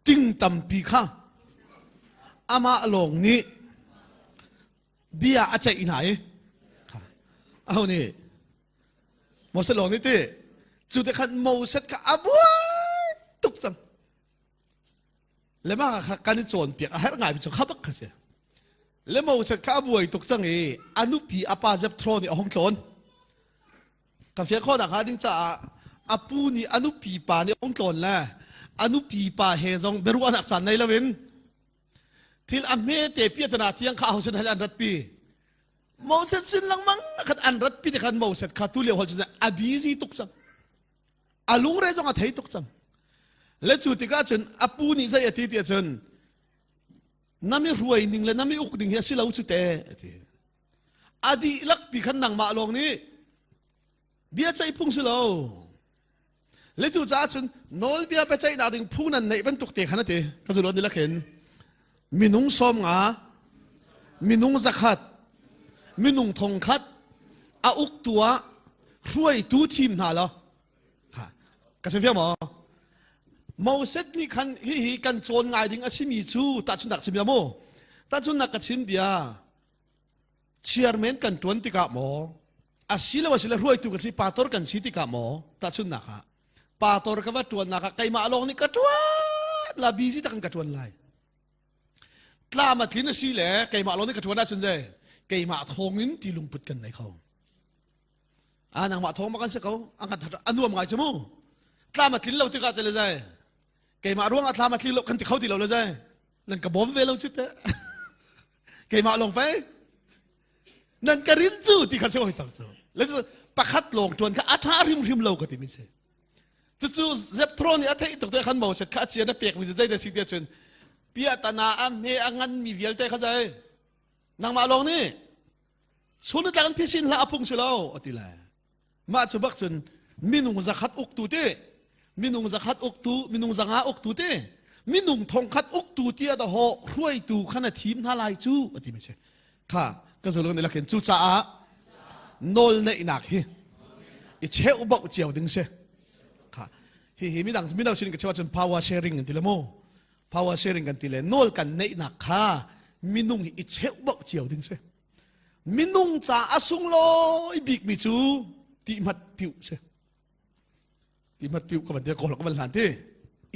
ting tampi kha amah lawng nih bia a ceih hna i aho nih Moses lawng nih ti cu te khan Moses kha a buai tuk cang le mah kha kan i cawnpiak a herh ngai mi cu kha bak kha si le Moses kha a buai tuk cang i a nupi a pa Jethro nih a hung tlawn ka fial khawh nak hnga ding caah a pu nih a nupi pa nih a hung tlawn le a nupi pa he zong biaruahnak caan nei loin Thil a hmete piatana tiang kha aho sin hal an ratpi. Moses sin lengmang khan an ratpi te khan Moses kha tu lio hol cu a busy tuk cang. A lungre zong a thei tuk cang. Le cu tikah cun a pu nih zei a ti ti cun na mi hruai ning le na mi uk ding hi a si lo cu te a ti. A dihlak pi khan nangmah lawng nih bia ceih phung si lo. Le cu caah cun nawlbia biaceihnak ding phu nan neih bantuk te khan a ti. Ka zulon ni lakhin minung sawm nga, minung zakhat, minung thong khat a uktu ah hruaitu thim hna law ka chim fiang maw? Moses nih khan hihi kan cawn ngai ding a simi cu tahchunhnak chim bia mu. Tahchunhnak ka chim bia chairman kan ṭuan tikah maw asilo asile hruaitu kan si pastor kan si tikah maw tahchunhnak ah. Pator ka va ṭuannak ah keimah lawng nih ka ṭuan la busy tak in ka ṭuan lai. Tlam a tlin a si le keimah lawng nih ka ṭuan ahcun zei keimah thawng in ti lungput kan nei kho. A nangmah thawng ma kan si ko. An kan that a nuam ngai cu mu. Tlam a tlin lo tikah te le zai keimah ruang ah tlam a tling lo kan ti kho ti lo le zai nan ka bawm ve lo cu te. Keimah lawng pei nan ka rin cu ti kha si hoi cang cu le pakhat lawng tuan kha a tha hrimhrim lo ka ti mi si cucu Jethro nih a theih tuk te khan Moses kha a cian a pek mi cu zeidah si tiah cun piahtana a hme a ngan mi vialte kha zai nangmah lawng nih chun tlak in phisin hlah a phung si lo a ti le Mah cu bak cun minung zakhat uktu ti, minung zakhat uktu, minung zanga uktu ti, minung thongkhat uktu ti a dahawh hruaitu khan a thim hna lai cu a ti mi si. Kha ka zulung nih lakin cucaah nawl neihnak hi i cheuh bauh cio ding si. Kha hi hi midang midang sin ka cheu ahcun power sharing an ti le mu. Power sharing kan ti le nawl kan neihnak kha minung hi i cheuh bauh cio ding si. Minung ca a sunglawi bikmi cu tihmat piuh si. Tihmat piuh ka van ti kawl ka van hlan ti.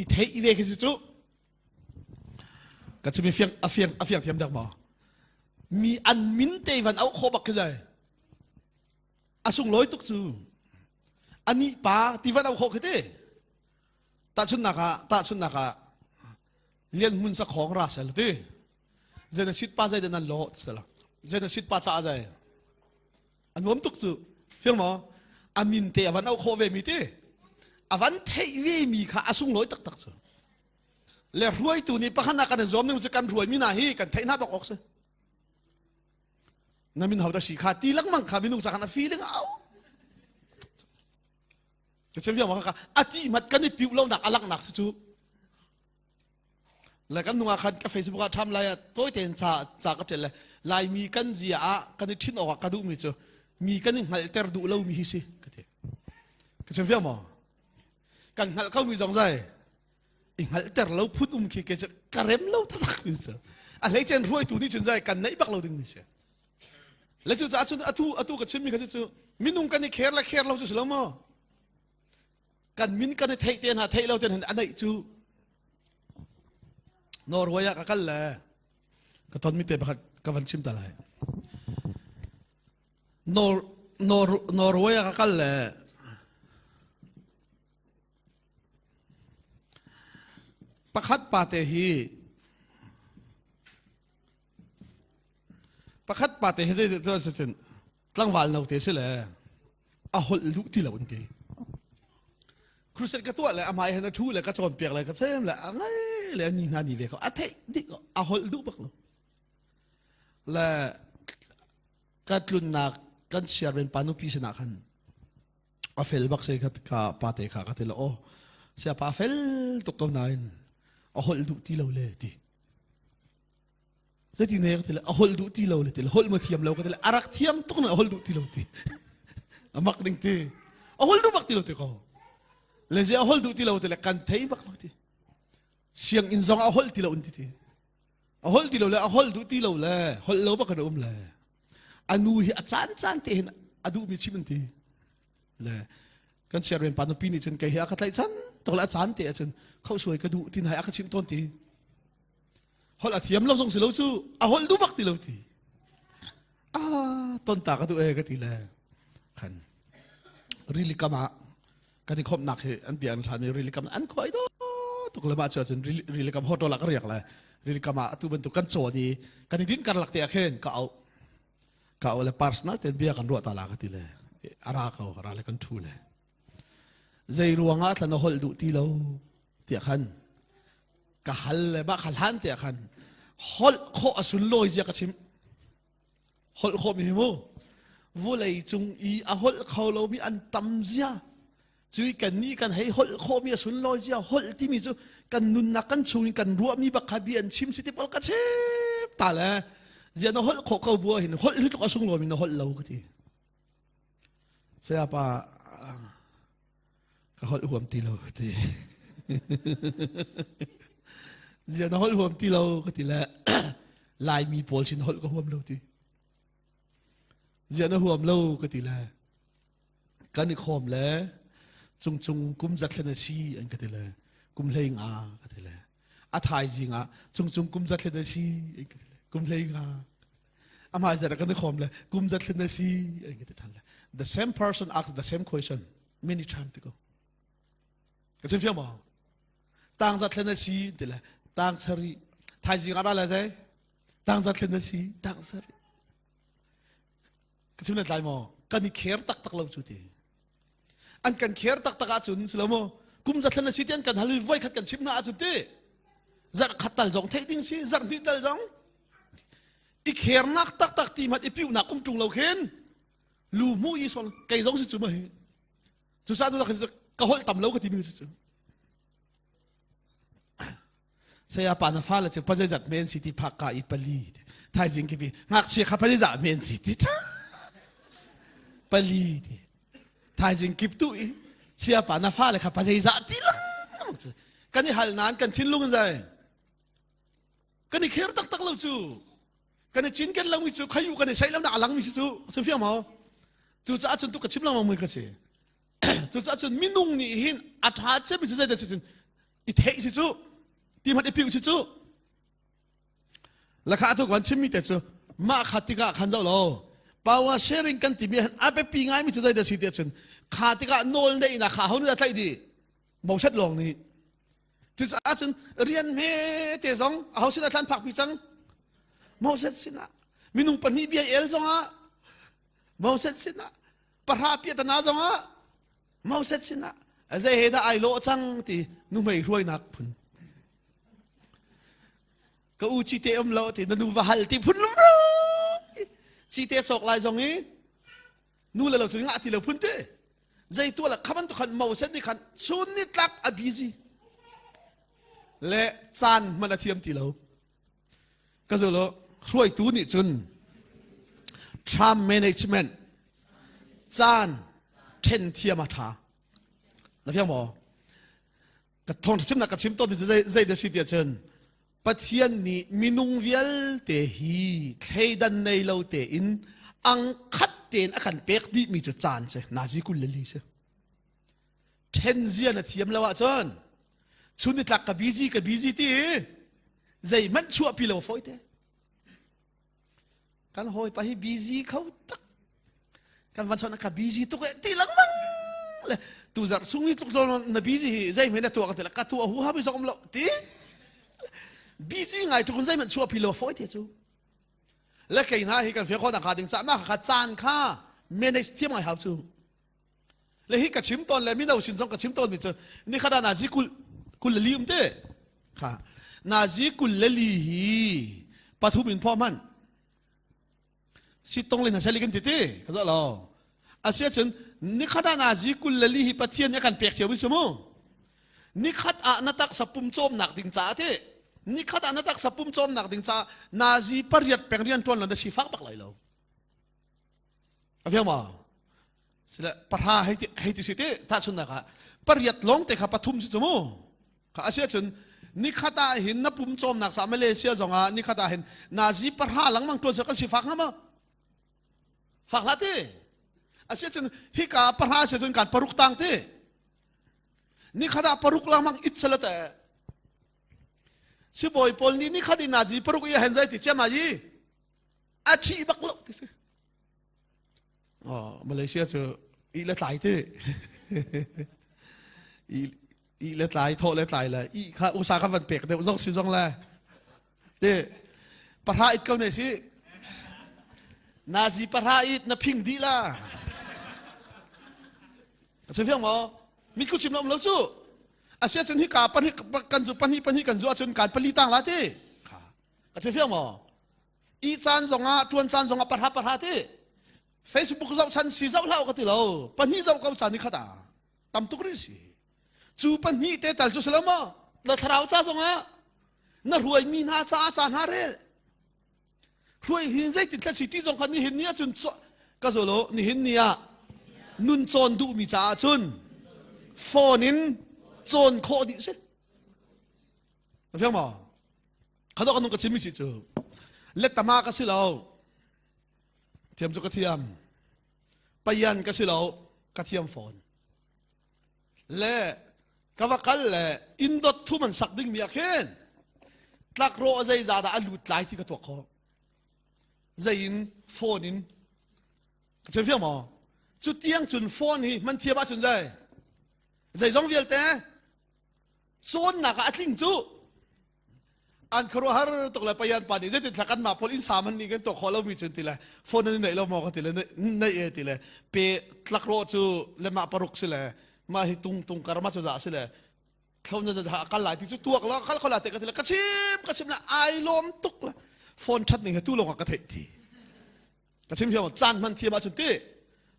I theih ve khi si cu. Ka chim fiang a fiang a fiang thiam dak maw? Mi an min te van auh khawh bak khi zai. A sunglawi tuk cu. Ani pa ti van auh khawh khi ti. Tahchunnak ah tahchunnak ah Lian Hmun sakhong ra sel ti. Zenasit pa zei nan lo sela. Zenasit pa caah zai. A nuam tuk cu. Fiang maw? A min te a van auh khawh ve mi ti. A van theih ve mi kha a sunglawi taktak cu. Le hruaitu nih pakhat ah kan i zuam ning cu kan hruai mi hna hi kan theih hna bak awk si. Na min ho da si kha ti lengmang kha minung ca khan a feeling au. Ka chim fiang ma kha a ti mat kan i piu lo nak a langhnak cu Le kan nung ah khan ka Facebook ah ṭham lai ah tawi tein ca ca ka ṭial le Laimi kan zia ah kan i ṭhin awk ah ka duhmi cu mi kan i hngalhter duh lomi hi si ka ti. Ka chim fiang maw? Kan hngalh komi zong zai i hngalhter lo phun um khi ke cu ka rem lo taktak mi cu. A hleicen hruaitu nih cun zai kan neih bak lo ding mi si. Le cu caah cun atu atu ka chimmi kha cu minung kan i kher le kher lo cu si lo maw? Kan min kan i theih te hna theih lo te hna a neih cu Norway ah ka kal le ka tonmi te pakhat ka van chim ta lai. Nor, Nor, Norway ah ka kal le pakhat pa te hi pakhat pa te hi zei cun tlangval no te si le a holh duh ti lo an ti. Crusade ka tuah le a hmai hen a thu le ka cawnpiak le ka chem le a ngai le a ni hna ni ve ko a theih dik a holh duh bak lo le ka tlunnak kan siarven pa nupi sinah khan a fel bak se ka ka pa te kha ka ti le o sia pa fel tuk ko nain a holh duh ti lo le ti Zeiti ne ka ti le a holh duh ti lo le ti le holh ma thiam lo ka ti le a rak thiam tuk na a holh duh ti lo ti. A mak ding ti. A holh duh bak ti lo ti ko. Le zi a holh duh ti lo ti le kan thei bak lo ti. Sianginn zong a holh ti lo ti ti. A holh ti lo le a holh duh ti lo le holh lo bak kan um le. A nu hi a caan caan te hin a duh mi chim an ti. Le kan siarven pa nupi nih cun kei hi a ka tlaih chan tuk le a caan te ahcun khohsuai ka duh ti hna a ka chimh tawn ti. Holh a thiam lo zong si lo cu a holh duh bak ti lo ti. Ah ton ta ka duh e ka ti le khan rili kam ah kan i khomhnak hi an bia an hlan mi rili kam an khuai do tuk le mah cu ahcun rili kam hotel ah ka riak le rili kam ah atu bantuk kan cawn i kan i din karlak te ah khin ka auh ka auh le personal ten bia kan ruah ta la ka ti le a ra ko ra le kan thu le zei ruangah thlan a holh duh ti lo tiah khan ka hal le mah kha hlan tiah khan holh khawh a sunlawi zia ka chim holh khawh mi hi mu vulei cung i a holh kho lomi an tam zia cui kan nih kan hei holh khawh mi a sunlawi zia holh timi cu kan nunnak kan chung in kan ruahmi bak kha bia an chim si ti pawl ka chim ta le zia na holh khawh ko bua hin holh hi tluk a sunglawi mi na holh lo ka ti Sayapa ka holh huam ti lo ti. Zia na holh huam ti lo ka ti le Laimi pawl sin holh ka huam lo ti. Zia na huam lo ka ti le kan i khawm le Cung cung kum zathlen a si an ka ti le kum hlei nga ka ti le a thaizing ah cung cung kum zathlen a si an ka ti le kum hlei nga a hmai zet kan i khawm le kum zathlen a si an ka ti than le the same person asks the same question many times to go ka chim fiang maw tang zathlen a si ti le tang sari thaizing ah ra le zai tang zathlen a si tang sari ka chim le tlai maw kan i kher taktak lo cu ti an kan kher taktak ahcun si lo maw kum zathlen a si ti an kan hal i voi khat kan chim hna ahcun ti zarh khat tal zong theih ding si zarh hnih tal zong i khernak taktak ti hmanh i piuhnak um ṭung lo khin lu hmu i sol kei zong si cu ma hi cu sa cu ka holh tam lo ka timi si cu Saya pa na fale cu pazeizat men si ti phak ka i pali thaizing khi ngakchia kha pazeizah men si ti ṭha pali ti thaizing kip tu i saya pa na fale kha pazeizah ti lang kan i hal nain kan thinlung in zai kan i kher taktak lo cu kan i cinken lo mi cu khayu kan i sei lo nak a lang mi si cu cu fiang maw cu caah cun tu ka chim lengmang mi ka si cucaah cun minung nih hin a ṭha cemmi cu zeidah si cun i theih si cu ti hmanh i piu si cu lakha tu kan chimmi te cu mah kha tikah khan zoh lo power sharing kan timi han a biapi ngaimi cu zeidah si ti cun kha tikah nawl neihnak kha ho nih dah tlaih dih Moses lawng nih cucaah cun rian hme te zong aho sinah thlan phakpi cang Moses sinah minung pahnih bia el zongah Moses sinah pahra piahtana zongah Moses sinah zei he dah ai lawh cang ti nuhmei hruainak phun ka u cite um lo ti na nu va hal ti phun lumro cite cawk lai zong i nu le lo cu ngah ti lo phun te zei tuah la khaban tu khan Moses nih khan chun ni tlak a busy le caan hman a thiam ti lo Ka zul hruaitu nih cun term management caan ṭhen thiam a ṭha. Na fiang maw? Ka thawngṭha chimnak ka chim tawnmi cu zei dah si tiah cun Pathian nih minung vialte hi thleidan nei lo tein ang khat tein a kan pek dihmi cu caan si nazi 24 si. Ṭhen zia na thiam lo ahcun chun nitlak ka busy ka busy ti zeihmanh chuahpi lo fawi te kan hawipa hi busy kho tak kan van chon ka busy tuk e ti lengmang le tu zarh chung hi tluk na busy hi zeihmanh na tuah ka ti la ka tuah hu ha bi zong um lo ti busy ngai tuk zeihmanh chuahpi lo fawi te cu le kei hna hi kan fia khawh nak ding ca ma kha caan kha manage thiam ngai hau cu Le hi ka chim tawn le mino sin zong ka chim tawn mi cu nikhat ah nazi kul kul le li um te kha nazi kul le li hi pathum in phaw hman si tong le na seli kan ti ti ka zo lo asia cun nikhat ah nazi kul le li hi pathian nih a kan pek cio mi cu mu nikhat ah na taksa pum cawmnak ding caah ti nikhat ah na taksa pum cawmnak ding caah nazi pariat peng rian tuan lo na si fak bak lai lo a fiang ma Sile pahra hei ti hei ti si ti tahchunnak ah pariat lawng te kha pathum si cu mu. Kha a si ahcun nikhat ah hin na pum cawmnak sa Malaysia zong ah nikhat ah hin nazi pahra lengmang tuan kan si fak hnga ma? Fak hlah ti. A si ahcun hika pahra si cun kan paruk tang ti. Nikhat ah paruk lengmang it sala te. Sibawi pawl nih nikhat in nazi paruk i hen zai ti chiam ayi. A ṭhi bak lo ti si. Oh, Malaysia cu ih le tlai ti. Ih le tlai, thawh le tlai le ih kha usa kha van pek deuh zong si zong le. Ti pahra it ko ne si. Nazi pahra it na phing dih la. A si fiang maw? Mi ku chim lo um lo cu. Asia cun hi ka pahnih kan zu pahnih pahnih kan zu ahcun kan pali tang la ti. Kha. A si fiang maw? I caan zongah ṭuan caan zongah parha parha ti Facebook zoh chan si zoh hlah ka ti lo pahnih zoh ko caan ni khat ah tam tuk rih si cu pahnih te tal cu si lo maw na thlarau ca zongah na hruaimi hna caah ca hna rel hruai hin zeitin thla si ti zong kha nihin ni ahcun ka zolo nihin ni ah nun cawn duhmi caah cun phone in cawn khawh dih si na fiang maw Khado ka nung ka chimmi si cu lettama ka si lo thiam cu ka thiam payan ka si lo ka thiam fawn. Le ka va kal le inn dot thum an sak dingmi ah khin tlakrawh zeizah dah a lut lai ti ka tuak khawh. Zei in phone in ka chim fiang maw? Cu tiang cun phone hi hman thiam ahcun zei zeizong vialte cawnnak ah a tling cu an khuaruahhar tuk le payan pa nih zeitin thla kan mah pawl inn sa man nih kan tuah khawh lomi cun ti le phone an neih lo maw ka ti le neih e ti le pe tlakrawh cu le mah paruk si le mah hi tung tung kar ma cu za si le thlo na za kal lai ti cu tuak la kal khola te ka ti le ka chim ka chim le ai lawm tuk le phone that ning he tu lawng ah ka theih ti ka chim hiam caan hman thiam ahcun ti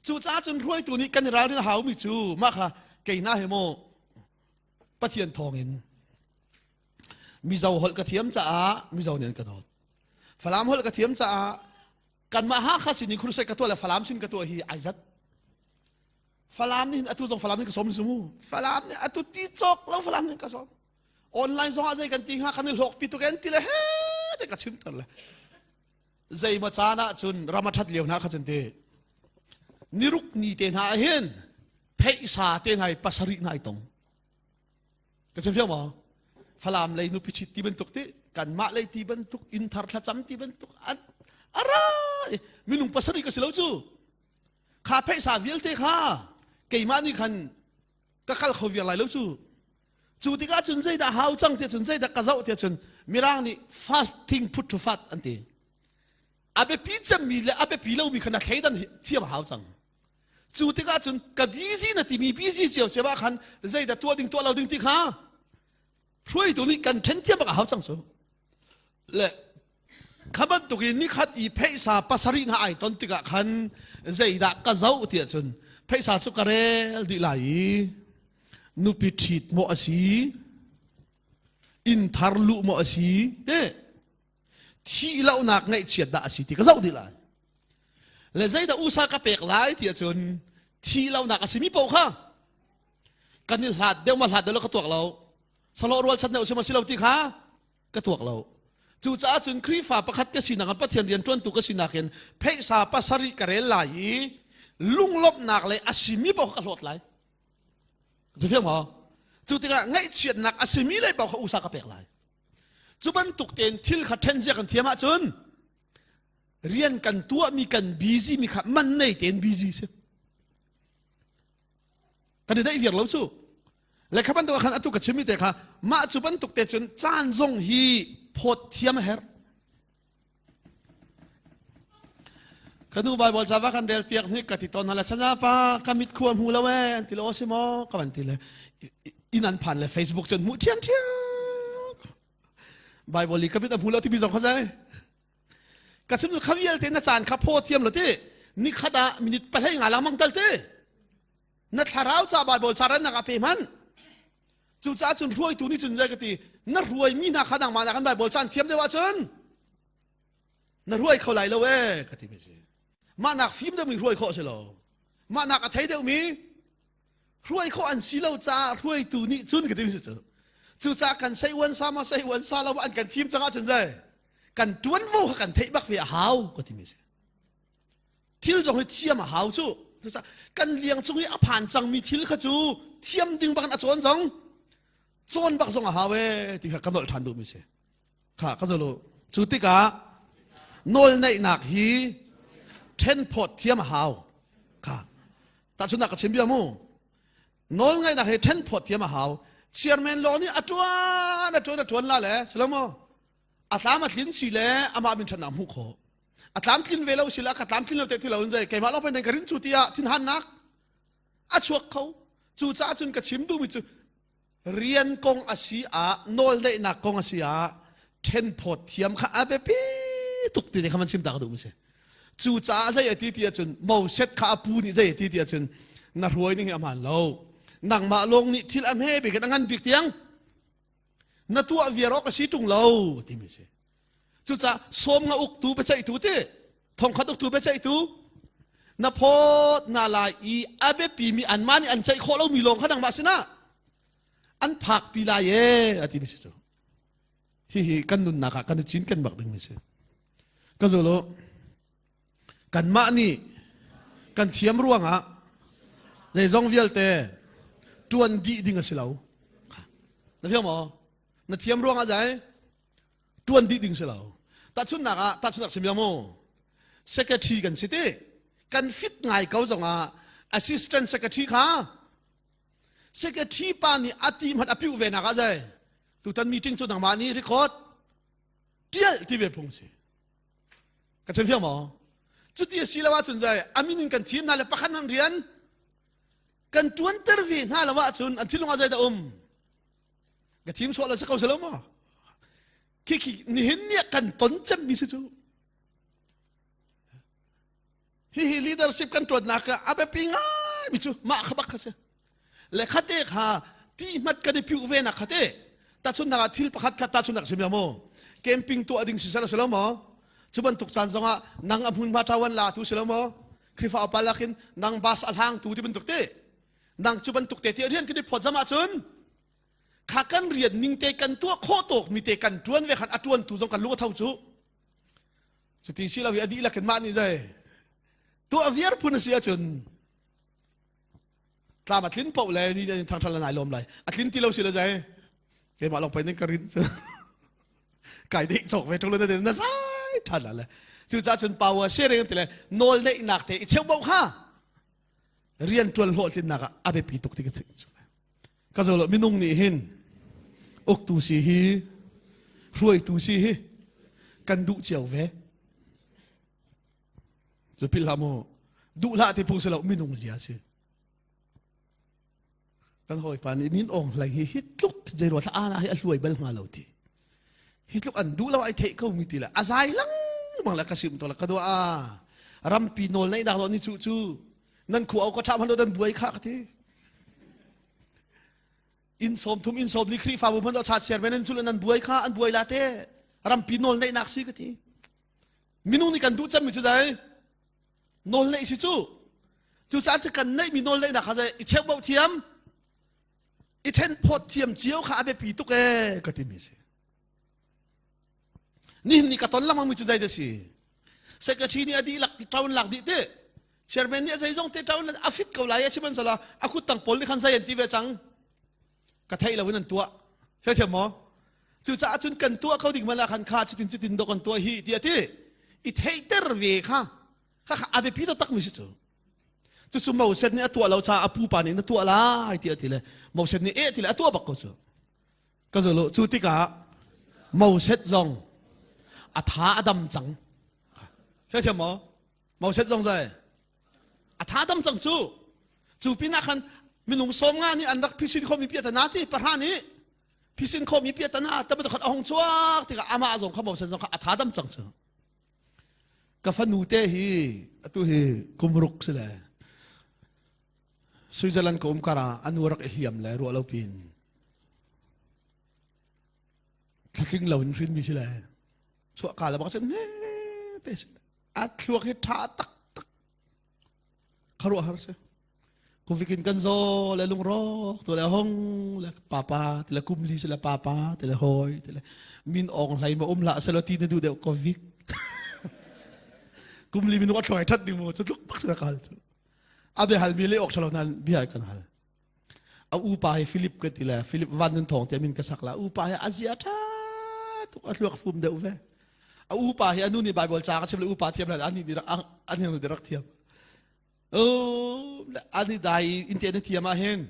cu caah cun hruaitu nih kan i ralrin a haumi cu mah kha kei na he maw Pathian thawngin Mizo holh ka thiam caah Mizo nih an ka dawt. Falam holh ka thiam caah kanmah Hakha sin in crusade ka tuah le Falam sin ka tuah hi ai zat. Falam nih atu zong Falam nih ka sawm mu. Falam nih atu ti cawk lo Falam nih ka sawm. Online zong ah zei kan ti hnga kan i hlawk pi tuk en ti le he te ka chim ter le. Zei ma caan ah cun ram a that lio hna kha cun ti. Niruk ni te hna ah hin pheisa te hna i pasarih hna i tong. Ka chim fiang maw? Falam lei nupi ṭhit ti bantuk ti kanmah lei ti bantuk inn thar thlacam ti bantuk an ara minung pasarih ka si lo cu. Kha pheisa vialte kha keimah nih khan ka kal kho viar lai lo cu. Cu tikah cun zeidah hau cang ti cun zeidah ka zoh ti cun Mirang nih fasting put to fat an ti. A biapi cemmi le a biapi lomi kha na thleidan thiam a hau cang. Cu tikah cun ka busy na timi busy cio cio ah khan zeidah tuah ding tuah lo ding ti kha hruaitu nih kan ṭhen thiam bak a hau cang cu. Le kha bantuk in nikhat i pheisa pasarih hna ai ton tikah khan zeidah ka zoh ti ahcun pheisa cu ka rel dih lai i nupi ṭhit maw a si inn thar luh maw a si te thih lohnak ngaihchiat dah a si ti ka zoh dih lai le zeidah usa ka pek lai ti ahcun thih lohnak a simi paoh kha kan i hlat deuh ma hlat deuh lo ka tuak lo salo rual chan deuh si ma si lo ti kha ka tuak lo cucaah cun Khrihfa pakhat ka sinak in Pathian rian ṭuantu ka sinak in pheisa pasarih ka rel lai i lunglawmhnak le a simi paoh ka hlawt lai cu fiang maw cu tikah ngaihchiatnak a simi lei paoh kha usa ka pek lai cu bantuk tein thil kha ṭhen zia kan thiam ahcun rian kan tuahmi kan busy mi kha man nei tein busy si kan i daih viar lo cu le kha bantuk ah khan atu ka chimmi te kha mah cu bantuk te cun caan zong hi phawt thiam a herh ka nu Bible ca va kan rel piak hnik ka ti tawn hala sana pa ka mit khua hmu lo e an ti lo si maw ka van ti le inn an phan le Facebook cun hmuh thiam thiam Bible i ka mit a hmu lo timi zong kha zai ka chim cu kha vialte na caan kha phaw thiam lo ti nikhat ah minute pahlei nga langmang tal ti na thlarau ca Bible ca rannak ah pe hmanh cucaah cun hruaitu nih cun zei ka ti na hruaimi hna kha nangmah nak kan Bible caan thiam deuh ahcun na hruai kho lai lo ee ka ti mi si mah nak fim deuhmi hruai khawh si lo mah nak a thei deuhmi hruai khawh an si lo caah hruaitu nih cun ka ti mi si cu cucaah kan sei uan sa ma sei uan sa lo an kan thim cang ahcun zei kan tuanvo kha kan theih bak ve a hau ka ti mi si thil zong hi thiam a hau cu cucaah kan liang cung i a phan cangmi thil kha cu thiam ding bak in a cawn zong cawn bak zong a hau ee ti kha ka nolh ṭhan duhmi si kha ka zolo cu tikah nawlneihnak hi ṭhenphawt thiam a hau kha tahchunhnak ka chim bia mu nawlngaihnak hi ṭhenphawt thiam a hau chairman law nih a ṭuan a ṭuan a ṭuan la le silo a tlam a tlin si le amah min ṭhatnak hmuh khawh a tlamtlin ve lo sila ka tlamtlin lo te ti lo in zei keimah lawng pen ka rin cu tiah thinhannak a chuak kho cucaah cun ka chim duhmi cu rian kong a si ah nawlneihnak kong a si ah ṭhenphawt thiam kha a biapi tuk ti ne kha man chim ta ka duhmi si cucaah zei a ti ti ahcun Moses kha a pu nih zei a ti ti ahcun na hruai ning hi a hmaan lo nangmah lawng nih thil a hme bik in a ngan bik tiang na tuah viar awk a si ṭung lo timi si Cucaah sawm nga uktu biaceihtu ti thongkhat uktu biaceihtu na phawt hna lai i a biapimi anmah nih an ceih khawh lomi lawng kha nangmah sinah an phakpi lai ee a timi si cu hihi kan nunnak ah kan i cinken bak dingmi si ka zul u kanmah nih kan thiam ruangah zeizong vialte. Ṭuan dih ding a si lo. Na thiam maw? Na thiam ruangah zai ṭuan dih ding si lo. Tahchunhnak ah tahchunhnak sim mu. Secretary kan si ti. Kan fit ngai ko zongah assistant secretary kha secretary pa nih a ti hmanh a piuh ve nak ah zai tutan meeting cu nangmah nih record ṭial ti ve phung si. Ka chim fiang maw? Cuti a si lo ahcun zai a min in kan thim hna le pakhat hmanh rian kan ṭuanter ve hna lo ahcun an thinlung ah zeidah um? Ka thim sual a si ko si lo maw? Khi khi nihin ni ah kan ton cemmi si cu. Hihi leadership kan ṭuannak ah a biapi ngaimi cu mah kha bak kha si. Le khate kha ti hmat kan i phiuh ve nak khate tahchunhnak ah thil pakhat khat tahchunhnak sim ya mu camping tuah ding si sel si lo maw cu bantuk caan zongah nang a hmunhma ṭawan la tu si lo maw Khrihfa upa lakin nang bus a hlang tu ti bantuk te nang cu bantuk te ti rian kan i phawt zam ahcun kha kan rian ning te kan tuah khawh tawk mi te kan ṭuan ve khan a ṭuan tu zong kan lung a tho cu cuti si lo hi a dihlak in mah nih zei tuah viar phun a si ahcun tlam a tlin paoh le ni in thangthal nai lawm lai a tlin ti lo si le zai keimah lawng pei ning ka rin cu kai deh chok ve ṭung le na zai ṭhan la le cucaah cun power sharing ti le nawl neihnak te i cheuh kha rian ṭuan hlawhtlinnak ah a biapi tuk ti ka theih ka zo lo minung nih hin uktu si hi hruaitu si hi kan duh cio ve Cu philh hlah mu. Duh hlah ti phung si lo minung zia si. Kan hawipa nih min awng hlei hi hi tluk zei rua thla ana hi a hluai bal hnga lo ti. Hi tluk an duh lo ai theih ko mi ti le a zai lengmang le ka sim to le ka dua a rampi nawl neih dak lo ni cu cu nan khua au ka ṭha hmanh dan buai kha ka ti. Inn sawm thum inn sawm li Khrihfabu hmanh cha chairman an cu le nan buai kha an buai la te rampi nawl neihnak si ka ti. Minung nih kan duh cemmi cu dai nawl neih si cu. Cucaah cu kan neihmi nawl neihnak kha i cheuhbauh thiam, i ṭhenphawt thiam cio kha a biapi tuk ee ka timi si. Nihin ni ka ton lengmangmi cu zei dah si? Secretary nih a dihlak ṭaun lak dih ti. Chairman nih a zeizong te ṭaun a fit ko lai a sihmanhsehlaw a kuttang pawl nih khan zei an ti ve cang. Ka theih lo in an tuah. Fiathiam maw? Cucaah cun kan tuah ko ding hmanh ah khan kha cutin cutin dawh kan tuah hi ti a ti. I theihter ve kha kha kha a biapi taktak mi si cu. Cucu Moses nih a tuah lo caah a pupa nih na tuah lai ti a ti le Moses nih eh ti le a tuah bak ko cu. Ka zolo cu tikah Moses zong a tha a dam cang. Fiathiam maw? Moses zong zai a tha dam cang cu cu pinah khan minung sawm nga nih an rak phisin khomi piatana ti pahra nih phisin khomi piatana tamatu khan a hong chuak tikah amah zong kha Moses zong kha a tha dam cang cu ka fanu te hi atu hi kumruk si le Switzerland ka um kara anu rak i hliam le ruah lo pin thlatling lo in hrin mi si le chuah ka le bak cun ne te si a thluak hi ṭha taktak kharuahhar si kuvikin kan zaw le lungrawk tu le hong le papa ti le kumli si le papa ti le hoi ti le min ong hlei ma um la selo ti na du deuh kovik kumli minung a thluai that ding mu cu tluk bak sa kal cu abe hal mi le ok thalo nan bia kan hal A upa hi Philip ka ti le Philip Van Nun Thawng tiah min ka sak la. Upa hi a zia ṭha tuk a thluak fum deuh ve. A upa hi a nu nih Bible ca ka chim le upa thiam le ani nih ani nih rak thiam. Oh, ani dai in te na thiam ah hin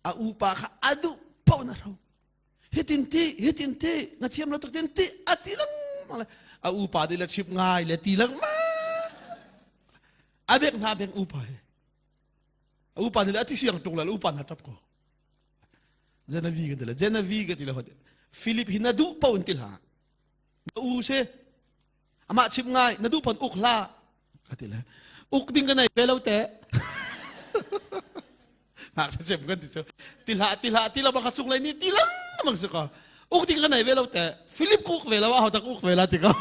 a upa kha a duh paoh na ro. Hitin ti, hitin ti, na thiam lo tuk tin ti, a ti lengmang le a upa di le chip ngai le ti lengmang. A bek hna bek upa hi. A upa nih le a ti siang ṭung le upa hna ṭap ko. Genevieve kan ti le Genevieve ka ti le Philip hi na duh paoh in ti hlah. Na u si. Amah chim ngai na duh paoh uk hlah ka ti le uk ding ka nei ve lo te. Ngakchia cem kan ti cu ti hlah ti hlah ti lo bang ka cung lei nih ti lengmang si ko. Uk ding ka nei ve lo te. Philip ku uk ve lo aho tak uk ve la ti ko.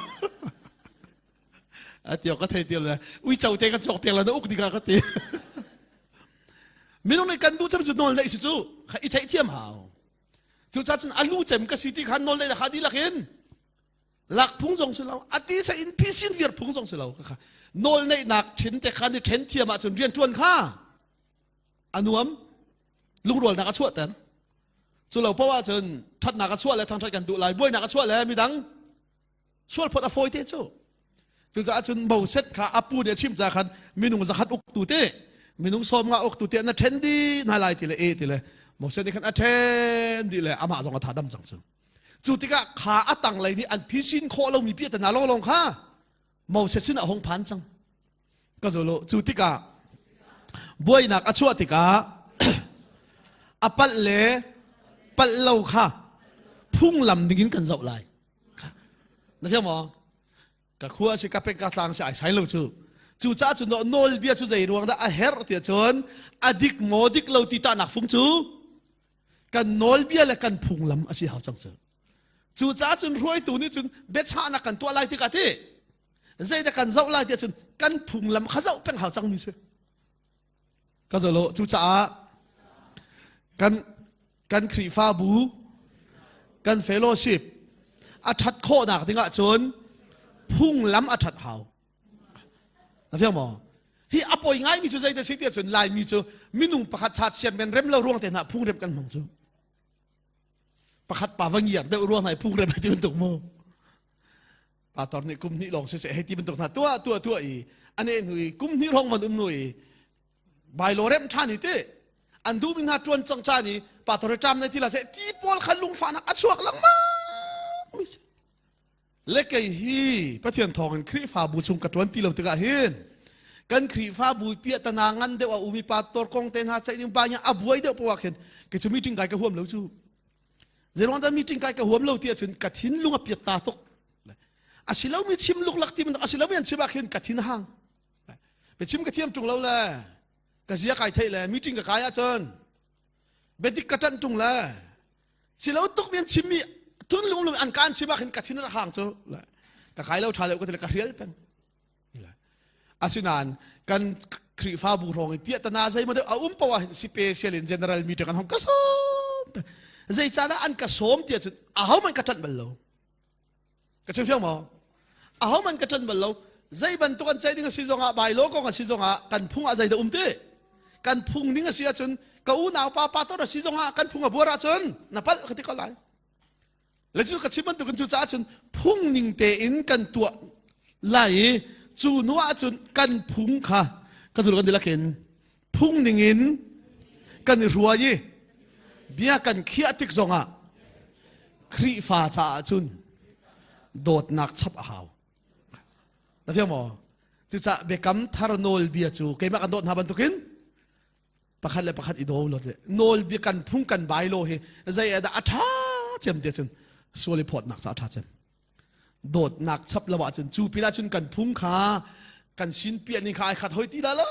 A ti ka thei ti le uico te kan cawk piak la na uk ding ka ti. Minung nih kan duh cem cu nawl neih si cu kha i theih thiam hau. Cucaah cun a lu cem ka si ti khan nawl neih kha dihlak in lak phung zong si lo a ti sa in phisin viar phung zong si lo kha nawl neihnak thin te khan i then thiam ahcun rian tuan kha a nuam. Lungrualnak a chuahter. Cu lo poah ahcun ṭhatnak a chuah le thangṭhat kan duh lai, buainak a chuah le midang sual phawt a fawi te cu. Cucaah cun Moses kha a pu nih a chimh caah khan minung zakhat uktu te, minung 50 uktu te na ṭhen dih hna lai ti le e ti le Moses nih khan a ṭhen dih le amah zong a tha dam cang cu. Cu tikah kha a tanglei nih an phisin khawh lomi piahtana lawnglawng kha Moses sin a hung phan cang. Ka zul u. Cu tikah buainak a chuah tikah a palh le palh lo kha phunglam dingin kan zoh lai. Na fiang maw? Ka khua si ka pek ka tlang si ai sai lo cu. Cu caah cun nawlbia cu zei ruang dah a herh tiah cun a dik maw dik lo ti tahnak fung cu kan nawlbia le kan phunglam a si hau cang cu. Cucaah cun hruaitu nih cun biachahnak kan tuah lai tikah ti zeidah kan zoh lai tiah cun kan phunglam kha zoh peng hau cangmi si. Ka zolo cucaah kan kan Khrihfabu kan fellowship a ṭhat khawhnak dingah cun phunglam a ṭhat hau. Na fiang maw? Hi a poi ngaimi cu zeidah si tiah cun Laimi cu minung pakhat chat sian men rem lo ruang te hna phung rem kan hmang cu. Pakhat pa va ngiar deuh ruang hna i phung rem ti bantuk mu. Pastor nih kum hnih lawng siseh hei ti bantuk hna tuah tuah tuah i ane hnu i kum hnih hrawng van um hnu i bailo rem ṭhan i ti an duhmi hna ṭuan cang caan i pastor ṭam na ti la seh ti pawl kha lungfahnak a chuak lengmang mi si. Le kei hi Pathian thawngin Khrihfabu chung ka ṭuan ti lo tikah hin kan Khrihfabu piahtana ngan deuh a umi pastor kong te hna ceih ding pa a buai deuh poah khin kei cu meeting kai ka huam lo cu. Zeiruang dah meeting kai ka huam lo ti ahcun ka thinlung a piat ta tuk. A si lomi chim luklak ti bantuk a si lomi an chim ah khin ka thin hang. Biachim ka thiam ṭung lo le ka zia kai theih le meeting ka kai ahcun biadik ka ṭanh ṭung le si lo tuk mi an chimmi thun lung lung an kaan chim ah khin ka thin a hang cu ka kai lo ṭha deuh ka ti le ka hrial peng. Asinain kan Khrihfabu hrawng i piahtana zeimaw deuh a um poah ah hin special in general meeting an hong ka sawm. Zeicahdah an ka sawm tiah cun ahohmanh ka ṭanh bal lo. Ka chim fiang maw? Ahohmanh ka ṭanh bal lo. Zei bantuk an ceih ding a si zongah bylaw kong a si zongah kan phung ah zeidah um ti? Kan phung ning a si ahcun ka unau pa pastor a si zongah kan phung a buar ahcun na palh ka ti ko lai. Le cu ka chim bantukin cu caah cun phung ning tein kan tuah lai i cu hnu ah cun kan phung kha ka zul kan dilak in phung ning in kan i hruai i bia kan khiah tik zongah Khrihfa caah cun dawtnak chap a hau. Na fiang maw? Cucaah biakam thar nawlbia cu keimah kan dawt hna bantukin pakhat le pakhat i daw lo te nawlbia kan phung kan bai lo hi zei ah dah a ṭha cem te cun sual i phawtnak ca a ṭha cem dawtnak chap lo ahcun cu pinah cun kan phung kha kan sin piah ning kha ai khat hoi ti la lo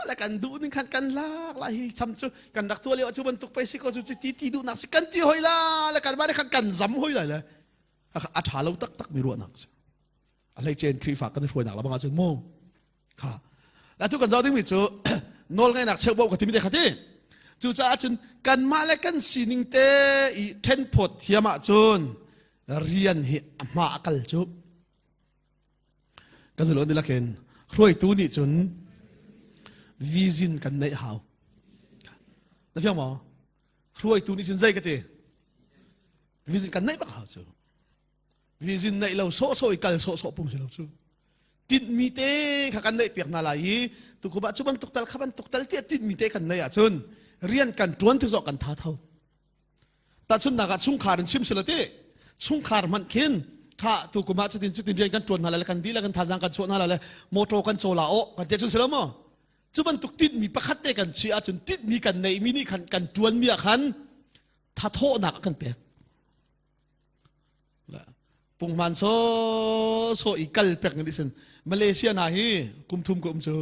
le kan duh ning khan kan lak la hi cham cu kan rak tuah lio cu bantuk pei si ko cu ti ti duhnak si kan ti hoi la le kan mah khan kan zam hoi lai le a ṭha lo taktak mi ruahnak si a hleicein Khrihfa kan i hruainak la bangah cun mu kha atu kan zoh dingmi cu nawlngaihnak cheubauh ka timi te kha ti cucaah cun kanmah le kan sining te i ṭhenphawt thiam ahcun rian hi a hma a kal cu ka zulh ni lakin hruaitu nih cun vision kan neih hau na fiang maw hruaitu nih cun zei ka ti vision kan neih bak hau cu Vision neih lo sawhsawh i kal sawhsawh pung si lo cu. Tinhmi te kha kan neih piak hna lai i tukum ah cu bantuk tal kha bantuk tal tiah tinhmi te kan neih ahcun rian kan ṭuan ti zawh kan tha tho. Tahchunhnak ah chungkhar in chim si lo ti chungkhar hmanh khin kha tukum ah cutin cutin rian kan ṭuan hna lai le kan dihlak in thazaang kan chuah hna lai le motor kan caw la aw kan ti ahcun si lo maw? Cu bantuk tinhmi pakhat te kan chiah ahcun tinhmi kan neihmi nih khan kan ṭuanmi ah khan thathawhnak a kan pek. Punghman sawsawh i kal pek ni sin Malaysia hna hi kum thum ka um cu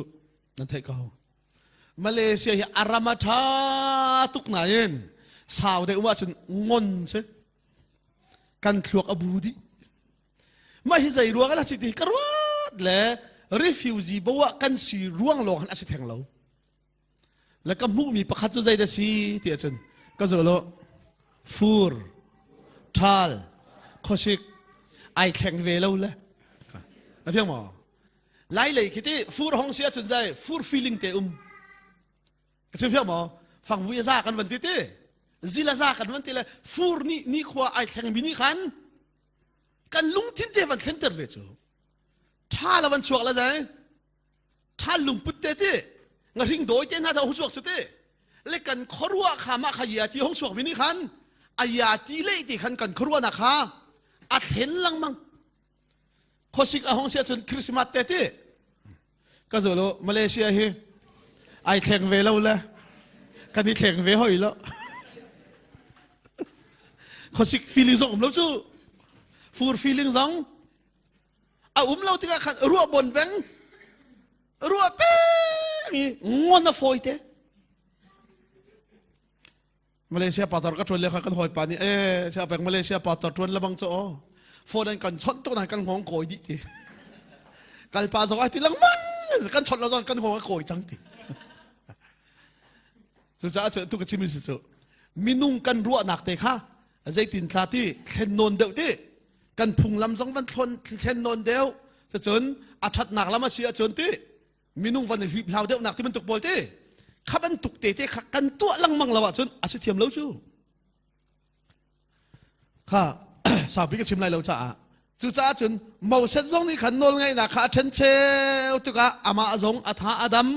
nan theih ko. Malaysia hi a ram a ṭha tuk nain sau deuh um ahcun ngon si kan thluak a bu dih. Mah hi zei ruang ah si ti ka ruat le refugee bo ah kan si ruang lawng han a si theng lo. Le ka hmuhmi pakhat cu zeidah si ti ahcun ka zul u fur ṭhal khuasik ai thleng ve lo le na fiang maw lai lei khi ti fur hong si ahcun zai fur feeling te um ka chim fiang maw? Fangvui a za kan van ti ti. Zil a za kan van ti le fur nih nikhua ai thlengmi nih khan kan lungthin te van thlenter ve cu. Tha la van chuak la zai. Tha lungput te ti. Ngahring dawi te hna tha hung chuak cu ti. Le kan khuaruah kha mah kha ya ti hung chuak mi nih khan a ya ti le ti khan kan khuaruahnak kha a thlen lengmang. Khuasik a hung si ahcun Christmas te ti. Ka zolo Malaysia hi ai thleng ve lo le kan i thleng ve hoi lo. Khuasik feeling zong um lo cu. Fur feeling zong a um lo tikah khan ruah bon peng ruah peng i ngon a fawi te. Malaysia patar ka ṭuan le kha kan hawipa nih ee sia pek Malaysia patar ṭuan lebang cu aw phone an kan chawnh tuk nain kan ngong kawi dih ti kalpa zong ai ti lengmang kan chawnh lo zong kan ngong a kawi cang ti cucaah cu tu ka chim si cu minung kan ruahnak te kha zeitin thla ti thlen nawn deuh ti kan phunglam zong van thlen nawn deuh cucun a ṭhatnak lam a si ahcun ti minung van i hliphlau deuhnak ti bantuk pawl te kha bantuk te te kha kan tuah lengmang lo ahcun a si thiam lo cu kha saupi ka chim lai lo caah cucaah cun Moses zong nih khan nawlngaihnak kha a ṭhen cheu tikah amah zong a tha a dam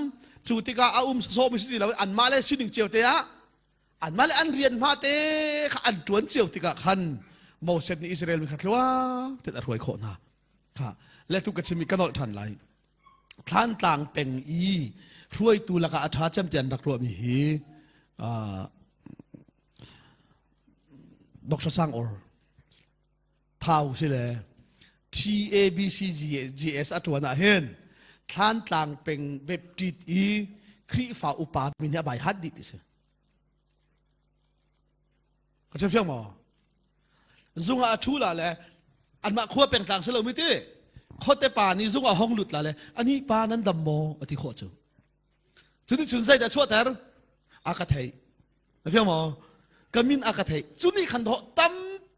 cu tikah a um sawsawh mi si ti lo anmah le sining cio te ah anmah le an rian hma te kha an ṭuan cio tikah khan Moses nih Israel mi kha tluang tein a hruai khawh hna kha le tu ka chim i ka nolh ṭhan lai Thlantlang peng i hruaitu lakah a ṭha cem ti an rak ruahmi hi Dr. Sang Or Thau si le TABCGS a ṭuan ah hin Thlantlang peng Baptist i Khrihfa upa min hi a bai hat dih ti si. Ka chim fiang maw? Zung ah a ṭhu la le anmah khua pengtlang si lomi ti khuate pa nih zung ah hong lut la le ani pa nan dam maw a ti khawh cu. Cuni cun zeidah chuahter? A ka theih. Na fiang maw? Ka min a ka theih. Cu nih khan dawh tam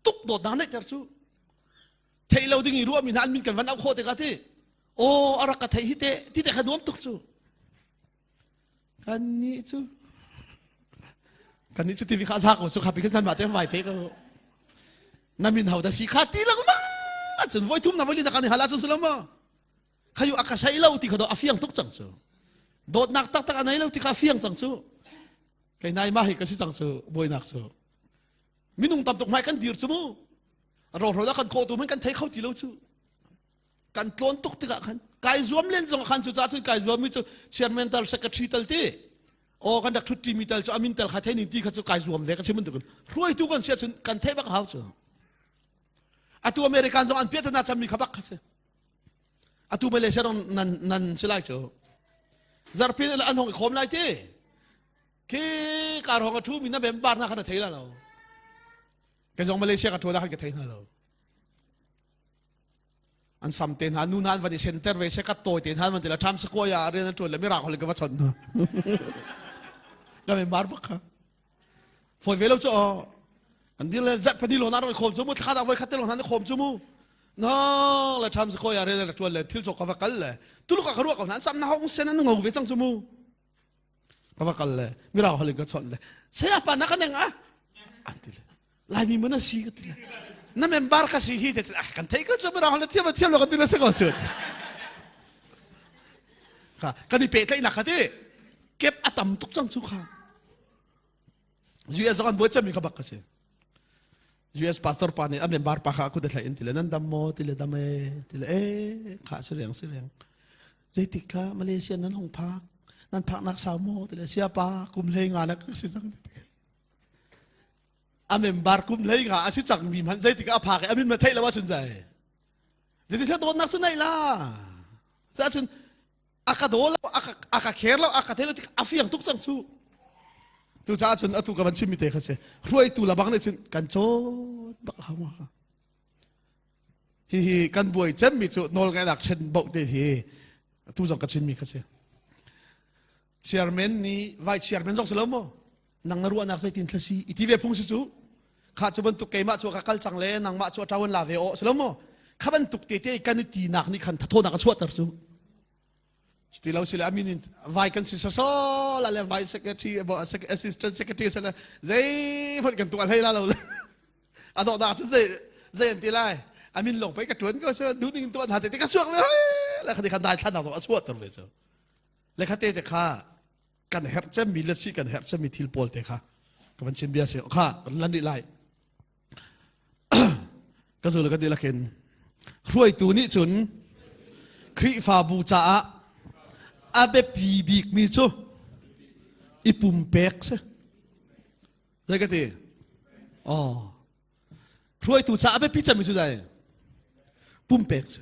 tuk dawtnak neihter cu. Theih lo ding i ruahmi hna an min kan van auh khawh tikah ti. Aw a rak ka theih hi te ti te kha nuam tuk cu. Kannih cu kannih cu TV kha zak ko cu kha pi khan nan mah te vai pe ko na min ho da si kha ti lengmang ahcun voi thum na voi li na kan i hal ahcun sulam ma khayu a ka sei lo ti kha do a fiang tuk cang cu dawtnak taktak a nei lo ti kha a fiang cang cu kei nai ma hi ka si cang cu buainak cu minung tam tuk hmai kan dir cu mu rohro da kan khawh tu man kan thei kho ti lo cu kan tlawn tuk tikah khan kai zuam len zong khan cu ca cun kai zuam mi cu chairman tal secretary tal ti o kan rak thut mi tal cu amin tal kha thei ning ti kha cu kai zuam ve ka chim bantuk hruaitu kan sia cun kan theih bak hau cu atu American zong an piatana cam mi kha bak kha si atu Malaysia dong nan nan si lai cu zarpin an hong i khom lai ti khi kar hong a thu mi na bem bar na kha na thei la lo ke zong Malaysia ka thu da khan ka thei hna lo An sam te hna nu hna an van i senter ve se kat tawi te hna an van ti la ṭham sakuai ah rian an ṭuan le mirang holh in ka va chawnh hna. Ka membar bak kha. Fawi ve lo cu aw. An dir le zat phani lo na ron khom cu mu thla dah voi khat te lo hna khom cu mu. No le ṭham sakuai ah rian an ṭuan le thil cawk ka va kal le tuluk ah ka ruah ko hna an sam na hong sen an ngo ve cang cu mu. Ka va kal le mirang holh in ka chawnh le saya pa na ka neng ah an ti le Laimi mun a si ka ti le na member ka si hi te ah kan thei ko cu mirang holh thiam thiam lo kan ti le si ko cu kha kan i pehtlaihnak kha ti kep a tam tuk cang cu kha US zong an buai cemmi kha bak ka si US pastor pa nih a member pa kha kut a thlaih in ti le nan dam maw ti le dam e ti le e kha si reng si reng zeitik thla Malaysia nan hong phak nan phaknak sau maw ti le sia pa kum hlei nga na si cang ti a member kum hlei nga a si cang mi hmanh zeitik a phak i a min ma theih lo ahcun zai zeitin dawtnak cu neih la cun a ka daw lo a ka kher lo a ka thei lo tik a fiang tuk cang cu cucaah cun atu ka van chimmi te kha si hruaitu labang nih cun kan cawn bak hau ma hihi kan buai cemmi cu nawlngaihnak ṭhen boh te hi atu zong ka chimmi kha si chairman nih vice chairman zong si lo maw nang na ruahnak zeitin thla si i ti ve phung si cu kha cu bantuk keimah cu ka kal cang le nangmah cu a ṭawan la ve aw si lo maw kha bantuk te te kan i tinak nih khan thathawnak a chuahter cu. Ti lo sile amin in vai kan si sasol le vice secretary assistant secretary sile zei hmanh kan tuah hlei la lo le a dawh dah cu zei zei an ti lai amin lawng pei ka tuan ko se duh ning tuah hna te ka chuak le le khati khan dai thlan nak a chuah ter ve cu le khate te kha kan herh cemmi le si kan herh cemmi thil pawl te kha ka van chim bia si kha kan lan rih lai ka zul ka dihlak in hruaitu nih cun Khrihfabu caah a biapi bikmi cu i pumpek si zei ka ti oh hruaitu caah a biapi cemmi cu dai pumpek si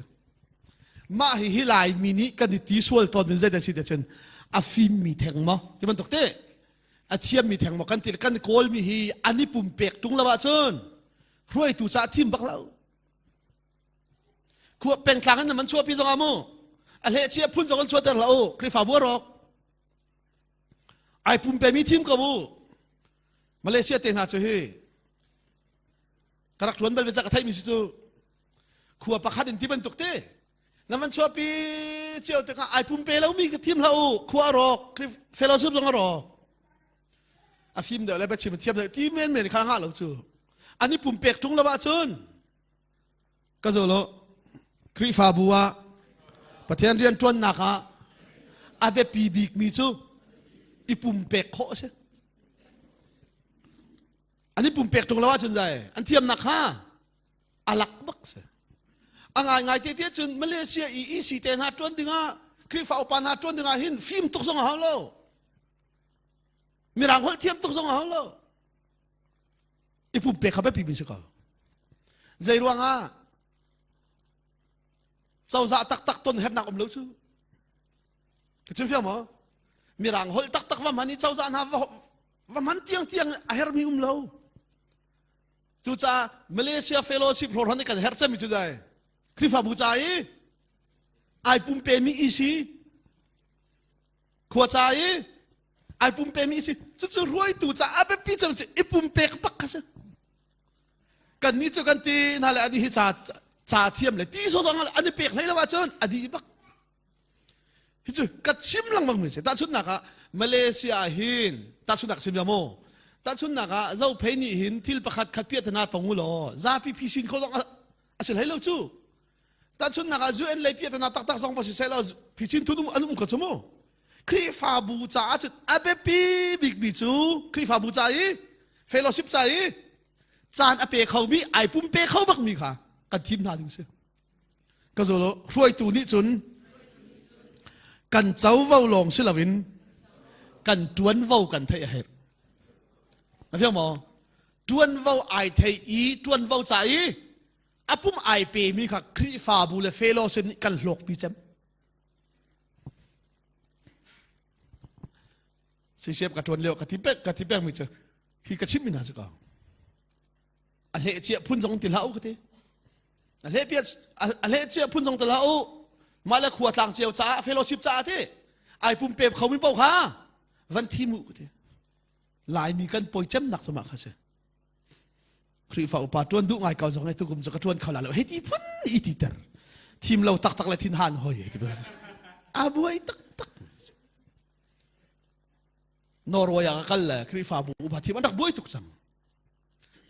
mah hi hi Laimi nih kan i ti sual tawn min zei dah si te cun a fimmi theng maw ti bantuk te a thiammi theng maw kan ti kan kawlmi hi an i pumpek tung lo ahcun hruaitu caah thim bak lo khua pengtlang in man chuahpi zong ah mu a hleh chia phun zong an chuahter hlah u Khrihfabu a rawk ai pumpemi thim ko u Malaysia te hna cu hi ka rak ṭuan bal ve ca ka theihmi si cu khua pakhat in ti bantuk te na van chuahpi cio tikah ai pumpe lomi ka thim hlah u khua a rawk fellowship zong a rawk a fim deuh le biachim a thiam deuh ti men men kha ngah lo cu an i pumpek ṭung lo ahcun ka zo lo Khrihfabu ah Pathian rian ṭuannak ah a biapi bikmi cu i pumpek khawh a si an i pumpek ṭung lo ahcun zai an thiamnak kha a lak bak si a ngaingai te te cun Malaysia i EC te hna ṭuan dingah Khrihfa upa hna ṭuan dingah hin fim tuk zong a hau lo mirang holh thiam tuk zong a hau lo i pumpek kha biapi mi si ko zei ruangah cozah taktak ton hernak um lo cu ka chim fiang maw mirang holh taktak va hman i cozah hna va hman tiang tiang a hermi um lo Cucaah Malaysia Fellowship hrawhran i kan herh cemmi cu dai Khrihfabu ca i ai pumpemi i si khua ca i ai pumpemi i si cucu ruaitu ca a biapi cem cu i pumpek bak kha si kan nih cu kan ti hna le ani hi ca ca thiam le ti sawsawng an i pek hlei lo ahcun a dih bak Hi cu ka chim lengmang mi si. Tahchunhnak ah Malaysia ah hin tahchunhnak chim ya mu. Tahchunhnak ah Zophei nih hin thil pakhat khat piahtana tong u law zapi phisin kho zong a si hlei lo cu. Tahchunhnak ah UN lei piahtana taktak zong va si seh law phisin thun an um ko cu mu. Khrihfabu caah cun a biapi bikmi cu Khrihfabu ca i fellowship ca i caan a pe khomi ai pumpe kho bakmi kha kan thim hna ding si. Ka zul hruaitu nih cun kan covo lawng si loin kan ṭuanvo kan theih a herh. Na fiang maw? Ṭuanvo ai thei i ṭuanvo ca i a pum ai pemi kha Khrihfabu le fellowship nih kan hlawkpi cem. Sisep ka ṭuan lio ka ti pek ka ti pekmi cu hi ka chimmi hna cu ko. A hleh cia phun zong ti hlah u ka ti. A hleh piat a hleh cia phun zong ti hlah u. Mah le khua tlang cio caah fellowship caah ti ai pumpe khomi paoh kha van thim u ka ti. Laimi kan poi cemnak cu mah kha si. Khrihfa upa ṭuan duh ngai ko zong ai tukum cu ka ṭuan kho la lo hei ti phun i ti ter. Thim lo taktak le thin han hoi ti a buai taktak. Norway ah ka kal le Khrihfabu upa thim an rak buai tuk cang.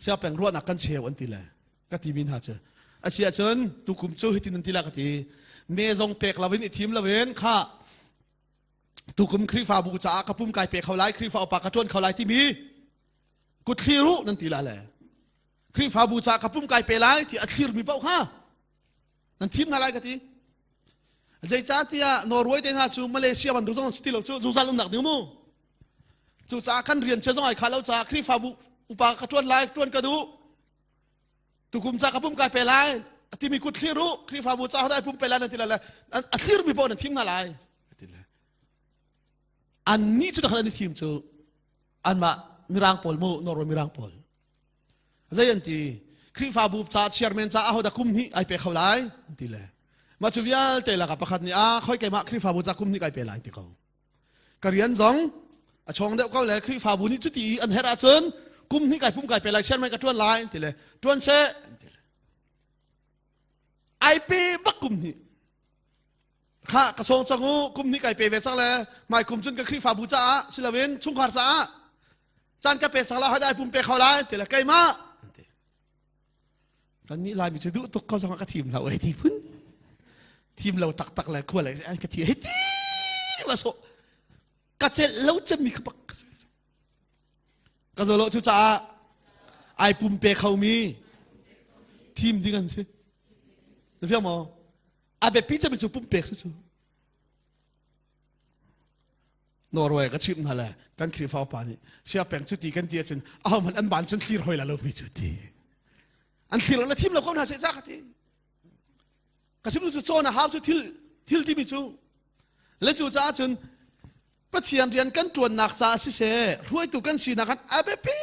Siapeng ruahnak kan cheu an ti le ka ti mi hna cu a si ahcun tukum cu hitin an ti la ka ti me zong pek loin i thim loin kha tukum Khrihfabu caah ka pum kai pe kho lai Khrihfa upa ka ṭuan kho lai timi kut thlir u nan ti la le Khrihfabu caah ka pum kai pe lai ti a thlirmi paoh kha nan thim hna lai ka ti zeicahtiah Norway te hna cu Malaysia bantuk zong si ti lo cu zungzal umnak ding mu Cucaah kan rian chia zong ai khah lo caah Khrihfabu upa ka ṭuan lai, ṭuan ka duh. Tukum ca ka pum kai pe lai. A timi kut thlir u, Khrihfabu ca hodai pum pe lai nan ti lai le a thlirmi paoh nan thim hna lai. Ti le. Annih cu takhat an i thim cu anmah Mirang pawl mu, Norway Mirang pawl. Zei an ti? Khrihfabu ca chairman ca ahodah kum hnih ai pe kho lai an ti le. Mah cu vialte lakah pakhat nih a khoi keimah Khrihfabu ca kum hnih kai pe lai ti ko. Ka rian zong a chawng deuh ko le Khrihfabu nih cuti i an herh ahcun kum hnih kai pum kai pe lai sian mai ka ṭuan lai ti le ṭuan seh ti le ai pe bak kum hnih. Kha ka sawng cang u kum hnih kai pe ve cang le hmai kum cun ka Khrihfabu caah si loin chungkhar caah caan ka pe cang la hadai pum pe kho lai ti le keimah kan nih Laimi cu duh tuk ko zong ka thim lo ei ti phun thim lo taktak le khua le an ka thi hei ti ma so ka celh lo cemmi ka bak ka zolo cu caah ai pum pe khomi thim ding an si na fiang maw a biapi cemmi cu pumpek si cu Norway ka chimh hna le kan Khrihfa upa nih sia peng cu ti kan ti ahcun ahohmanh an ban cun thlir hoi la lo mi cu ti an thlir lo na thim lo ko hna seh ca ka ti ka chim cu cawn a hau cu thil thil timi cu le cu caah cun Pathian rian kan ṭuannak caah siseh hruaitu kan sinak kan a biapi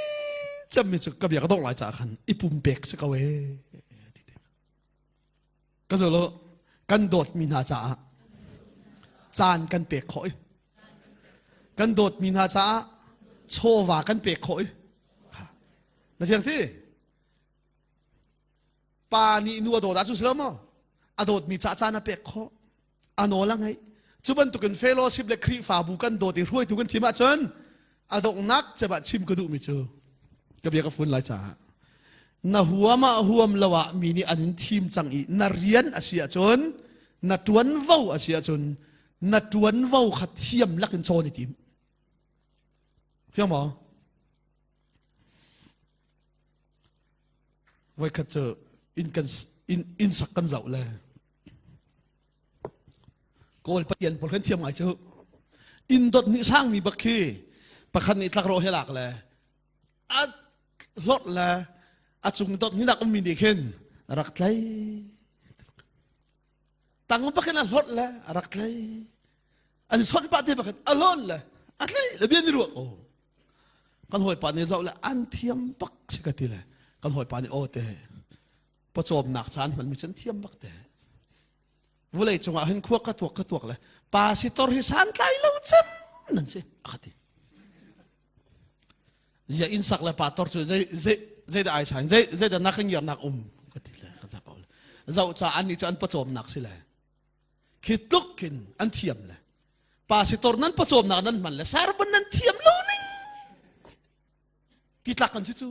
cemmi cu ka bia ka dongh lai caah khan i pumpek si ko ee Ka zolo kan dawtmi hna caah caan kan pek khawh i kan dawtmi hna caah chawva kan pek khawh i na fiang ti pa nih nu a dawt ahcun si lo maw a dawtmi caah caan a pek khawh a nawl a ngeih cu bantukin fellowship le Khrihfabu kan dawt i hruaitu kan thim ahcun a donghnak cem ah chim ka duhmi cu ka bia ka fun lai caah na huam ah huam lo ah mi nih an in thim cang i na rian a si ahcun na ṭuanvo a si ahcun na ṭuanvo kha thiam lakin cawn i tim fiang maw voikhat cu inn kan inn inn sak kan zoh le Kawl pathian pawl kan thiam ngai cu inn dot nih sangmi bak khi pakhat nih tlakrawh he lak le a hlorh le a cung dot ni nak ummi nih khin rak tlai tang bakin a hlorh le a rak tlai an sonh pah te bakin a hlawn le a tlai le bia ni ruak o kan hawipa nih zoh le an thiam bak si ka ti le kan hawipa nih aw te pawcawmnak caan hmanmi cu an thiam bak te vulei cungah hin khua ka tuak ka tuak le pasitor hi santlai lo cem nan si a ka ti zia inn sak le pastor cu zei zei zei dah ai sain zei zei dah nak ngiarnak um ka ti le ka zap le zoh ca an nih cu an pawcawmnak si le khi tluk khin an thiam le pasitor nan pawcawmnak nan hman le sermon nan thiam lo ning ti tlak kan si cu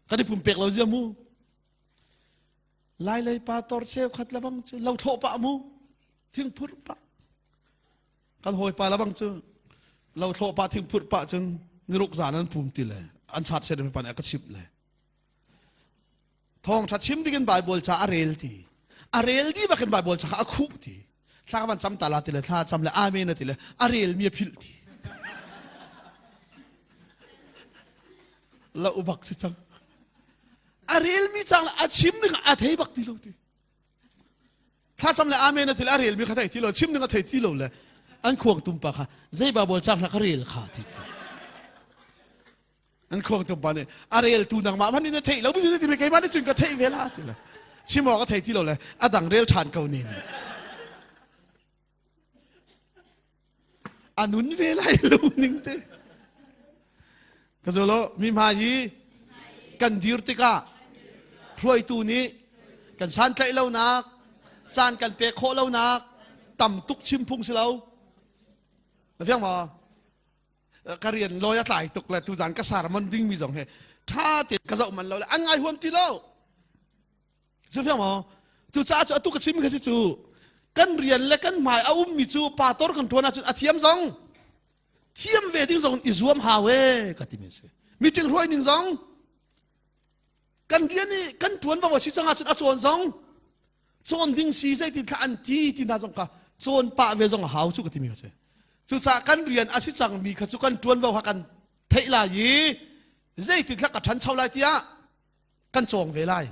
kan i pumpek lo zia mu lai lei pa tor cheu khat labang cu lo thlawh pah mu thing phurh pah kan hawipa labang cu lo thlawh pah thing phurh pah cun niruk zan an pum ti le an chat set mi pan a ka chimh le thawng tha chim dingin bible ca a rel ti a rel di bakin bible ca kha a khuh ti thla ka van cam ta la ti le thla cam le amen ti le a rel mi a philh ti la ubak si cang a relmi cang le a chim ding a thei bak ti lo ti thlacam le amen a ti le a relmi kha thei ti lo chim ding a thei ti lo le an khuang tum pa kha zei baibal cang hla ka rel kha ti ti an khuang tum pa nih a rel tu nangmah hmanh in a theih lo mi ti mi keimah nih cun ka theih ve la ti le chim awk a thei ti lo le a dang rel ṭhan ko ni ni A nun ve lai lo ning te. Ka zolo mi hmai i kan dir tikah hruaitu nih kan santlaih lonak caan kan pek khawh lonak tam tuk chim phung si lo. Na fiang maw? Ka rian lawi a tlai tuk le tuzan ka sermon dingmi zong he ṭha tein ka zoh man lo le an ngai huam ti lo. Cu fiang maw? Cucaah cu atu ka chim kha si cu kan rian le kan hmai a ummi cu pastor kan ṭuan ahcun a thiam zong thiam ve ding zong i zuam hau e ka timi si. Meeting hruai ning zong kan rian i kan ṭuan va si cang ahcun a cawn zong cawn ding si zeitin thla an ti ti hna zong kha cawn pah ve zong a hau cu ka timi kha si. Cucaah kan rian a si cangmi kha cu kan ṭuanvo kha kan theih lai i zeitin thla ka ṭhancho lai tiah kan cawng ve lai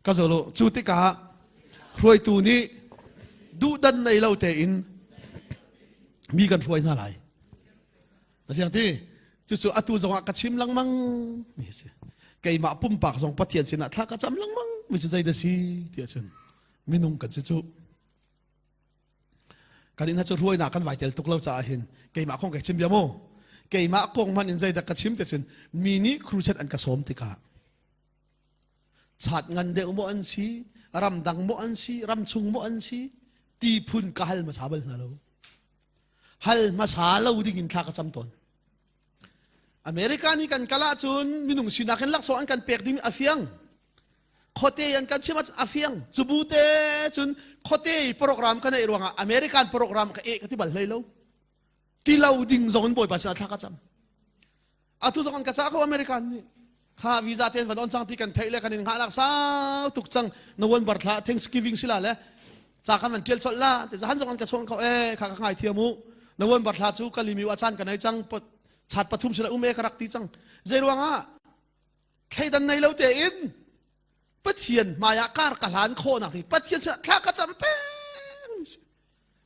ka zolo cu tikah hruaitu nih duhdan nei lo tein mi kan hruai hna lai na fiang ti cucu atu zongah ka chim lengmang mi si keimah pumpak zong pathian sinah thla ka cam lengmang mi cu zeidah si ti ahcun minung kan si cu Kan inn cu ruainak kan vai tel tuk lo caah hin keimah kong ka chim bia mu. Keimah kong hmanh in zeidah ka chim te cun mi nih crusade an ka sawm tikah chat ngan deuh maw an si, ramdang maw an si, ramchung maw an si. Ti phun ka hal hmasa bal hna lo. Hal hmasa lo ding in thla ka cam tawn. America nih kan kal ahcun minung sinak in laksawng an kan pek ding a fiang. Khuate an kan chim ahcun a fiang. Cubu te cun khuate i program ka neih ruangah American program ka eh ka ti bal hlei lo. Ti lo ding zong in Bawipa sinah thla ka cam. Atu zong an ka cah ko American nih. Kha visa ten van on cang ti kan theih le kan in hngahnak sau tuk cang na wan bar thla Thanksgiving sila le ca kan van tial cholh la te han zong an ka chawn ko e kha ka ngai thiam u na wan bar thla cu kalimi wa chan kan ei cang chat pathum sila um e ka rak ti cang zei ruangah thleidan nei lo te in Pathian hmaiah kar ka hlan khawhnak ding Pathian sinah thla ka cam peng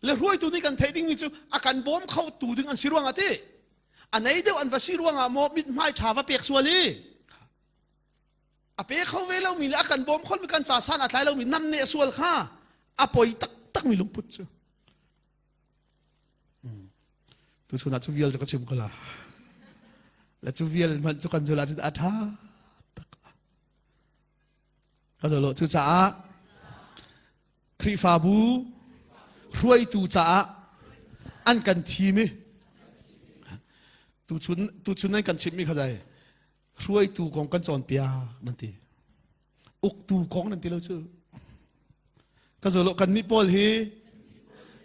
le hruaitu nih kan theih dingmi cu a kan bawm kho tu ding an si ruangah ti a nei deuh an va si ruangah maw mithmai ṭha va pek sual i a pe kho ve lomi le a kan bawm kho mi kan ca san a tlai lomi nam ne sual kha a poi taktak mi lungput cu tu chun ah cu vial cu ka chim ko la le cu vial hmanh cu kan zul ahcun a ṭha tak ka zolo cucaah Khrihfabu hruaitu caah an kan thim i tuchun tuchun nan kan chimhmi kha zai hruaitu kong kan cawnpiak nan ti uktu kong nan ti lo cu ka zolo kan nih pawl hi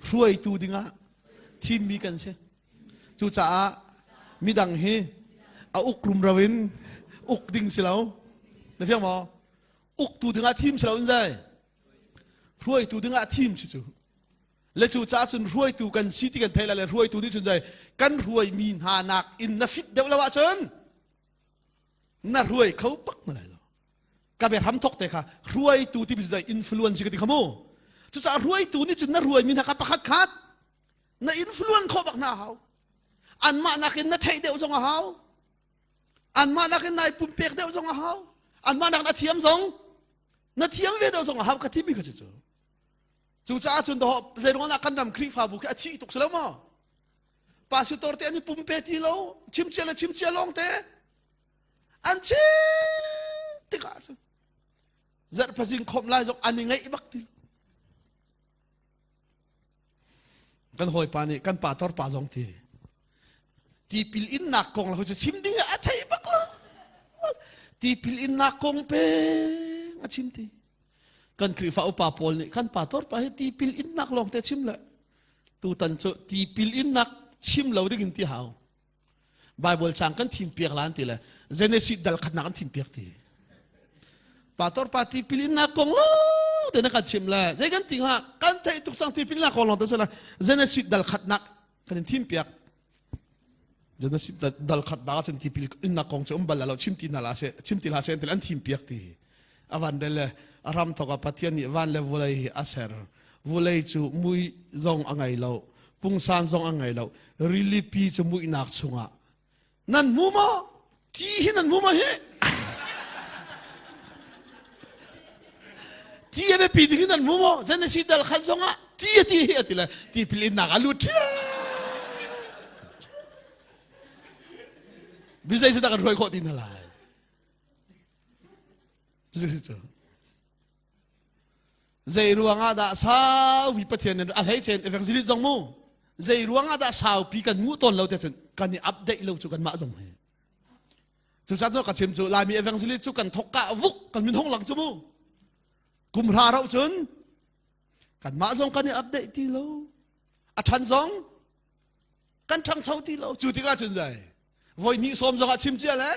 hruaitu dingah thimmi kan si cucaah midang hi a uk rumro in uk ding si lo na fiang maw uktu dingah thim si lo in zai hruaitu dingah thim si cu le cu caah cun hruaitu kan si ti kan theih lai le hruaitu nih cun zai kan hruaimi hna nak in na fit deuh lo ahcun na hruai kho bak na lai lo ka bia hram thok te kha hruaitu ti zai influence ka ti kha mu cucaah hruaitu nih cun na hruaimi hna kha pakhat khat na influence khawh bak hna hau anmah nakin na theih deuh zong a hau anmah nakin nai pumpek deuh zong a hau anmah nakin a thiam zong na thiam ve deuh zong a hau ka timi kha cu cucaah cun doh zeiruang ah kan ram Khrihfabu khi a thih tuk si lo maw pastor te an i pumpe ti lo chimcia le chimcia lawng te an chim tikah cun zarhpazing khomh lai zong an i ngaih bak ti kan hawipa nih kan pa tor pa zong ti tipil innak kong la cu chim ding a thei bak lo tipil innak kong peng a chim ti kan Khrihfa upa pawl nih kan pa tor pa hi tipil innak lawng te chim le tutan cu tipil innak chim lo ding in ti hau Bible cang kan thim piak lan ti le Genesis dal khatnak kan thim piak ti Pastor pa tipil innak kong lo te na kan chim le zei kan ti hnga kan theih tuk cang tipil innak kong lawng te la Genesis dal khatnak kan in thim piak Genesis dal khatnak cun tipil innak kong cu um bal lo chim ti hna la se chim ti hla se an thim piak ti avan rel le a ram thok ah Pathian nih van le vulei hi a ser vulei cu mui zong a ngei lo pungsan zong a ngei lo rilipi cu muihnak chungah nan hmu maw ti hi nan hmu maw hi ti a biapi ding hi nan hmu maw Genesis dal khat zongah ti a ti hi a ti le tipil innak a lut Bizei cu dah kan hruai khawh ti hna lai Cucu zei ruangah dah saupi Pathian a hlei chen evangelist zong mu zei ruangah dah saupi kan nguh tawn lo te cun kan i update lo cu kanmah zong hi cucaah cu ka chim cu Laimi evangelist cu kan thok ka vuk kan min hong lang cu mu kum hra rauh cun kanmah zong kan i update ti lo a ṭhan zong kan ṭhangcho ti lo cu tikah cun zai voi hnih sawm zongah chim cia le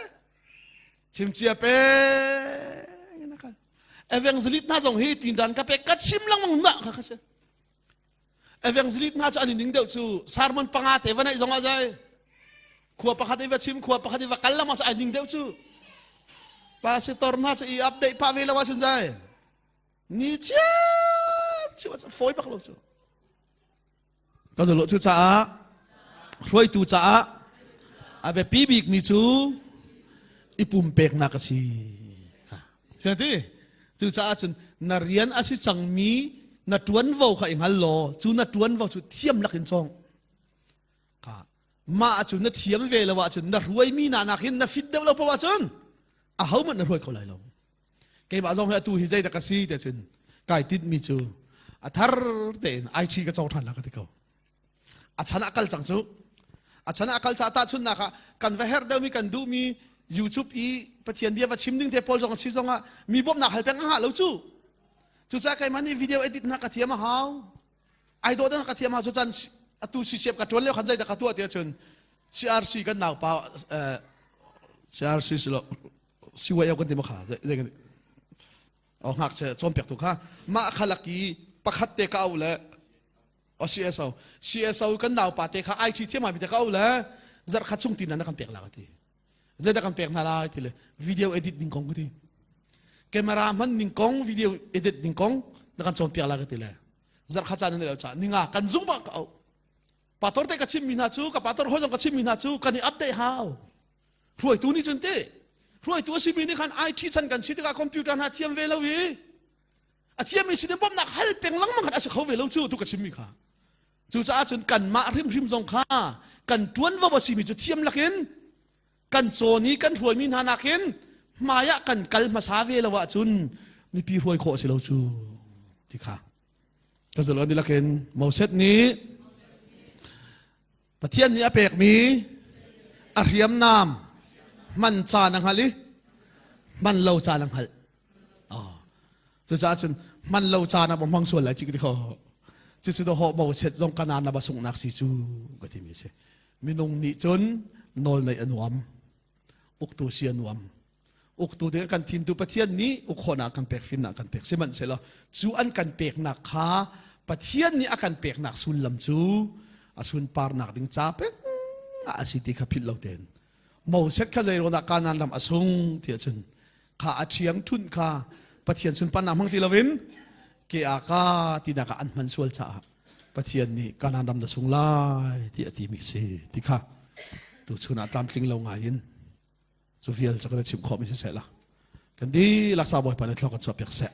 chim cia peng evangelist hna zong hi tindan ka pek ka chim lengmang mah kha kha si evangelist hna cu an i ning deuh cu sermon panga te va neih zongah zai khua pakhat i va chim khua pakhat i va kal lengmang ai ning deuh cu pastor hna cu i update pah ve lo ahcun zai ni chiar chiu fawi bak lo cu Kan zulh cu caah hruaitu caah a biapi bikmi cu i pumpeknak a si. Ti cucaah cun na rian a si cangmi na ṭuanvo kha i hngal law cu na ṭuanvo cu thiam lakin cawng. Mah cu na thiam ve lo ahcun na hruaimi na nak hin na fit deuh lo paoh ahcun ahohmanh na hruai kho lai lo. Keimah zong hi atu hi zeidah ka si ti cun kai tinhmi cu. A thar tein IT ka cawng ṭhan la ka ti ko. A chan ah kal cang cu. A chan ah kal ca tahchunhnak ah kan va herh deuhmi kan duhmi YouTube i Pathian bia va chim ding te pawl zong a si zong ah mi bawmhnak hal peng a ngah lo cu. Cucaah keimah nih video edit hna ka thiam a hau. Ai dawh dang ka thiam a hau. Cucan atu CCF ka ṭuan lio khan zeidah ka tuah ti ahcun CRC kan naupa CRC si lo CYO kan ti ma kha zei kan o ngakchia cawnpiaktu kha mah kha lak i pakhat te ka au le o CSO CSO kan naupa te kha IT thiam mi te ka au le zarh khat chung tin na kan pek la ka ti zeidah kan pek hna lai ti le video edit ning kong ka ti camera hman ning kong video edit ning kong na kan cawnpiak la ka ti le zarh khat caan na lo cha ninga kan zung ba ka au pator te ka chim mi hna cu ka pator hoi zong ka chim mi hna cu kan i update hau Hruaitu nih cun ti hruaitu a simi nih khan IT chan kan si tikah computer hna thiam ve lo i a thiammi sin in bawmhnak hal peng lengmang khan a si kho ve lo cu tu ka chimmi kha. Cucaah cun kanmah hrimhrim zong kha kan ṭuanvo a simi cu thiam lakin kan cawn i kan hruaimi hna nakin hmai ah kan kal hmasa ve lo ahcun mipi hruai khawh a si lo cu ti kha ka zul an dilakin Moses nih Pathian nih a pekmi a hriamnam hman caan a hngalh i hman lo caan a hngalh. Oh. Cucaah cun hman lo caan ah hmang sual lai ci ka ti kho. Cucu do ho Moses zong kanaan na ba sunghnak si cu ka timi si. Minung nih cun nawl neih a nuam. Uktu si a nuam. Uktu ding kan thimtu Pathian nih ukkhawhnak kan pek fimnak kan pek sihmanhsehlaw cu an kan peknak kha Pathian nih a kan peknak sullam cu a sunparnak ding ca peng ah a si ti kha philh lo tein Moses kha zeiruangah Kanaan ram a sung ti ahcun kha a ṭhiang ṭhunh kha Pathian sunparnak hmang ti loin ke a ka tinak ah an hman sual caah Pathian nih Kanaan ram na sung lai ti a timi si ti kha tuchun ah tlamtling lo ngai in Cu vial cu kan chim khawhmi siseh la. Kan dihlak sa Bawipa nih thlawk kan chuah piak seh.